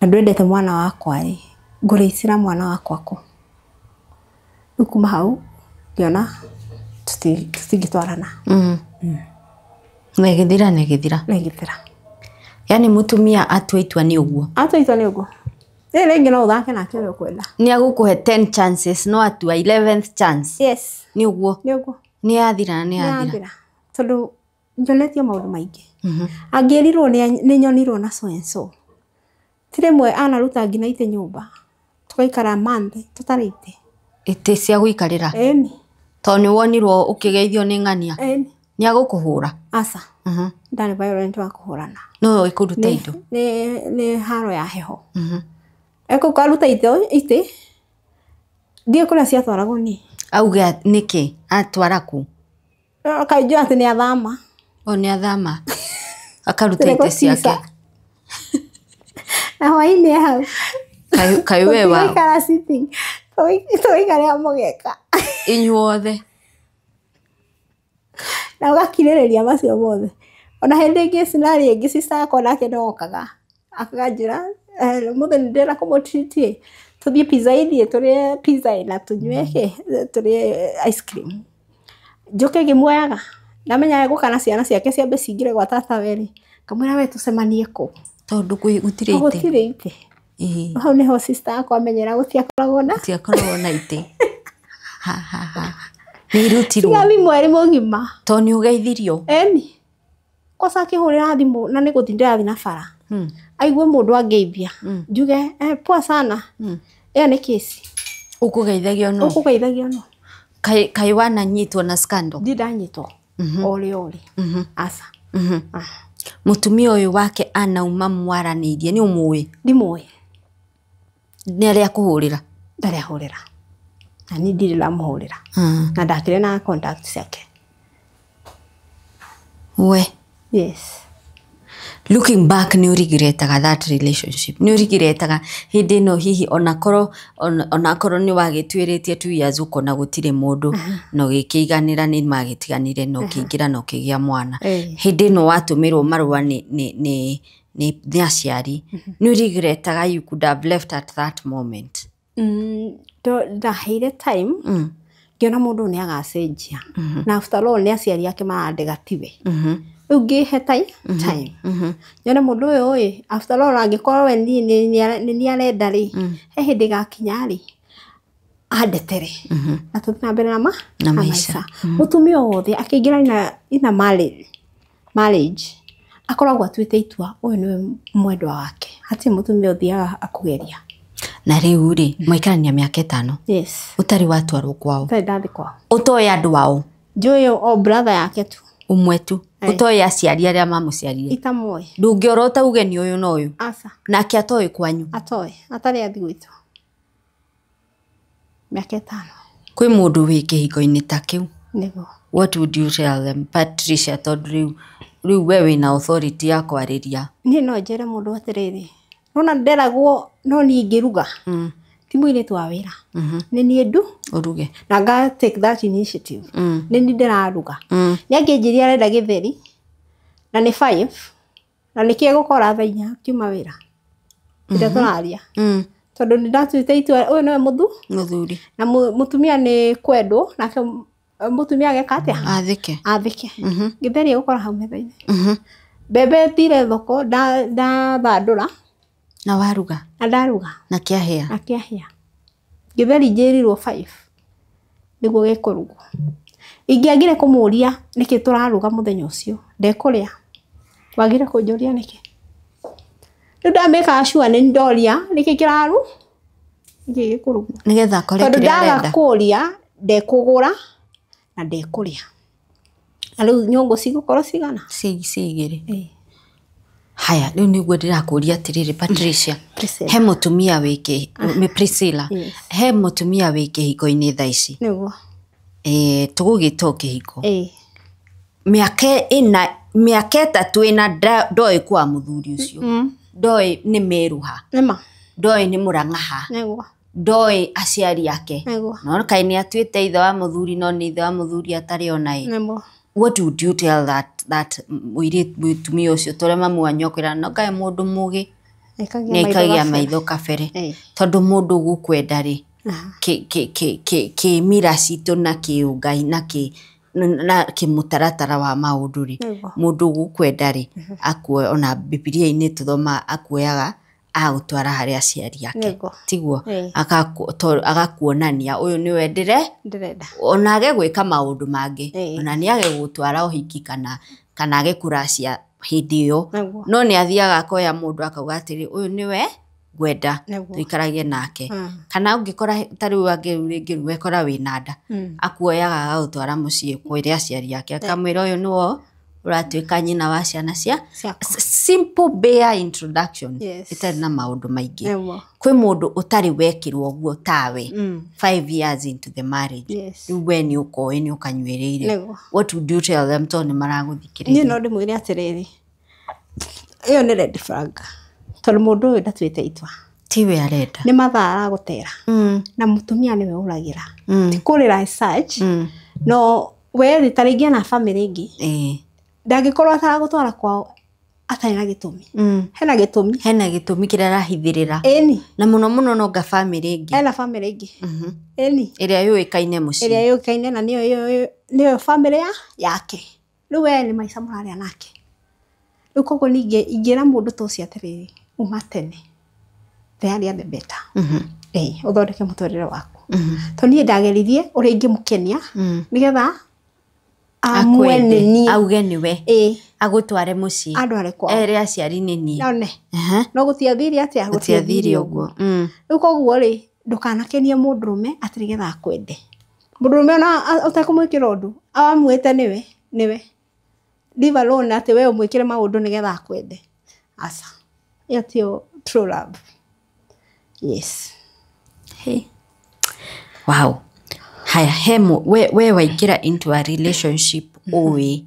na ndwendete mwana wakwa rĩ, ngũrĩcĩra mwana wakwa kũ? Rĩu kuma hau ngĩona tũtingĩtwarana. Na ĩgĩthira na ĩgĩthira. Na ĩgĩthira. Yaani mũtumia atua itua nĩ ũguo. Atua itua nĩ ũguo. Rĩrĩ rĩngĩ no ũthake nake ũrĩa ũkwenda. Nĩ agũkũhe 10 chances no atua 11th chance. Yes. Nĩ ũguo. Nĩ ũguo. Nĩ yathira na nĩ yathira. Nĩ yathira. Tondũ nyonetie maũndũ maingĩ. Angĩrirwo nĩ nyonirwo na so and so. Ti rĩmwe anaruta nginya itĩ nyũmba. Tũgaikara month tũtarĩ itĩ. Itĩ cia gũikarĩra. Ĩni. Tondũ nĩ wonirwo ũkĩgeithio nĩ ng'ania. Ĩni. Nĩ agũkũhũra? Aca. Ndarĩ violent wa kũhũrana. No ĩkũruta indo. Nĩ haro ya heho. Ekũkaruta itĩ. Ndiĩ kũrĩa ciatwaragwo niĩ. Auge nĩkĩ? Atwara kũ? Kainjũ atĩ nĩ athama. O nĩ athama. Akaruta itĩ ciake. Na hwaĩ-inĩ hau. Kaĩ we wa. Tũgaikara sitting. Tũgaikarĩra mũgeka. Inyuothe. Na ũgakirĩrĩria macio mothe. Ona hĩndĩ ĩngĩ scenario ĩngĩ sister yakwa nake no okaga. Akanjĩra mũthĩ nĩ ndĩrenda kũmũtreat tũthiĩ pizza inn tũrĩe pizza na tũnyue kĩ tũrĩe ice cream. Njũke ngĩmuoyaga. Ndamenya egũka na ciana ciake ciambe cingĩre gwa tata we rĩ. Ngamwĩra we tũcemanie kũ? Tondũ gũtirĩ itĩ. Gũtirĩ itĩ. Hau nĩho sister yakwa amenyera gũtiakoragwo na. Gũtiakoragwo na itĩ. Ha ha ha. Nĩ irutirwo. Tiga mweri mũgima. Tondũ nĩ ũgeithirio. Ĩni. Kosa akĩhũrĩra thimũ na nĩ gũthiĩ ndĩrathiĩ na bara. Aigue mũndũ angeithia. Njuge poa sana. Ĩyo nĩ kesi. Ũkũgeithagio no. Ũkũgeithagio no. Kaĩ wananyitwo na scandal? Ndirĩ ndanyitwo. Orĩ orĩ. Aca. Mũtumia ũyũ wake anauma mwaranĩirie nĩ ũmũĩ? Ndimũĩ. Nĩ arĩa akũhũrĩra? Ndarĩ ahũrĩra. Na niĩ ndirĩ ndamũhũrĩra. Na ndakĩrĩ na contact ciake. We. Yes. Looking back nĩ ũrigretaga that relationship? Nĩ ũrigretaga hĩndĩ ĩno hihi onakorwo nĩ wagĩtuĩrĩtie 2 years ũkona gũtirĩ mũndũ na ũgĩkĩiganĩra nĩ magĩtiganire na ũkĩingĩra na ũkĩgĩa mwana. Hĩndĩ ĩno watũmĩrwo marũa nĩ aciari. Nĩ ũrigretaga you could have left at that moment? Ndaheire time ngĩona mũndũ nĩ agacenjia. Na after all nĩ aciari ake marandega tiwe. Rĩu ngĩhe time. Nyone mũndũ ũyũ ĩ after all angĩkorwo we niĩ nĩ niĩ arenda rĩ he hĩndĩ gakinya rĩ andetere. Na tũthiĩ na mbere na maica. Mũtumia wothe akĩingĩra ina marriage akoragwo atuĩte itua ũyũ nĩwe mwendwa wake. Hatirĩ mũtumia ũthiaga akũgeria. Na rĩu rĩ mwaikarania mĩaka 5. Yes. Ũtarĩ watwarwo kwao. Ũtarĩ ndathiĩ kwao. Ũtoĩ andũ ao. Njũĩ o brother yake tu. Ũmwe tu. Ũtoĩ aciari arĩa mamũciarire. Itamũĩ. Ndũngĩorota uge nĩ ũyũ na ũyũ. Aca. Nake atoĩ kwanyu. Atoĩ. Atarĩ athiĩ gwitũ. Mĩaka 5. Kwĩ mũndũ wĩ kĩhiko-inĩ ta kĩu. Nĩguo. What would you tell them, Patricia? Tondũ rĩu we wĩna authority ya kwarĩria. Niĩ no njĩre mũndũ atĩrĩrĩ. Nona nderagwo no niĩ ingĩruga. Ti mũirĩtu wa wĩra. Nĩ niĩ ndu. Ũruge. Na nga take that initiative. Nĩ niĩ ndĩraruga. Nĩ angĩnjĩria arenda gĩtheri. Na nĩ 5. Na nĩkĩo egũkora thaa 4 akiuma wĩra. Rĩrĩa tũraria. Tondũ nĩ ndatuĩte itua ũyũ nĩwe mũthuri. Na mũtumia nĩ kwendwo nake mũtumia ageka atĩa? Athĩke. Athĩke. Gĩtheri egũkora hau metha-inĩ. Mbembe thire thoko ndathandũra. Na waruga? Na ndaruga. Na kĩahĩa? Na kĩahĩa. Gĩtheri njĩrirwo 5 nĩguo gĩkũrugwo. Ingĩagire kũmũria nĩkĩ tũraruga mũthenya ũcio ndekũrĩa. Wagire kũnjũria nĩkĩ? Rĩu ndamĩkaga sure nĩ ndoria nĩkĩ kĩraru? Nĩkĩ gĩkũrugwo? Nĩgetha akore kĩrĩa Tondũ arenda. ndaga kũria ndekũgũra na ndekũrĩa. Na rĩu nyũngũ cigũkorwo cigana? Ci 2. Haya, rĩu nĩguo ndĩrakũria atĩrĩrĩ Patricia. He mũtumia wĩ Priscilla. He mũtumia wĩ kĩhiko-inĩ thaa ici. Nĩguo. Tũgũgĩta o kĩhiko. Mĩaka 3 ĩna ndoĩ kwa mũthuri ũcio. Ndoĩ nĩ Meruha. Nĩma. Ndoĩ nĩ Mũrang'aha. Nĩguo. Ndoĩ aciari ake. Nĩguo. No kaĩ nĩ atuĩte ithe wa mũthuri no nĩ ithe wa mũthuri atarĩ ona ĩ. Nĩguo. What would you tell that mũtumia ũcio tũrĩa mamu wanyu akwĩra no kaĩ mũndũ mũgĩ nĩ aikagia maitho kabere. Tondũ mũndũ ũgũkwenda rĩ kĩmira citũ na kĩũngai na kĩmũtaratara wa maũndũ rĩ mũndũ ũgũkwenda rĩ ona Bibilia-inĩ tũthoma akuoyaga Agũtwara harĩ aciari ake, tiguo? Agakuonania ũyũ nĩwe ndĩrenda, ona age gwĩka maũndũ mangĩ, ona nĩ age gũtwara ũhiki kana age kũracia hĩndĩ ĩyo, no nĩ athiaga akoya mũndũ akauga atĩrĩ, ũyũ nĩwe ngwenda tũikaragie nake. Kana ũngĩkora ta rĩu angĩ rĩngĩ wekora wĩna nda, akuoyaga agagũtwara mũciĩ kwĩre aciari ake, akamwĩra ũyũ nĩwe ũratuĩka nyina wa ciana cia. Simple bare introduction, ĩtarĩ na maũndũ maingĩ. Kwĩ mũndũ ũtarĩ wekĩrwo ũguo tawe 5 years into the marriage, rĩu we nĩ ũkoĩ nĩ ũkanyuĩrĩire. What would you tell them tondũ nĩ maragũthikĩrĩria? Niĩ no ndĩmwĩre atĩrĩrĩ, ĩyo nĩ red flag, tondũ mũndũ ũyũ ndatuĩte itua, tiwe arenda, nĩ mathaa aragũtera, na mũtumia nĩwe ũragĩra, ti kũrĩra as such, no we ta rĩngĩ ena bamĩrĩ ĩngĩ, ndangĩkorwo ataragũtwara kwao atarĩ na gĩtũmi. Hena gĩtũmi, hena gĩtũmi kĩrĩa arahithĩrĩra. Ĩni. Na mũno mũno no nga bamĩrĩ ĩngĩ, ena bamĩrĩ ĩngĩ. Ĩni. Ĩrĩa yũĩkaine mũciĩ, ĩrĩa yũĩkaine na nĩyo bamĩrĩ yake. Rĩu we nĩ maica mũrarĩa nake. Rĩu koguo ningĩ ingĩra mũndũ ta ũcio atĩrĩrĩ, uma tene, the earlier the better. Ũthondeke mũtũrĩre waku. Tondũ niĩ ndageririe ũrĩa ingĩmũkenia nĩgetha amue nĩ niĩ, auge nĩwe, agũtware mũciĩ, andware kwao, ere aciari nĩ niĩ. None. No gũtiathire atĩa? Gũtiathire ũguo. Rĩu koguo rĩ, ndũkanakenie mũndũrũme atĩ nĩgetha akwende. Mũndũrũme ona ũtekũmwĩkĩra ũndũ, amuĩte nĩwe, nĩwe. Leave alone atĩ we ũmwĩkĩre maũndũ nĩgetha akwende. Aca. Ĩyo tiyo true love. Yes. Hey. Wow. Haya, hemo, we waingĩra into a relationship ũĩ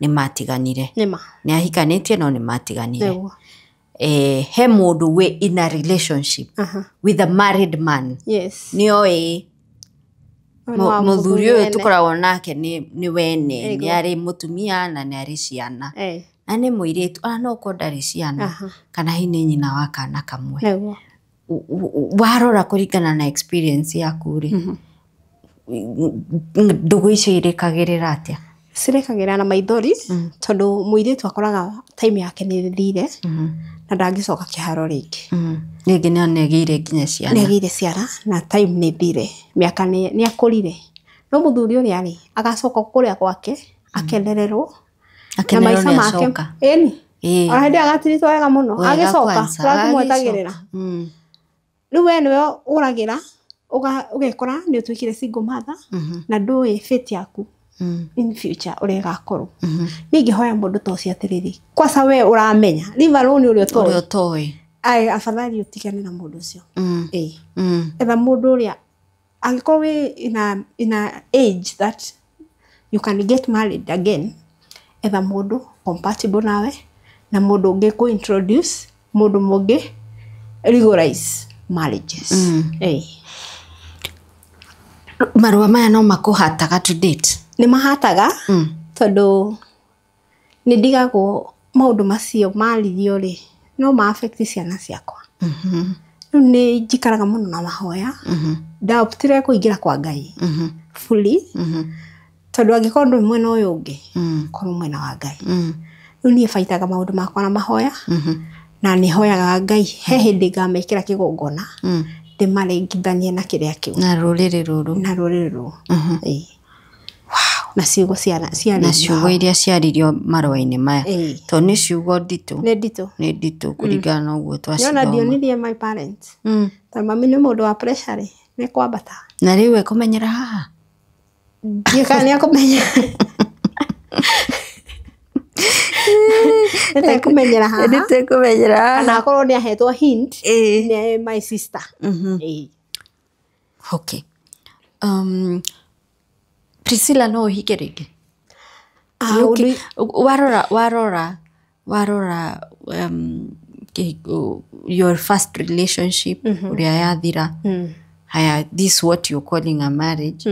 nĩ matiganire. Nĩma. Nĩ ahikanĩtie no nĩ matiganire. He mũndũ wĩ in a relationship with a married man. Yes. Nĩ oĩ mũthuri ũyũ tũkoragwo nake nĩ wene, nĩ arĩ mũtumia na nĩ arĩ ciana. Na nĩ mũirĩtu, ona no ũkorwo ndarĩ ciana, kana hihi nĩ nyina wa kana kamwe. Warora kũringana na experience yaku rĩ, ndũgũ icio irĩkagĩrĩra atĩa? Cirĩkagĩrĩra na maithori, tondũ mũirĩtu akoraga time yake nĩ ĩthire, na ndangĩcoka kĩharo rĩngĩ. Rĩngĩ nĩ agĩire nginya ciana. Nĩ agĩire ciana na time nĩ ĩthire, mĩaka nĩ akũrire. No mũthuri ũrĩa rĩ, agacoka kũrĩa gwake, akenererwo, na maica make. Ĩni. Ona hĩndĩ ĩyo agatiritwo wega mũno, agĩcoka tũrakĩmwetagĩrĩra. Rĩu we nĩwe ũragĩra, ũgekora nĩ ũtuĩkire single mother, na ndũĩ fate yaku in future ũrĩa ĩgakorwo. Niĩ ingĩhoya mũndũ ta ũcio atĩrĩrĩ, kwanza we ũramenya, leave alone ũrĩa ũtoĩ. Afadhali ũtigane na mũndũ ũcio. Etha mũndũ ũrĩa angĩkorwo wĩ in a age that you can get married again, etha mũndũ compatible nawe, na mũndũ ũngĩ kũ introduce, mũndũ mũngĩ legalize marriages. Marũa maya no makũhataga to date? Nĩ mahataga, tondũ nĩ ndigagwo maũndũ macio maririo rĩ, no ma affect ciana ciakwa. Rĩu nĩ njikaraga mũno na mahoya. Ndaoptire kũingĩra kwa Ngai fully, tondũ angĩkorwo ndũrĩ mwena ũyũ ũngĩ, korwo mwena wa Ngai. Rĩu niĩ baitaga maũndũ makwa na mahoya, na nĩ hoyaga Ngai he hĩndĩ ngamekĩra kĩgongona, ndĩmarengithanie na kĩrĩa kĩu, na rũrĩrĩ rũrũ, na rũrĩrĩ rũrũ. Na ciugo na ciugo iria ciaririo marũa-inĩ maya, tondũ nĩ ciugo nditũ, nĩ nditũ, nĩ nditũ kũringana na ũguo twacithoma. Nĩona ndionirie my parents, tondũ mami nĩ mũndũ wa pressure rĩ, nĩ kwambata. Na rĩu ekũmenyera haha? Ndiũĩ kana nĩ ekũmenya. Nĩtekũmenyera haha. Nĩtekũmenyera haha. Kana akorwo nĩ ahetwo hint nĩ my sister. Okay. Priscilla no ũhike rĩngĩ? Warora your first relationship ũrĩa yathira, haya, this what you're calling a marriage,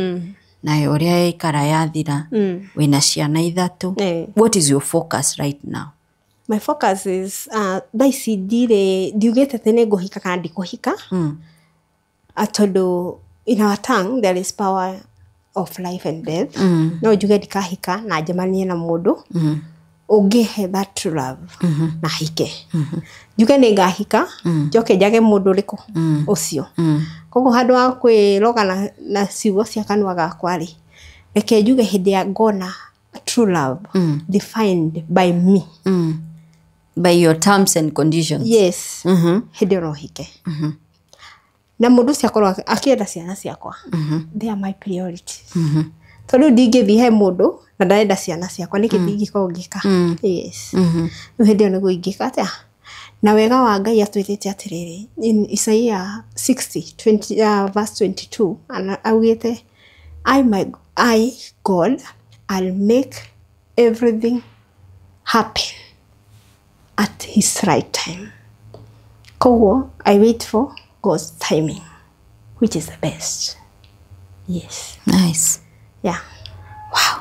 na ũrĩa yaikara yathira, wĩna ciana ithatũ. What is your focus right now? My focus is thaa ici ndirĩ ndiugĩte atĩ nĩ ngũhika kana ndikũhika, tondũ in our tongue there is power of life and death. No njuge ndikahika na njemanie na mũndũ Ũngĩhe that true love na hike, njuge nĩ ngahika, njoke njage mũndũ ũrĩkũ ũcio. Koguo handũ ha kwĩroga na ciugo cia kanua gakwa rĩ, reke njuge hĩndĩ ya ngona true love defined by me. By your terms and conditions. Yes. Hĩndĩ ĩyo no hike na mũndũ ũcio akorwo akĩenda ciana ciakwa. They are my priorities, tondũ rĩu ndingĩthiĩ he mũndũ na ndarenda ciana ciakwa, nĩkĩ ndingĩkorwo ngĩka? Yes, rĩu hĩndĩ ĩyo nĩguo ingĩka atĩa. Na wega wa Ngai atwĩrĩte atĩrĩrĩ, in Isaiah 60 20, verse 22, augĩte, I God, I'll make everything happen at his right time. Koguo I wait for God's timing, which is the best. Yes. Nice. Yeah. Wow.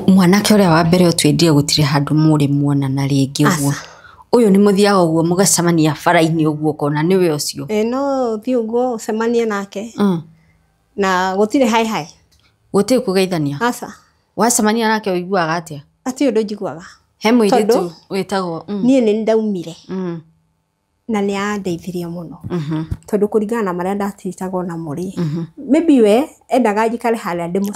Mwanake ũrĩa wa mbere ũtwĩndire gũtirĩ handũ mũrĩ muonana rĩngĩ ũguo. Ũyũ nĩ mũthiaga ũguo mũgacemania bara-inĩ ũguo ũkona nĩwe ũcio? E, no thiĩ ũguo ũcemanie nake na gũtirĩ hi hi. Gũtirĩ kũgeithania? Aca. Wacemania nake ũiguaga atĩa? Hatirĩ ũndũ njiguaga. He mũirĩtu wĩtagwo Niĩ nĩ ndaumire na nĩ andeithirie mũno, tondũ kũringana na marĩa ndatiritagwo namo rĩ, maybe we endaga njikare harĩa atũrĩa ndĩmũ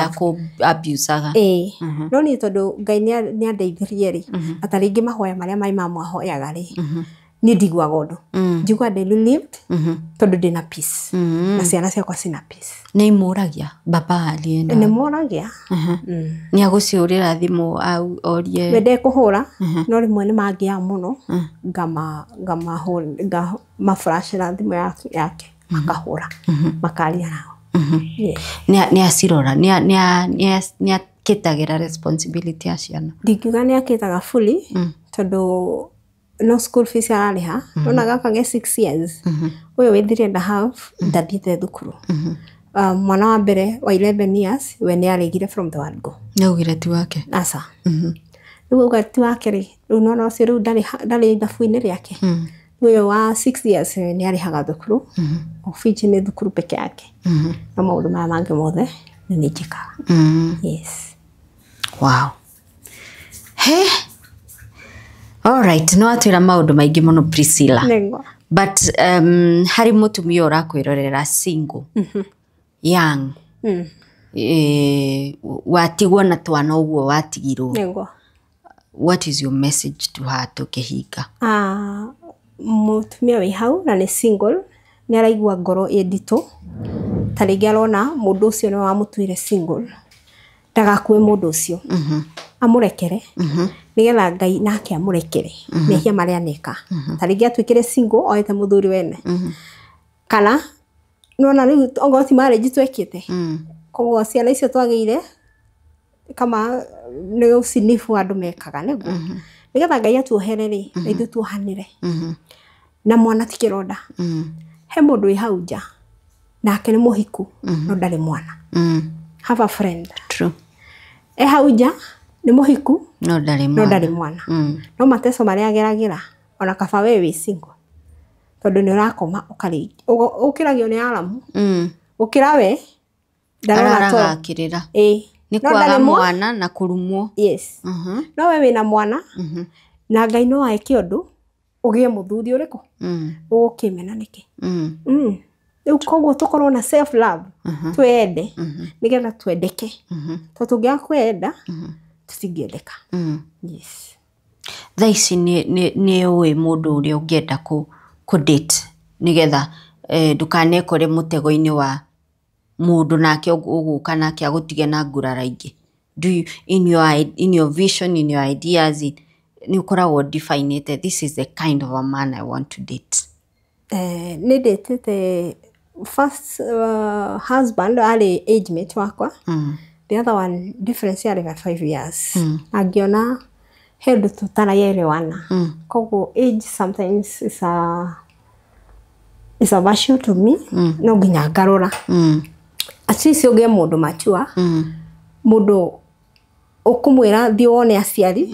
akũ-abusaga. Ĩĩ, no niĩ tondũ Ngai nĩ andeithirie rĩ, na ta rĩngĩ mahoya marĩa mai mama ahoyaga rĩ, niĩ ndiguaga ũndũ, njiguaga ndĩ relieved, tondũ ndĩna peace na ciana ciakwa cina peace. Nĩ imũragia baba alienda? Nĩ moragia. Nĩ agũciũrĩra thimũ au orie? We ndekũhũra, no rĩmwe nĩ mangĩaga mũno, ngama ngamaflashĩra thimũ yake, makahũra, makaria nao. Yes. Nĩ acirora, nĩ akĩtagĩra responsibility ya ciana? Ndingiuga nĩ akĩtaga fully, tondũ no school fees ararĩha. Nona gaka ge 6 years, ũyũ wĩ 3.5 ndathiĩte thukuru. Mwana wa mbere wa 11 years, we nĩ aregire from the word go. Nĩaugire ti wake? Aca. Rĩu auga ti wake rĩ, rĩu nona ũcio rĩu ndarĩ ithabu-inĩ rĩake. Ũyũ wa 6 years nĩ arĩhaga thukuru, of which nĩ thukuru peke yake, no maũndũ maya mangĩ mothe nĩ niĩ njĩkaga. Yes. Wow. He, alright, nĩ watwĩra maũndũ maingĩ mũno, Priscilla. Nĩguo. But harĩ mũtumia ũrakwĩrorera, single, young, watigwo na twana ũguo watigirwo, what is your message to her tũkĩhinga? Ah, mũtumia wĩ hau na nĩ single, nĩ araigua ngoro ĩ nditũ, ta rĩngĩ arona mũndũ ũcio nĩwe wamũtuire single, ndagakue mũndũ ũcio, amũrekere, nĩgetha Ngai nake amũrekere mehia marĩa aneka. Ta rĩngĩ atuĩkire single oete mũthuri wene, kana nona rĩu ongorwo ti marriage twekĩte, koguo ciana icio twagĩire kama nĩ ũcinibu andũ mekaga, nĩguo nĩgetha Ngai atuohere rĩ, na ithuĩ tuohanĩre, na mwana ti kĩronda. He mũndũ wĩ hau nja nake nĩ mũhiku no ndarĩ mwana. Have a friend. True. E hau nja nĩ mũhiku no ndarĩ no mwana. Ndarĩ mwana. No mateco marĩa ageragĩra, ona kaba we wĩ single, tondũ nĩ ũrakoma ũkarĩ ũkĩragio nĩ aramu gũkĩra we ndarona araraga toro. akĩrĩra. Ĩĩ. Nĩ No kwaga ndarĩ mwana na kũrumwo. Yes. No we wĩna mwana, na Ngai no eke ũndũ ũgĩe mũthuri ũrĩkũ ũgũkĩmena nĩkĩ. Rĩu koguo tũkorwo na self love, twende nĩgetha twendeke, tondũ tũngĩaga kwenda tũtingĩendeka. Yes. Thaa ici nĩ ũĩ mũndũ ũrĩa ũngĩenda kũ date nĩgetha ndũkanekore mũtego-inĩ wa mũndũ nake ũgũka nake agũtige na ngurara ingĩ? Do you, in your vision, in your ideas, nĩ ũkoragwo definite, this is the kind of a man I want to date? Nĩ ndĩtĩte first husband arĩ age mate wakwa. The other one, difference yarĩ by 5 years, na ngĩona he ũndũ tũtaraelewana. Koguo age sometimes is a virtue to me. No nginya ngarora at least ũgĩe mũndũ mature, mũndũ ũkũmwĩra thiĩ wone aciari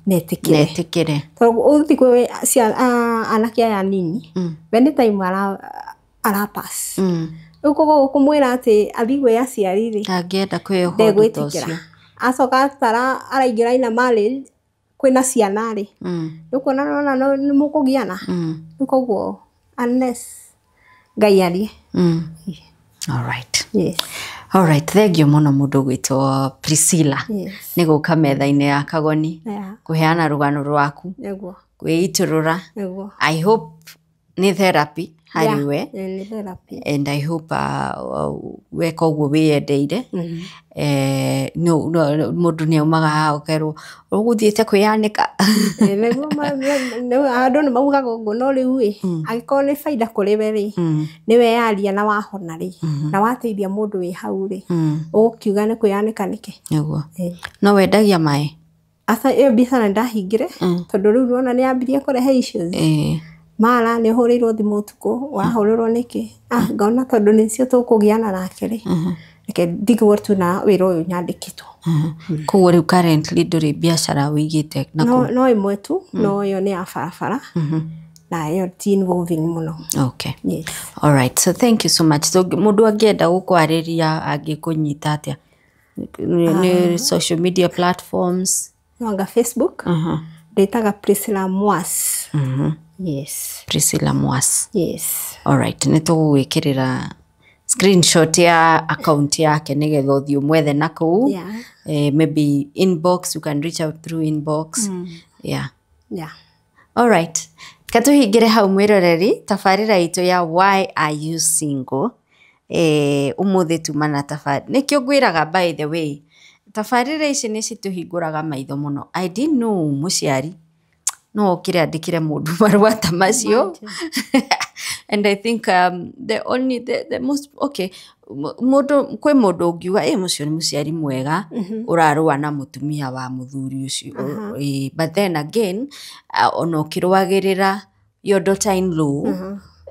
netĩkĩre. Netĩkĩre. Tondũ ũthiĩ kwĩ anake aya anini, we nĩ time ara pass. Rĩu koguo ũkũmwĩra atĩ athiĩ kwĩ aciari rĩ, ndangĩenda kwĩyoha ũndũ ta ndegwĩtĩkĩra. Ũcio. Acoka atara araingĩra ina marriage. Kwĩna ciana rĩ, nĩũkuona nona nĩ mũkũgiana. Rĩu koguo unless Ngai arie. All right. Yes. All right, thank you mũno mũndũ gwĩtwo Priscilla nĩ gũka metha-inĩ ya Kagoni kũheana rũgano rwaku, kwĩitũrũra. I hope nĩ therapy harĩ we. Nĩ therapy. And I hope weka ũguo wĩyendeire. No, mũndũ nĩ aumaga haha ũkerwo ũgũthiĩte kwĩyanĩka. Nĩguo andũ nĩ maugaga ũguo, no rĩu ĩ, angĩkorwo nĩ baida kũrĩ we rĩ, nĩ weyaria na wahona rĩ, na wateithia mũndũ wĩ hau rĩ, ũgũkiuga nĩ kwĩyanĩka nĩkĩ? Nĩguo. No wendagia maĩ? Aca, ĩyo biacara nĩndahingire, tondũ rĩu nĩwona nĩ yambirie kũrehe issues. Mara nĩ ũhũrĩirwo thimũ ũtukũ, wahũrĩrwo nĩkĩ? Ah, ngona tondũ nĩcio tũkũgiana nake rĩ, reke ndigwo tu na wĩra ũyũ nyandĩkĩtwo. Koguo rĩu currently ndũrĩ biacara wĩigĩte na No, no ĩmwe tu, no ĩyo nĩ ya barabara, na ĩyo ti involving mũno. Okay. Yes. All right. So thank you so much. So mũndũ angĩenda gũkwarĩria angĩkũnyita atĩa? Nĩ social media platforms? No anga Facebook, ndĩtaga Priscilla Mwas. Yes. Priscilla Mwas. Yes. All right. Nĩ tũgũgwĩkĩrĩra screenshot ya account yake nĩgetha ũthiĩ ũmwethe na kũu. Maybe inbox, you can reach out through inbox. Yeah. All right. Katuhingire hau mwĩroreri tabarĩra itũ ya Why Are You Single? Ũmũthĩ tuma na tabarĩra nĩkĩo ngwĩraga, by the way, tabarĩra ici nĩ citũhingũraga maitho mũno. I didn't know mũciari no okire andĩkĩre mũndũ marũa ta macio. And I think the only the most, okay, mũndũ kwĩ mũndũ ũngiuga ĩ mũcio nĩ mũciari mwega ũrarũa na mũtumia wa mũthuri ũcio. But then again, ona ũkĩrũagĩrĩra your daughter in law,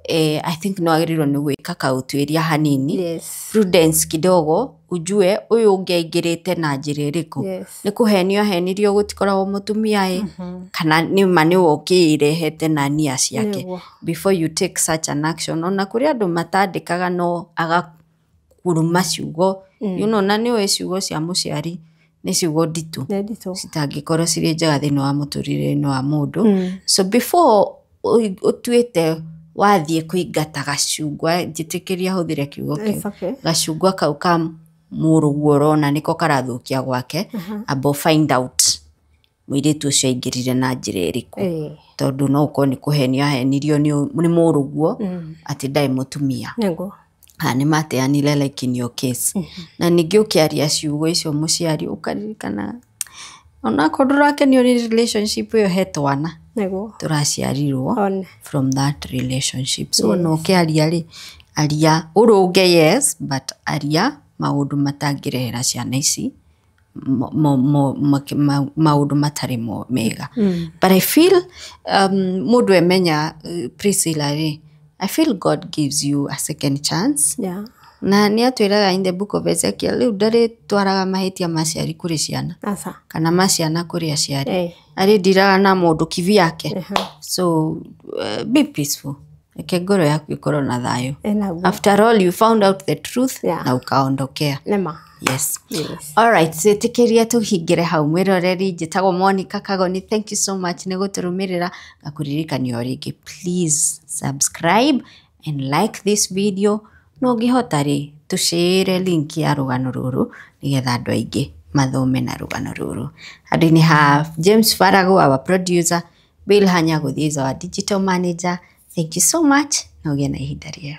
I think no agĩrĩirwo nĩ gwĩka kaũtuĩria hanini, prudence kidogo, ujue ũyũ ũngĩ aingĩrĩte na njĩra ĩrĩkũ. Nĩ kũhenio ahenirio gũtikoragwo mũtumia ĩ, kana nĩ ma nĩwe ũkĩrehete na nia ciake, before you take such an action. Ona kũrĩ andũ matandĩkaga no agakuruma ciugo, na nĩũĩ ciugo cia mũciari nĩ ciugo nditũ, Nĩ nditũ. citangĩkorwo cirĩ njega thĩinĩ wa mũtũrĩre-inĩ wa mũndũ. So before ũtuĩte wathiĩ kũingata gacungwa, njĩtĩkĩria hũthĩre kiugo kĩu, It's okay. gacungwa kau ka mũrũguo ũrona nĩko karathũkia gwake, amba find out mũirĩtu ũcio aingĩrire na njĩra ĩrĩkũ, tondũ no ũkorwo nĩ kũhenio ahenirio nĩ mũrũguo atĩ ndarĩ mũtumia. Ha nĩ mateanire, like in your case. Na ningĩ ũkĩaria ciugo icio mũciari ũkaririkana onakorwo ndũrakenio nĩ relationship ĩyo, he twana tũraciarirwo from that relationship. So ona ũkĩaria rĩ, aria ũrũnge, yes, but aria maũndũ matangĩrehera ciana ici maũndũ matarĩ mega. But I feel mũndũ emenya, Priscilla rĩ, I feel God gives you a second chance. Na nĩ atwĩraga in the book of Ezekiel, rĩu ndarĩtwaraga mahĩtia ma aciari kũrĩ ciana Aca. kana ma ciana kũrĩ aciari, arĩndiraga na mũndũ kivyake. So be peaceful, reke ngoro yaku ĩkorwo na thayũ. Enaguo. After all, you found out the truth na ukaondokea. Nĩma. Yes. Yes. Alright, twĩtĩkĩrie tũhingĩre hau mwĩroreri. Njĩtagwo Monica Kagoni, thank you so much nĩ gũtũrũmĩrĩra. Ngakũririkania o rĩngĩ, please subscribe and like this video, no ũngĩhota rĩ, tũcĩĩre link ya rũgano rũrũ nĩgetha andũ aingĩ mathome na rũgano rũrũ. Handũ-inĩ ha James Farago, our producer, Bill Hanya gũthiĩ is our digital manager, thank you so much na ũgĩe na ihinda rĩega.